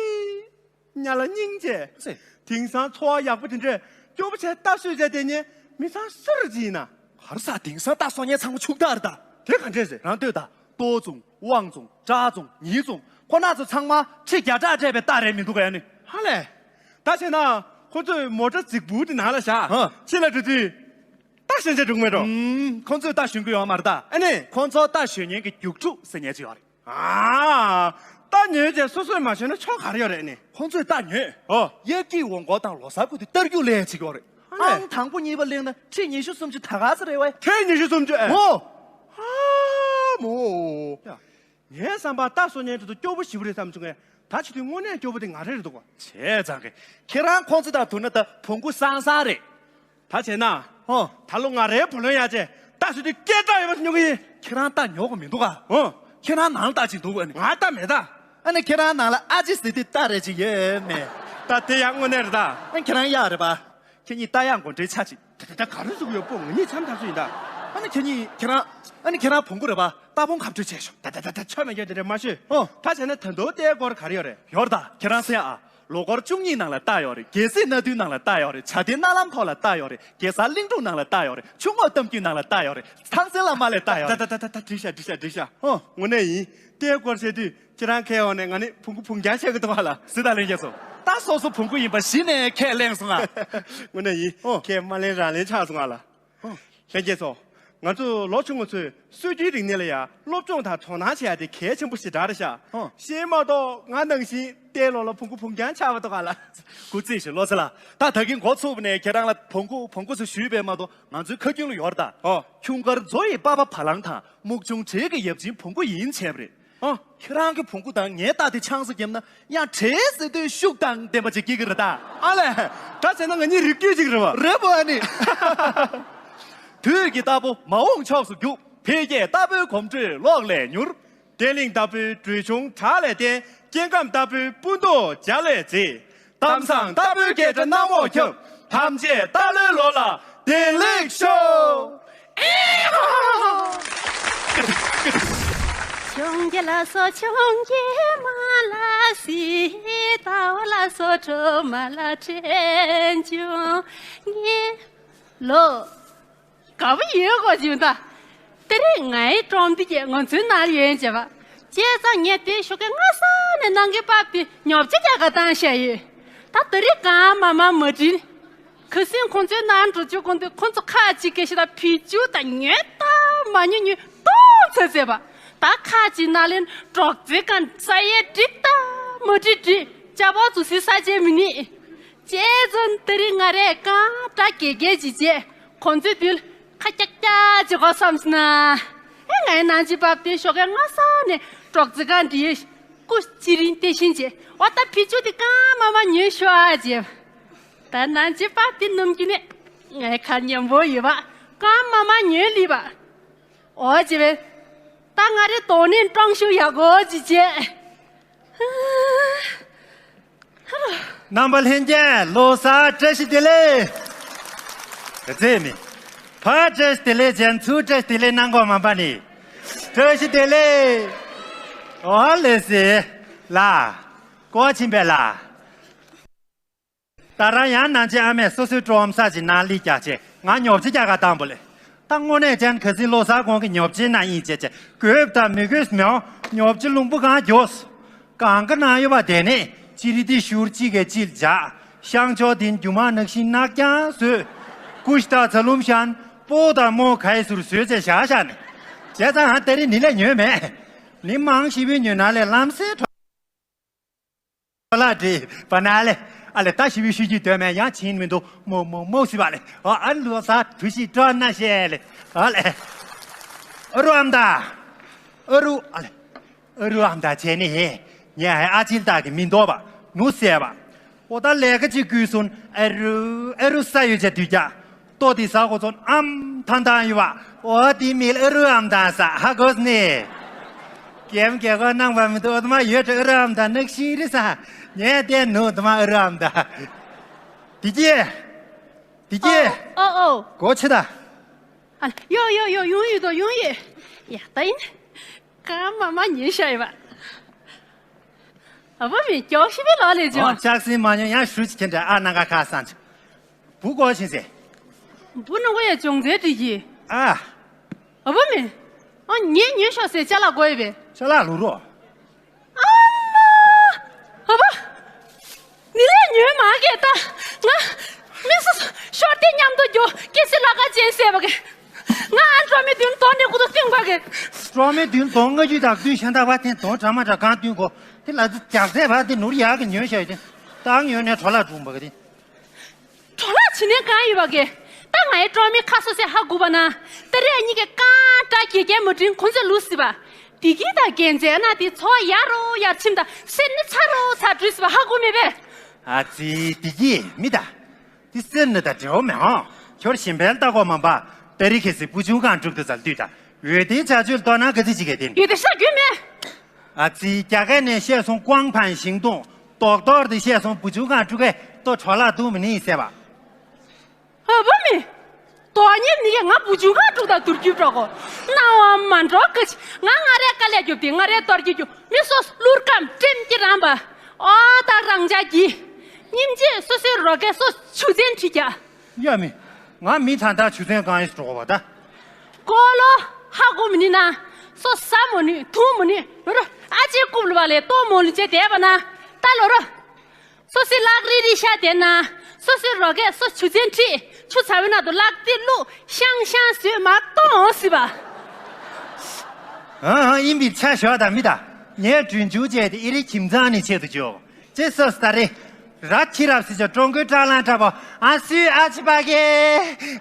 ཉ་ལ་སྙིང་རྗེ། ཙི། དེང་སང་འཚོ་བ་ཡག་པོ་དེ་འདྲས་སྐྱོ་པོ་བྱས་རྟ་གསོས་བྱས་བསྡད་མཁན་མི་ཚང་སུ་རེད་ཅི་ཡིན་ན། ག་རེ་ཟ། དེང་སང་རྟ་གསོ་མཁན་ཚང་མ་ཕྱུག་བདག་རེད་ད། དེ་ག་འདྲས་ཟེར། རང་ལྟོས་ད། ཏོའུ་ཙུང་ཝང་ཙུང་ཀྲ་ཙུང་ཉི་ཙུང་ཁོ་ན་ཚོ་ཚང་མ་ཁྲི་བརྒྱ་ཕྲག་སྤྲད་པའི་རྟ་རེད་མི་འདུག་ག་ཡ་ནི། ཧ་ལས། ད་བྱས་ན་ཁོ་ཚོས་མོ་ཊ་རྫིག་པོ་དེ་ནང་ལ་བཞག་ཧ། ཕྱི་ལ་འགྲོ་དུས། རྟ་ཞོན་བྱས་འགྲོ་གི་མེད་འགྲོ། ཨུམ། ཁོ་ཚོས་རྟ་ཞོན་གི་ཡོད་མ་རེད་ད། ཨ་ནི། ཁོ་ཚོ་རྟ་ཞོན་མཁན་གྱི་རྒྱུགས་ཕྲུག་ཟེར་མཁན་ཅིག་ཡོད་རེད། ཨ། རྟ་ཉོས་བྱས་སོ་སོས་མ་ཞོན་ན་ཆོ་ག་རེ་ཡོད་རེད་ནི། ཁོ་ཚོས་རྟ་ཉོས། ཨོ། དབྱར་སྐྱིད་འོང་གོ་དང་ལོ་གསར་ཁུ་དེ་རྟ་རྒྱུག་ལས་བྱེད་ཀྱི་ཡོད་རེད། ཨ་ལས། ཨང་དང་པོ་གཉིས་པ་གླེང་ན་ཁྲི་ཉི་ཤུ་སུམ་ཅུ་ད་ག་ཚོད་རེད་བས། ཁྲི་ཉི་ཤུ་སུམ་ཅུ་ཨེ། ཨོ། ཨ་མོ། ཡ། ངའི་བསམ་པར་རྟ་གསོ་མཁན་དེ་ཚོ་སྐྱོ་པོ་ཞེ་པོ་རེད་བསམ་བྱུང་ངས། ད་བྱེད་དུས་དངོས་གནས་སྐྱོ་པོ་དེ་ང་རང་རེད་འདུག་ག་བྱས་ཙང་གི། ཁྱེད་རང་ཁོང་ཚོ་དང་བསྡུར་ན་ད་བོང་གུ་སང་སང་རེད། ད་བྱས་ན། ཧོ། ད་ལོ་ང་རའི་བུ་ལོན་ཡག་ཅེ་རྟ་ཞོན་དུས་སྐད་གྲགས་ཡོད་པ་ཞིག་ཉོ་གི་ཡིན། ཁྱེད་རང་རྟ་ཉོ་གི་མི་འདུག་ག་ཧོ། ཁྱེད་རང་ནང་ལ་རྟ་ཅིག་འདུག་ག་ནི། ང་རྟ་མེད་ད། ཨ་ནི་ཁྱེད་རང་ནང་ལ་ཨ་ཅེ་ཟེར་དུས་རྟ་རེ་ཅིག་ཡོད་མེད། ད་དེ་ཡང་དངོས་གནས་རེད་ད། ཨ་ཁྱེད་རང་གཡག་རེད་པ། ཁྱེད་གཉིས་རྟ་གཡག་མགོ་འདྲེས་ཆ་གཅིག་ད་ད་ད་ག་རེ་ཟེར་གི་ཡོད་པོ། ང་གཉིས་འཆམ་ཐག་ཆོད་ཡིན་ད། ཨ་ནི་ཁྱེད་གཉིས་ཁྱེད་རང་། ཨ་ནི་ཁྱེད་རང་བོང་གུ་རེད་པ། རྟ་བོང་ཁ་བྲོས་བྱས་ཤོག་ད་ད་ད་ད་ཆོ་མེད་རྒྱུ་དེ་འདྲ་མ་ཤོད། ཨོ། ད་བྱས་ན་ད་དུང་རྟའི་སྐོར་ག་རེ་ཡོད་རེད། ཡོད་རེད་ད། ཁྱེད་རང་གསན་ཨ། ལོ་འཁོར་བཅུ་གཉིས་ནང་ལ་རྟ་ཡོད་རེད། རྒྱལ་སྲིད་སྣ་བདུན་ནང་ལ་རྟ་ཡོད་རེད། བྱ་དེ་སྣ་ལམ་ཐོག་ལ་རྟ་ཡོད་རེད། གེ་སར་གླིང་སྒྲུང་ནང་ལ་རྟ་ཡོད་རེད། ཆུ་ངོགས་གཏམ་རྒྱུད་ནང་ལ་རྟ་ཡོད་རེད། ཚང་ཚན་བླ་མ་ལ་རྟ་ཡོད་རེད། ད་ད་ད་ད་ད་འགྲིག་ཤག་འགྲིག་ཤག་འགྲིག་ཤག་ཨོ། དངོས་གནས་ཡིན། རྟའི་སྐོར་བཤད་དུས་ཁྱེད་རང་ཁའི་འོག་ནས་ང་ནི་བོང་གུ་བུང་རྒྱང་བཤད་གི་འདུག་ག་ལ། སི་ཏཱ་ལན་རྒྱལ་ཚོ། རྟ་སོ་སོ་བོང་གུ་ཡིན་པ་གཞི་ནས་ཁས་ལེན་སོང་ང་། དངོས་གནས་ཡིན། ཨོ། ཁས་མ་ལེན་རང་ལེན་ཆགས་སོང་ང་ལ། ལྷན་རྒྱས་ཚོ། ང་ཚོ་ལོ་ཆུང་ངུ་ཚོས་སྲོལ་རྒྱུན་རིག་གནས་ལ་ཡང་སློབ་སྦྱོང་དང་དོ་སྣང་བྱེད་ཡ་དེ་གལ་ཆེན་པོ་ཞེ་དྲག་རེད་ཤག་ཧོ། ཤེས་མ་གཏོགས་ང་ནང་བཞིན་རྟའི་ལོ་ལ་བོང་གུ་བུང་རྒྱང་ཆགས་པ་འདུག་ག་ལ། སྐུ་རྩེད་ཞིག་བློ་ཚེ་ལགས། ད་ད་གིན་འགོ་ཚུགས་པ་ནས་ཁྱེད་རང་ལ་བོང་གུ་བོང་གུ་ཟེར་ཞུས་པས་མ་གཏོགས་ང་ཚོའི་ཁ་རྒྱུན་ལ་ཡོད་རེད་ད། ཧོ། ཁྱུང་དཀར་མཛོ་ཡི་པ་ཕ་བ་ལང་དང་། སྨུག་ཆུང་དྲེད་ཀྱི་ཡབ་ཆེན་བོང་གུ་ཡིན་བྱས་པ་རེད། ཨ། ཁྱེད་རང་གི་བོང་གུ་དང་ངའི་རྟ་དེ་ཆང་ས་བརྒྱབ་ན་ཡང་དྲེད་ཟེར་དུས་ཤུགས་དང་ལྡན་པ་ཅིག་སྐྱེ་གི་རེད་ད། ཨ་ལས། ད་བྱས་ན་ང་གཉིས་རིགས་རྒྱུད་གཅིག་རེད་བ། རེད་པོ་ཨ་ནི། དུས་ཀྱི་རྟ་ཕོ་མ་འོངས་ཕྱོགས་སུ་རྒྱུག་འཕེལ་རྒྱས་རྟ་ཕོའི་གོམ་བགྲོད་གློག་ལས་མྱུར། བརྟན་བརླིང་རྟ་ཕོའི་སྦྲུལ་ཆུང་བྲག་ལས་བརྟན། སྐྱེ་ཁམས་རྟ་ཕོའི་སྤུ་མདོག་འཇའ་ལས་མཛེས། གཏམ་བཟང་རྟ་ཕོའི་སྐད་སྒྲ་གནམ་འོག་ཁྱབ། ཐམས་ཅད་རྟ་ལོའི་ལོ་ལ་བདེ་ལེགས་ཤོག་ཆུང་རྒྱལ་ལ་སོགས་ཆུང་རྒྱལ་མ་ལ་སི། རྟ་བ་ལ་སོགས་གྲོ་མ་ལ་དྲན་བྱུང་ངེ་ལོ། དགའ་པོ་ཡོད་གོ་བྱུང་ད། དེ་རིང་ངའི་ཀྲོང་འདི་གས་ང་ཚོའི་ནང་ལ་ཡོད་བྱས་པ། བྱས་ཙང་ངས་དེ་ཞོགས་ཀས་སྔ་ས་ནས་ནང་གི་པགས་དེ་ཉོ་ཆ་རྒྱག་ག་བཏང་བཞག་ཡོད། ད་དེ་རིང་གང་མ་མ་མ་དྲིན། ཁ་སང་ཁོང་ཚོའི་ནང་འགྲོ་ཆོག་གོང་དུ་ཁོང་ཚོ་ཁ་ཅིག་སྐད་ཤེས་ད་བི་ཅུ་ད་ཉོས་ད་མ་ཉོས་ཉོས་གཏོང་ཚར་ཟེར་བ། ད་ཁ་ཅིག་ནང་ལན་གྲོགས་རྩེ་གང་ས་ཡས་འགྲིག་ད་མ་འགྲིག་འགྲིག་ཅ་པག་ཚོ་སི་ས་བྱས་མི་ནི། བྱས་ཙང་དེ་རིང་ང་རས་གང་འདྲ་གེ་གེ་ཅིག་བྱས། ཁོང་ཚོའི་དུས་ཁ་ཀྱག་ཀྱག་ཅིག་གོ་བསམ་སོང་ན། ཨེ་ངའི་ནང་ཆེན་པ་དེ་ཞོགས་ཀས་སྔ་ས་ནས་གྲོགས་རྩེ་གང་འདྲིས་སྐུ་ཅི་རིང་དེ་བཞིན་བྱས། འོ་ད་བི་ཅུ་དེ་གང་མ་མ་ཉོས་ཤོག་ཨ་ཅེ། ད་ནང་ཆེན་པ་དེ་ནམ་རྒྱུན་ནས་ངའི་ཁ་ཉན་པོ་ཡོད་པ། རྐང་མ་མ་ཉོས་ལི་བ། ཨོ་ཅེ་བེ། ད་ང་རེ་དོ་ནས་ཀྲང་ཤུ་ཡག་གོ་ཅི་བྱས། རྣམ་པ་ལྷན་རྒྱས་ལོ་གསར་བཀྲ་ཤིས་བདེ་ལེགས། རྫས་མི། ཕ་བཀྲ་ཤིས་བདེ་ལེགས་ཅན་ཚུ་བཀྲ་ཤིས་བདེ་ལེགས་གནང་གོ་མ་པ་ནི། བཀྲ་ཤིས་བདེ་ལེགས། ཨོ་ལེ་སི། ལ། ཀོ་ཆིན་པེ་ལ། ད་རང་ཡང་ནང་ཆེན་ཨ་མས་སོ་སོའི་ཀྲོམ་ས་ཅིག་ནང་ལི་རྒྱག་ཆེ་ང་ཉོབ་ཅི་རྒྱག་ག་དང་པོ་ལེ། ད་དངོས་གནས་ཅན་ཁ་སི་ལོ་གསར་གོང་གི་ཉོབ་ཅི་ན་ཡིན་ཅེ་ཅེ་གོས་ད་མི་གོས་མེའོ་ཉོབ་ཅི་ལུང་པོ་གང་མགྱོགས། གང་གི་ནང་ཡོད་པ་དེ་ནས་ཅི་རི་ཏི་ཤུར་ཅི་གེ་ཅིལ་ཇ། ཤང་ཆོ་དིན་རྒྱུ་མ་ནག་ཤིང་ནག་རྐྱང་བཟོས། ཀུཤ་ད་ཚ་ལུམ་ཤན་པོ་ད་མོ་གའི་ཟུར་བཟོས་ཅེ་བཞག་བཞག་ནས། བྱས་ཙང་ཧ་ཏེ་རི་ནི་ལས་ཉོས་མེད། ནི་མང་ཞིབ་པའི་ཉོས་ན་ལས་ལམ་སེ་གྲོ། ལ་བྲིས་པ་ན་ལེ། ཨ་ལེ་ད་ཞི་བའི་ཤུལ་གྱི་དོན་མེད་ཡང་ཕྱིན་མི་འདུག་མོ་མོ་མོ་ཞི་བ་ལེ། ཨ་ཨ་ལོ་ས་དུ་ཞིག་སྤྲོ་ན་ཤེས་ལེ། ཨ་ལེ། ཨ་རུ་ཨམ་ད། ཨ་རུ་ཨ་ལེ། ཨ་རུ་ཨམ་ད་བྱས་ནི་ཧེ། ཉེ་ཧེ་ཨ་ཅིལ་ད་གི་མི་འདོག་པ་ནུ་ཟེར་བ། ཨོ་ད་ལས་ཀ་ཅིག་བསྐུལ་སོང་ཨ་རུ་ཨ་རུ་ས་ཡོད་ཅེ་དུས་ཀྱ། ལྟོ་དེ་ཟ་གོ་ཚོན་ཨམ་ཐང་ཐང་ཡོད་བ། ཨོ་དེ་མིལ་ཨ་རུ་ཨམ་ཐང་ས་ཧ་གོ་སི་ནི། ཀེམ་ཀེ་གོ་ནང་བ་མི་དུ་ཨོ་དུ་མ་ཡོད་ཨ་རུ་ཨམ་ཐང་ནག་ཤི་རི་ས། ཉེ་དེ་ནུ་དུ་མ་ཨ་རུ་ཨམ་ཐང་། དེ་ཀྱེ། དེ་ཀྱེ། ཨོ་ཨོ་ཨོ། གོ་ཆེ་ད། ཨ་ཡོ་ཡོ་ཡོ་ཡོང་ཡོད་དོ་ཡོང་ཡོད། ཡ་ད་ཡིན། ཀ་མ་མ་ཉེ་ཤ་ཡོད་བ། ཨ་བ་མི་ཀྱོག་ཤི་བའི་ལ་ལས་ཨོ་ཅོ། ལྕགས་སྲིན་མ་ཉོན་ཡང་ཞུ་ཅི་ཁྱེད་འདྲ་ཨ་ནང་ག་ཁ་སང་ཅི། བུ་གོ་ཤིན་སེ། བུ་ནང་གོ་ཡ་ཅོང་ཙེ་དྲི་གི། ཨ། ཨ་བ་མི། ཨ་ཉེ་ཉོས་ཤོག་སེ་ཅ་ལག་གོ་ཡི་བེ། ཅ་ལག་ལུག་རོ། ཨ་མ། ཨ་བ། ནི་ལས་ཉོས་མ་གེ་ད། ང་། མི་སུ་སུ་ཤོར་ཏེ་མཉམ་དུ་འགྱོ་ཀེ་སི་ལ་ཀ་ཅན་སེ་བ་གེ། ང་ཨ་འགྲོ་མི་དུན་དོན་ནི་ཀུ་ཏུ་སྟིང་བ་གེ། འགྲོ་མི་དུན་དོན་ང་ཅུ་དག་དུན་ཤན་ད་བ་ཏེན་དོན་དྲ་མ་དྲ་གང་དུན་གོ། དེ་ལ་ཙི་ཇག་ཟས་བ་དེ་ནུར་ཡག་གི་ཉོས་ཤ་ཡི་དེ། ཏང་ཉོས་ནས་གྲོ་ལ་བྲུང་བ་གེ་དེ། གྲོ་ལ་ཕྱི་ནས་གང་ཡོད་པ་གེ། ད་ང་ཡི་ཀྲོ་མི་ཁ་སོ་སེ་ཧ་གུ་བ་ན། ད་རེ་གཉིས་ཀྱི་ཀང་ཏྲ་གེ་གེ་མོ་དྲིན་ཁོང་ཚོ་ལུས་སི་བ། དེ་གི་ད་རྒན་རྩེ་ན་དེ་ཚོ་ཡར་རོ་ཡར་ཕྱིན་ད་སེར་ནི་ཚ་རོ་ཚ་བྲུས་སི་བ་ཧ་གུ་མེད་པས། ཨ་ཙི་དེ་གི་མི་ད། དེ་སེར་ནི་ད་འབྲེའོ་མེ་ཧོ། ཁྱོར་ཞིམ་པའི་ལྟ་གོ་མ་པ། ད་རེ་ཁེ་སི་བུ་ཆུང་གང་གྲུབ་ཏུ་ཚལ་དུས་ད། འོད་དེ་བྱ་སྤྱོད་ལྟོ་ན་ག་ཚི་ཅི་གེ་དེ། ཡོད་དེ་ཤ་རྒྱུས་མེད། ཨ་ཙི་རྒྱ་སྐད་ནས་བཤད་སོང་ཀོང་ཕན་ཤིང་ཏོང་། རྡོག་རྡོག་དེ་བཤད་སོང་བུ་ཆུང་གང་དཀྲུག་གས་ལྟོ་གྲོ་ལ་དུ་མི་ནི་ཟེར་བ། ཨ་བ་མི། དོ་ཉིད་ནི་ང་བུ་ཆུང་གང་དཀྲུག་དང་དུར་རྒྱུ་འགྲོ་གོ། སྣང་བ་མ་འགྲོ་ག་ཅི་ང་ང་རེ་དཀའ་ལས་རྒྱོབ་དེ་ང་རེ་གཏོར་གྱི་རྒྱུ་མི་སོ་བླུར་ཀམ་ཀྲེམ་གྱི་རང་བ། ཨོ་ད་རང་ཅག་གི། སྙིང་རྗེ་སོ་སོའི་རོ་སྐད་སོ་ཆུ་ཚན་ཁྲིད་ཀྱ། ཡ་མི། ང་མི་ཐ་ད་ཆུ་ཚན་གང་ཡིན་སྤྲོ་བ་ད། ཀོ་ལོ། ཧ་གོ་མི་ནི་ན། སོ་ས་མོ་ནི་ཐུང་མོ་ནི་ལོ་རོ། ཨ་ཅེ་ཀུབ་ལུ་བ་ལེ་ཏོ་མོ་ལུ་ཅེ་དེ་བ་ན། ད་ལོ་རོ། སོ་སི་ལག་རི་རི་ཤ་དེ་ན། སོ་སི་རོ་གེ་སོ་ཆུ་ཚན་ཁྲི། ཆུ་ཚ་བའི་ན་དུ་ལག་ཏི་ལུ་ཤང་ཤང་སོས་མ་གཏོང་སི་བ། ཨ་ཨ་ཨིན་པི་ཆ་ཞོ་ད་མི་ད། ངས་དྲུན་ཇུ་ཅེ་དེ་ཨི་རི་ཁྱིམ་ཚང་ནི་ཆེད་དུ་ཇོ། ཅེ་སོ་སི་ད་རེ། ར་ཁྱི་རབ་སི་ཅོ་ཀྲོང་ཀོའི་ཀྲ་ལང་ཀྲ་པོ། ཨ་སུའི་ཨ་ཅི་པ་གེ།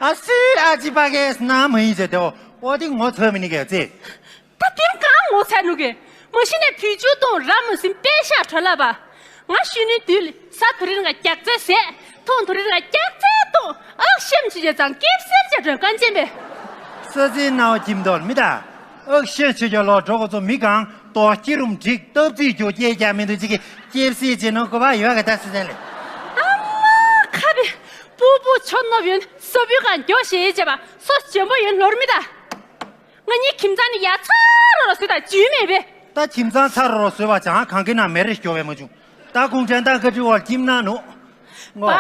ཨ་སུའི་ཨ་ཅི་པ་གེ་སྣ་མ་ཡིན་ཅེ་དེ་འོ་དེ་ངོ་ཚོད་མི་ནི་གེ་ཙེ། ད་དེམ་གང་ངོ་ཚ་ནུ་གེ། མ་གཞི་ནས་བུ་ཆུ་དང་ར་མ་སིམ་པེ་ཤ་གྲོ་ལ་བ། ང་ཤུ་ནི་དུས་ལ་ས་དུ་རིན་ང་རྒྱག་རྩེ་ཟས། ཐོང་དུ་རིན་ང་རྒྱག་རྩེ་ཐོང་ཨག་ཤེམ་ཆུ་ཅེ་ཙང་སྐེབ་སེར་ཅེ་དྲོན་གང་ཅན་པས། ས་ཟིན་ནའོ་ཀྱིམ་དོར་མི་ད། ཨག་ཤེ་ཆུ་ཅེ་ལོ་གྲོ་གོ་ཚོ་མི་གང་དོ་སྐྱི་རུམ་འགྲིག་སྟབས་རྩིས་རྒྱུ་སྐྱེ་རྒྱ་མི་འདུག་ཅིག་གི་སྐེབ་སེར་ཅེ་ནོ་གོ་བ་ཡོད་ག་ད་སི་ཟན་ལེ། ཨ་མ་ཁ་བི། པུ་པུ་ཆོ་ནོ་བྱོན་ས་བུ་གང་རྒྱོ་ཞེ་ཅེ་བ་སོ་ཇོན་པོ་ཡོན་ལོར་མི་ད། ང་གཉིས་ཁྱིམ་ཚང་ནི་ཡ་ཚ་རོ་རོ་བཟོས་དང་རྒྱུས་མེད་པས། ད་ཁྱིམ་ཚང་ཚ་རོ་རོ་བཟོས་པ་ཅང་གང་གི་ན་མེ་རེ་སྐྱོ་བས་མ་བྱུང་། ད་ཀུང་ཁྲན་ཏང་བཀའ་ཁྲི་འོག་ཁྱིམ་ན་ནུ། ངོ་།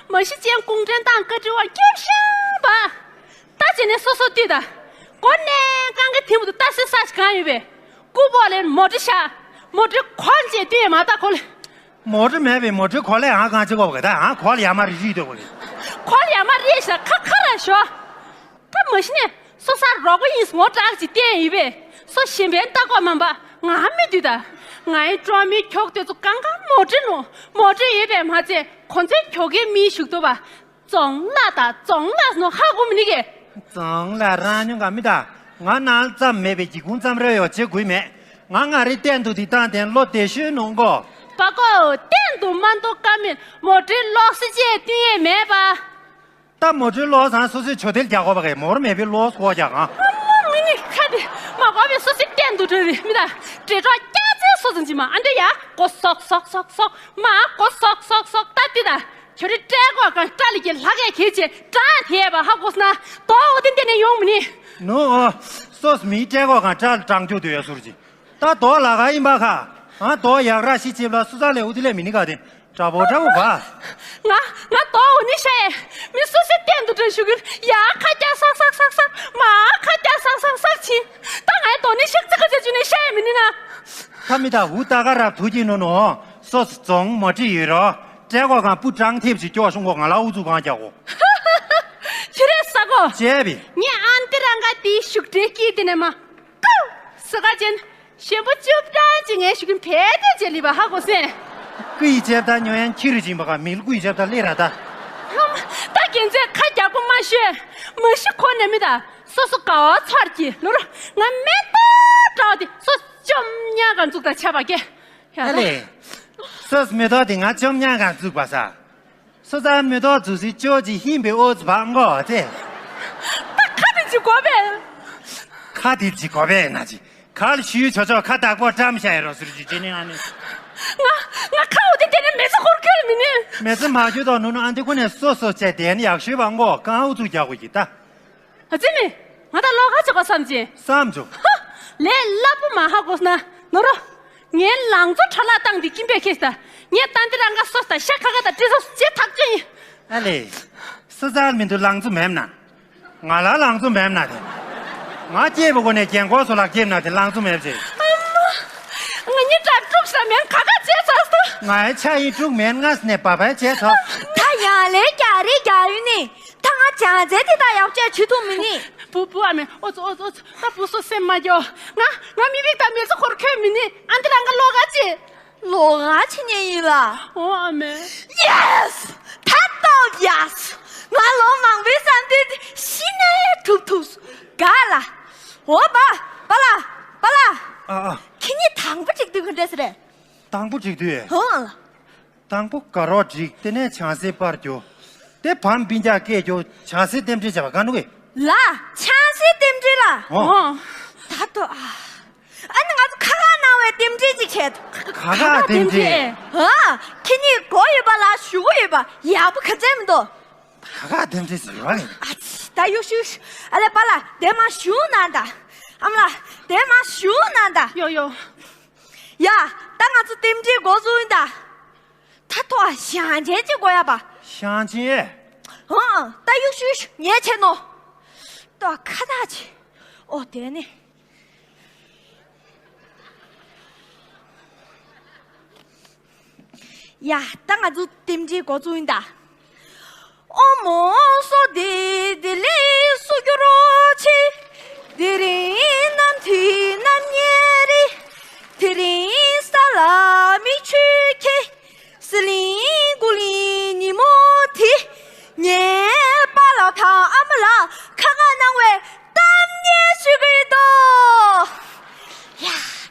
པ། མ་གཞི་ཅན་ཀུང་ཁྲན་ཏང་བཀའ་ཁྲི་འོག་སྐྱེབ་ཤང་པ། ད་བྱས་ནས་སོ་སོ་བལྟས་ད། མགོ་ནས་རྐང་གི་ཐིམ་དུ་ད་སེ་ས་ཞིག་གང་ཡོད་པས། ཀུ་པོ་ལེན་མོ་ཏི་ཤ། མོ་ཏི་གོན་ཅེ་བལྟས་མ་ད་གོ་ལེ། མོ་ཏི་མེད་པའི་མོ་ཏི་གོ་ལེ་ཧང་གང་ཅི་གོ་བ་ག་ད་ཧང་གོ་ལེ་ཡ་མ་རི་རི་དོ་གོ་ལེ། གོ་ལེ་ཡ་མ་རི་ཤ་ཁ་ཁ་ར་ཤོ། ད་མ་གཞི་ནས་སོ་སར་རོགས་པ་ཡིན་སོ་དྲག་ཅིག་བསྟན་ཡིན་པས་སོ་ཞིམ་པའི་ལྟ་གོ་མ་འབའ་ང་མི་འདུས་ད། ང་ཡི་ཀྲོ་མི་ཁྱོག་དེ་ཚོ་གང་གང་མོ་ཊི་ནོ་མོ་ཊི་ཡོད་པས་མ་ཚད་ཁོ་ཚོའི་ཁྱོ་གའི་མིའི་ཞུགས་ཐུབ་པ། ཙོང་ལ་ད་ཙོང་ལ་ནོ་ཧ་གོ་མི་ནི་གེ། ཙོང་ལ་རང་ཉུང་ག་མི་ད། ང་ནང་ཙམ་མེད་པའི་སྒེའུ་ཁུང་ཙམ་རེ་ཡོད་ཅེ་དགོས་མེད། ང་ང་རེ་གཏན་དུ་དེ་བཏང་དེ་བློ་བདེ་ཤོས་ནོ་མགོ། པ་ཀོ་གཏན་དུ་མ་འདུག་ཀ་མིན་མོ་ཊི་ལོག་སི་ཅེ་བསྟུན་ཡས་མེད་པ། ད་མོ་ཊའི་གློག་བཟང་སོ་སོའི་ཆོ་དེལ་རྒྱག་དགོས་པ་གས་མོར་མེད་པའི་གློག་སྐོར་རྒྱག་གང་། ཨ་མ་མི་ནི་ཁ་དེ་མ་གོ་བའི་སོ་སོའི་སྟེང་དུ་འགྲོ་བའི་མི་ད་དྲིལ་སྒྲོག་རྒྱག་ཚེ་སོ་སོ་འཇི་མ་ཨ་འདྲ་ཡ་གོ་སོག་སོག་སོག་སོག་མ་གོ་སོག་སོག་སོག་ད་དེ་ད་ཁྱོད་རི་སྤྲད་གོ་གང་སྐྲ་ལི་གི་ལྷ་གས་གལ་ཆེ་དྲང་ཐེ་བ་ཧ་གོ་སོང་ན་དོ་འོ་དེ་འདི་ནས་ཡོང་མི་ནི། ནོ་ཨོ། སོ་སོ་མིའི་སྤྲད་གོ་གང་སྐྲ་ལ་དྲང་རྒྱུ་དུ་ཡོད་ཟུར་གྱི། ད་དོ་ལ་ག་ཡིན་པ་ཁ། ཨ་དོ་ཡག་ར་ཤི་ཅེབ་ལ་སུ་ས་ལེ་འུ་དི་ལེ་མི་ནི་ག་དེ། དྲ་བོ་དྲ་བོ་བ། ང་ང་དོ་འུ་ནི་ཤ་ཡེ། མི་སུ་སི་སྟེང་དུ་དྲན་ཞུ་གིན་ཡ་ཁ་རྒྱ་སག་སག་སག་སག་མ་ཁ་རྒྱ་སག་སག་སག་ཆི། ད་ང་དོ་ནི་ཤག་ཙི་ཁ་ཙི་ཅུ་ནི་ཤ་ཡེ་མི་ནི་ན། ཁ་མི་ད་འུ་ད་ག་རབ་ཐུ་ཅི་ནོ་ནོ། སོ་སོ་རྫོང་མ་ཁྲི་ཡོད་རོ། སྤྲད་གོ་གང་པུ་ཀྲང་ཐེབས་ཤིག་སྐྱོ་ཤོང་གོ་ང་ལ་འུ་ཚུ་གང་རྒྱག་གོ། ཁྱི་རེ་ས་གོ། ཅེ་བི། ངས་ཨན་ཏི་རང་ག་དེའི་ཤུགས་དྲེ་སྐྱིད་དེ་ནས་མ། ཀའུ། སི་ཀ་ཅན། ཞེན་པོ་ཅུབ་ཏྲ་ཅི་ངས་ཞུ་གིན་བེ་ཏེ་ཅེ་ལི་བ་ཧ་གོ་སེ། ཀུ་ཡི་ཅེབ་ད་ཉོ་ཡན་ཁྱི་རུ་ཅིང་བ་ག་མིལ་ཀུ་ཡི་ཅེབ་ད་ལེ་ར་ད། ཧམ། ད་གན་ཚེ་ཁ་རྒྱག་པོ་མ་ཤོད། མ་ཤི་ཁོ་ནས་མི་ད། སོ་སོ་ག་བ་ཚར་གྱི་ལོ་ར་ང་མེ་ཏོ་ཏྲའོ་དེ་སོ་ཅོམ་ཉ་ག་འཛུགས་ད་ཆ་བ་ཀེ། ཡ་ཨ་ད། ལེ། སོ་སོ་མེ་ཏོ་དེ་ང་ཅོམ་ཉ་ག་འཛུགས་པ་ས། སོ་ཙང་མེ་ཏོག་ཙུ་སི་ཅོ་ཅི་ཧིན་པའི་ཨོ་ཙི་བང་གོ་ཙེ། ད་ཁ་དེ་ཅི་གོ་བས། ཁ་དེ་ཅི་གོ་བས་ན་ཅི། ཁ་ལ་ཤུའི་ཆོ་ཆོ་ཁ་བདག་པོ་བཀྲམ་ཤ་ཡ་རོ་ཟུར་ཅི་ཅི་ནི་ཨ་ནི། ང་ང་ཁ་འོ་དེ་དེ་ནས་མེ་ཚ་ཧོར་ཁེལ་མི་ནི། མེ་ཚ་མ་རྒྱུ་དོ་ནུ་ནུ་ཨ་འདི་ཁོ་ནས་སོ་སོ་ཅེ་དེ་ནི་ཡག་ཤོས་བང་གོ་གང་འུ་ཚུ་རྒྱག་གོ་ཀྱི་ད། ཨ་ཙི་མི། ང་ད་ལོ་ག་ཆོག་ག་བསམ་ཅི། བསམ་ཆོག་ཧ། ལས་སླ་པོ་མ་ཧ་གོ་ན། ནོ་རོ། ངའི་ལང་ཚོ་ཁྲ་ལ་བཏང་དེ་ཀིམ་པས་ཁེས་ད། ངས་ད་འདི་རང་ག་སོ་ད་ཤ་ཁ་ཁ་ད་ཏྲི་སོ་ཅེ་ཐག་ཅན་ཡིན། ཨ་ལེ། སི་ཙར་མི་འདུག་ལང་ཚོ་མེམ་ན། ང་ལ་ལང་ཚོ་མེམ་ན་དེ། ང་སྐྱེས་པ་གོ་ནས་རྒན་གོག་སོ་ལག་སྐྱེབ་ན་དེ་ལང་ཚོ་མེམ་ཅེ། ཨ་མ། ང་གཉིས་གྲ་དཀྲུག་ས་མེན་ག་ག་བྱས་ཚར་སོ། ང་ཡི་ཆ་ཡི་དཀྲུག་མེན་ངས་ནས་བ་བའི་བྱས་ཚོ། ད་ཡང་ལས་རྒྱ་རི་རྒྱ་ཡུལ་ནི། ད་ང་བྱང་རྩེ་དེ་དག་ཡག་བྱས་བྱེད་ཐུབ་མི་ནི། བུ་བུ་ཨ་མེ་ཨོ་ཙོ་ཨོ་ཙོ་ཨོ་ཙོ། ད་བུ་སོ་སེམས་མ་སྐྱོ། ང་ང་མི་བིག་དང་མེ་ཚོ་ཁོར་ཁོས་མི་ནི་ཨ་འདི་རང་ག་ལོ་ག་ཅི། ལོ་ག་ཕྱི་ཉིན་ཡིན་ལ། ཨོ་ཨ་མེ། ཡེ་སི། ད་ཏོ་ཡེ་སི། ང་ལོ་མང་པོའི་བསམ་དོན་ཤི་ནས་གྲུབ་ཐུབ་སོ། ག་ལ། ཨོ་པ་པ་ལ་པ་ལ། ཨ་ཨ། ཁྱེད་གཉིས་དང་པོ་གཅིག་དུས་ག་འདྲས་རེད། དང་པོ་གཅིག་དུས། ཧོ། དང་པོ་དགའ་རོགས་འགྲིག་དེ་ནས་བྱང་སེམས་པར་རྒྱུ། དེ་བམ་སྤུན་ཀྱག་སྐད་རྒྱུ་བྱང་སེམས་རྟེན་འབྲེལ་བྱ་བ་ག་འདུག་གི། ལ། བྱང་སེམས་རྟེན་འབྲེལ་ལ། ཨོ། ད་དོ་ཨ། ཨ་ནི་ང་ཚོ་ཁ་ཁ་གནང་བའི་རྟེན་འབྲེལ་ཅིག་བྱས། ཁ་ཁ་རྟེན་འབྲེལ། ཨ། ཁྱེད་གཉིས་གོ་ཡོད་པ་ལ་ཞུ་གོ་ཡོད་པ་ཡག་པོ་ག་ཚད་མི་འདུག་ཁ་ཁ་རྟེན་འབྲེལ་ཟེར་བ་ལས། ཨ་ཙི་ད་ཡོ་ཤུ་ཤུ། ཨ་ལེ་པ་ལ་དེ་མ་ཞུ་ན་ད། ཨ་མ་ལ་དེ་མ་ཞུ་ན་ད། ཡོ་ཡོ། ཡ། ད་ང་ཚོ་རྟེན་འབྲེལ་འགོ་བཟུང་ཡིན་ད། ད་ཐོ་ཞང་ཆེན་གཅིག་དགོས་ཡ་པ། ཞང་ཆེན། ཧང་། ད་ཡུག་ཤུ་ངས་བྱས་ནོ། ད་ཁ་བཏགས་ཆེ། ཨོ་དེ་ནི། ཡ། ད་ང་ཚོ་རྟེན་འབྲེལ་འགོ་བཙུགས་ཡིན་ད། ཨོ་མོ་སོ་དེ་དེ་ལས་སུ་གྱུར་རོ་ཆེ། དེ་རིང་ནམ་དུས་ནམ་ཉེ་རེ། དེ་རིང་ས་ལ་མི་ཆུ་ཁྱེར། ཟི་ལིང་གུ་ལིང་ཉིན་མོ་དེ། ངའི་པཱ་ལགས་དང་ཨ་མ་ལགས་ཁ་ཁ་གནང་བའི་གཏམ་སྙན་ཞུ་གི་ཡོད་དོ། ཡ།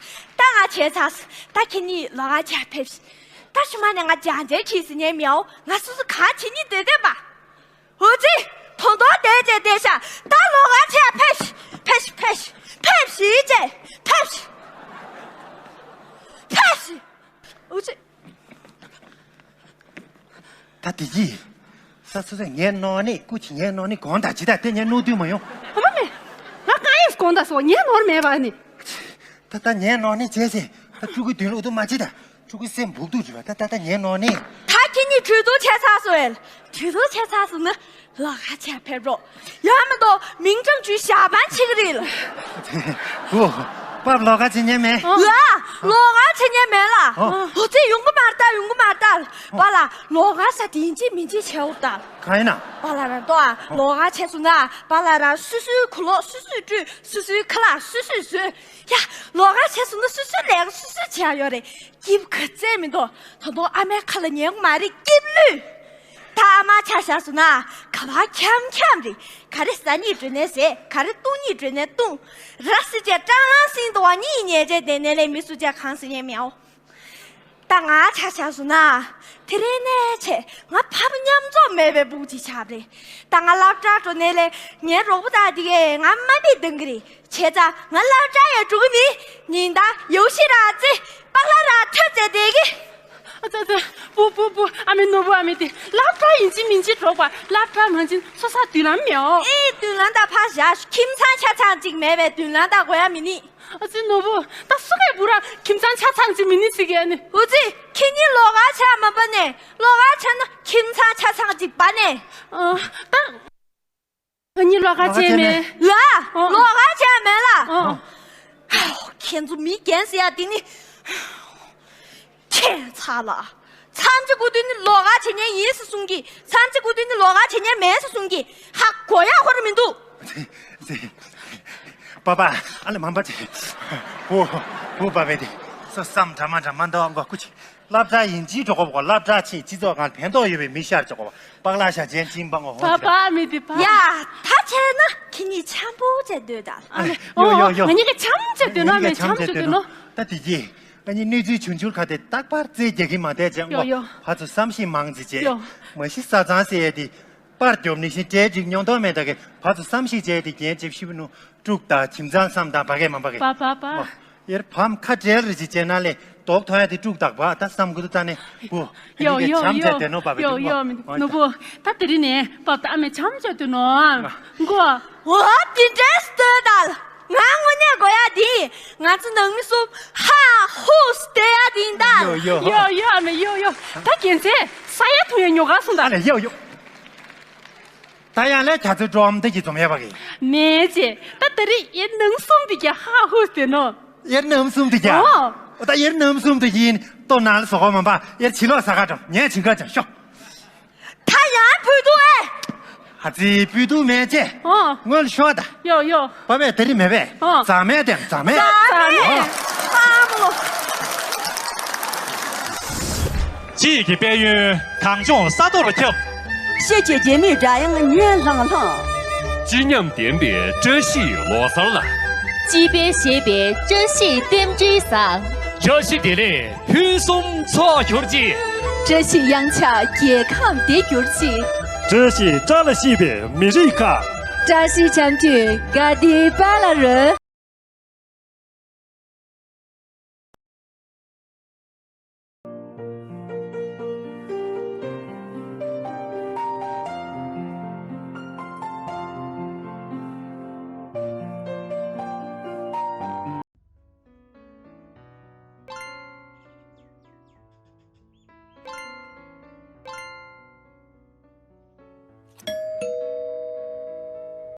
ད་ང་བྱས་ཚར་སོང་། ད་ཁྱེད་གཉིས་ལོགས་ཀ་ཕྱིར་ཕེབས་ཤིག་ད་ཞུ་མ་ནས་ང་ལྗང་ལྗང་གྱིས་སི་ཉན་མི་ཡོང་། ང་སོ་སོ་ག་བྱེད་ཉིན་སྡོད་བསྡད་པ། འོ་ཙི། ཐོང་ཐོང་བསྡད་བྱས་བསྡད་ཤག་ད་ལོགས་ཀ་ཕྱིར་ཕེབས་ཤིག་ཕེབས་ཤིག་ཕེབས་ཤིག་ཕེབས་ཤིག་ཕེབས་ཤིག་ཕེབས་ཤིག་འོ་ཙི། ད་དེ་གྱིས། ས་སོ་སོ་ངའི་ནོར་ནི་སྐུ་མཁྱེན། ངའི་ནོར་ནི་དགོངས་དག་ཅི་ད་དེ་ངའི་ནོར་དུས་མ་ཡོང་། ཨ་མ་མེ། ང་གང་ཡིན་དགོངས་དག་སོ་ངའི་ནོར་མེད་པ་ནི། ད་ད་ངའི་ནོར་ནི་བྱས་ཟིན་ད་ཕྲུ་གུའི་མདུན་ལོག་ཏུ་མ་ཅི་ད་ཕྲུ་གུའི་སེམས་སྦུག་ཏུ་འཇུ་བ་ད་ད་ད་ངའི་ནོར་ནི། ད་ཁྱེད་གཉིས་གྲོས་བསྡུར་བྱས་ཚར་སོང་ཨེ། གྲོས་བསྡུར་བྱས་ཚར་སོང་ན་ལོགས་ཀ་ཕྱིར་ཕེབས་རོགས། ཡང་མི་འདུག་མིང་ཀྲང་ཅུའི་ཞག་པན་ཆེ་གི་རེད་ལ། བུ། པཱ་ལོགས་ཀ་ཕྱིར་ཉན་མེད། ལ། ལོགས་ཀ་ཕྱིར་ཉན་མེད་ལ། ཨོ། འོ་ཙི་ཡོང་གི་མ་རེད་ད་ཡོང་གི་མ་རེད་ད། པཱ་ལགས་ལོགས་ཀ་ས་དེ་ཡིན་གཅིག་མིན་གཅིག་བྱས་འོ་ད། གང་ཡིན་ན། པཱ་ལགས་རང་ལྟོས་ཨ། ལོགས་ཀ་ཕྱིར་སོང་ན་པཱ་ལགས་རང་སོ་སོའི་གོས་ལོག་སོ་སོས་བཀྲུས། སོ་སོའི་ཁ་ལག་སོ་སོས་བཟོས། ཡ། ལོགས་ཀ་ཕྱིར་སོང་ན་སོ་སོའི་ལས་ཀ་སོ་སོས་བྱས་ཡོད་རེད། སྐྱིད་པོ་ག་ཚད་མི་འདུག་ད་དུང་ཨ་མའི་ཁ་ལ་ཉན་གི་མ་རེད་སྐྱིད་པོ་ལོས། ད་ཨ་མ་ཆ་བཞག་སོང་ན་ག་བ་འཁྱམ་འཁྱམ་རེད། ག་རེ་ཟ་སྙིང་འདོད་ནའི་ཟས། ག་རེ་བཏུང་སྙིང་འདོད་ནའི་བཏུང་། ར་སི་ཅེ་ཀྲང་ལང་སིང་དུ་བ་གཉིས་ཉལ་བྱས་བསྡད་ནའི་ལས་མི་སུ་ཅེ་གང་སི་ཉན་མི་ཡོང་། ད་ང་ཆ་ཆགས་སོང་ན། དེ་རིང་ནས་བྱས་ང་ཕ་མ་མཉམ་འཛོམས་མེད་པའི་བུ་ཅིག་ཆགས་པ་རེད། ད་ང་སློབ་གྲྭར་འགྲོ་ནས་ལས་ངའི་རོགས་པ་དག་དེ་གས་ང་དམའ་འབེབས་གཏོང་གི་རེད། བྱས་ཙང་ང་སློབ་གྲྭ་ཡང་འགྲོ་གི་མིན། ཉིན་ལྟར་ཡོ་ཤི་ར་ཙི་པག་ལ་ར་ཐོད་ཙེ་བསྡད་ཀྱི། ཨ་ཙི་ཙི། བུ་བུ་བུ། ཨ་མའི་ནོར་བུ། ཨ་མའི་དེ་སློབ་གྲྭ་ཡིན་གཅིག་མིན་གཅིག་འགྲོ་བ། སློབ་གྲྭ་མ་ཕྱིན་སོ་སོ་མདུན་ལམ་མེད་འོ། ཨེ་མདུན་ལམ་དང་ཕར་བཞག་ཁྱིམ་ཚང་ཆ་ཚང་གཅིག་མེད་པའི་མདུན་ལམ་དང་དགོས་ཡ་མི་ནི། ཨ་ཙི་ནོར་བུ། ད་སུ་གའི་བུ་ར་ཁྱིམ་ཚང་ཆ་ཚང་གཅིག་མི་ནི་ཟེར་གི་ཨ་ནི། འུ་ཙི། ཁྱེད་གཉིས་ལོགས་ཀ་བྱས་མ་པ་ནས་ལོགས་ཀ་བྱས་ན་ཁྱིམ་ཚང་ཆ་ཚང་གཅིག་པ་ནས། ཨ། ད། ང་གཉིས་ལོགས་ཀ་བྱས་མེད། ལ། ཨོ། ལོགས་ཀ་བྱས་མེད་ལ། ཨོ། ཁྱེད་ཚོ་མི་རྒན་ཟེར་ཡ་དེ་ནི། ཁྱད་མཚར་ལ། མཚམས་ཅིག་གོ་དུས་ནི་ལོགས་ཀ་བྱེད་མཁན་ཡིན་ཟེར་གསུང་གི། མཚམས་ཅིག་གོ་དུས་ནི་ལོགས་ཀ་བྱེད་མཁན་མེད་ཟེར་གསུང་གི། ཧ་གོ་ཡ་ཧོར་མི་འདུག་ཙི། ཙི། པ་པ། ཨ་ལེ་མམ་པ་ཙི། བུ། བུ་པ་པའི་དེ། སོ་བསམ་འདྲ་མ་འདྲ་མ་འདུག་ཨ་མགོ་སྐུ་ཆེ། སློབ་གྲྭ་ཡིན་གཅིག་འགྲོ་དགོས་པ། སློབ་གྲྭ་ཕྱིན་སྤྱི་ཚོགས་སྒང་ཕན་ཐོགས་ཡོད་པའི་མི་ཤར་ཆོག་པ། པག་ལ་ཤ་ཅན་ཅིང་པང་ངོ་ཧོ་པ་ཅི་པ་མི་དེ་པ། ཡ། ད་བྱས་ན་ཁྱེད་གཉིས་འཆམ་པོ་བྱས་སྡོད་དང་། ཨ་ལེ། ཡོ་ཡོ་ཡོ། ང་གཉིས་ཀ་འཆམ་བྱས་སྡོད་ནོ། མེད་འཆམ་བྱས་སྡོད་ནོ། ད་དེ་གྱིས། ཨ་ནི་གནས་ཚུལ་ཆུང་ཆུང་ཁ་དེ་རྟག་པར་རྩེད་རྒྱག་གི་མ་བསྡད་ཅེས་ཡོ་ངོ་། ཡོ། ཕར་ཚུར་བསམ་ཤེས་མང་ཙི་བྱས། ཡོ། མ་གཞི་ས་གཙང་ཟེར་ཡས་དེ། པར་རྒྱོབ་ནི་བཞིན་གྲལ་གཅིག་ཉོན་མཐོང་མེད་ད་གི་ཕར་ཚུར་བསམ་ཤེས་བྱས་ཏེ་རྒྱན་ཅེབ་ཤི་བུ་ནུ་དཀྲུག་དང་ཁྱིམ་ཚང་བསམ་དང་བ་གས་མ་བ་གས། པ་པ་པ། ཡར་བམ་ཁ་བྲལ་རེ་ཅིག་བྱས་ན་ལས་རྡོག་ཐོ་ཡ་དེ་དཀྲུག་དག་པ་ད་བསམ་གི་འདུག་ད་ནས་བུ། ཡོ་ཡོ་ཡོ། ཡོ་ཡོ་ཡོ། ནོར་བུ། ད་དེ་རིང་ནས་བབ་ད་ཨ་མས་འཆམ་བྱས་དུ་ནོ། མགོ། འོ་དེ་འདྲས་སྟོད་དལ། ང་དངོས་གནས་དགོས་ཡ་དེ། ང་ཚོ་ནང་མི་གསུམ་ཧ་ཧུ་སྟེ་ཡ་དེ་ཡིན་ད། ཡོ་ཡོ། ཡོ་ཡོ་ཨ་མས་ཡོ་ཡོ། ད་རྒྱན་ཚེ་ས་ཡ་ཐུང་ཡ་ཉོ་ག་སོང་ད། ཨ་ལེ་ཡོ་ཡོ། ད་ཡང་ལས་རྒྱ་མཚོའི་འགྲོ་འམ་དེ་གྱིས་འཛོམས་ཡ་བ་གི། མེད་ཅེ། ད་དེ་རིང་ཡར་ནང་གསུམ་དེ་གྱ་ཧ་ཧུ་སྟེ་ནོ། ཡར་ནང་གསུམ་དེ་གྱ། ཨོ། ད་ཡར་ནང་གསུམ་དེ་ཡིན་ཏོ་ནང་ལ་ཟོག་གོ་མ་པ་ཡར་ཕྱི་ལོགས་ས་ཁ་འགྲོ་ངས་ཕྱིན་ཁ་ཅང་ཤོག་ད་ཡང་བུད་འདུག་ཨེ། ཧ་ཙི་བུད་འདུག་མེད་ཅེ། ཨོ། སྔོན་ལ་ཤོག་ད། ཡོ་ཡོ། པ་པས་དེ་རིང་མེད་པས། ཨོ། རྫ་མས་དེ་རྫ་མས། རྫ་མས། ཨོ། ཨ་མོ། སྤྱི་ཡི་དཔལ་ཡོན་གངས་ལྗོངས་ས་མཐོར་ཁྱབ། ཤེས་བྱའི་རྒྱལ་མོས་སྒྲ་དབྱངས་སྙན་ལྷང་ལྷང་། སྤྱི་ཉམས་ལྡན་པའི་བཀྲ་ཤིས་ལོ་གསར་ལ། སྤྱི་པའི་བཞད་པའི་བཀྲ་ཤིས་རྟེན་འབྲེལ་བཟང་། བཀྲ་ཤིས་བདེ་ལེགས། ཕུན་སུམ་ཚོགས་གྱུར་ཅིག་བཀྲ་ཤིས་གཡང་ཆགས་རྒྱལ་ཁམས་བདེ་གྱུར་ཅིག་བཀྲ་ཤིས་བཀྲ་ལ་ཤིས་པའི་མི་རིགས་ཁག་བཀྲ་ཤིས་འཆམ་མཐུན་དགའ་བདེའི་དཔལ་ལ་རོལ།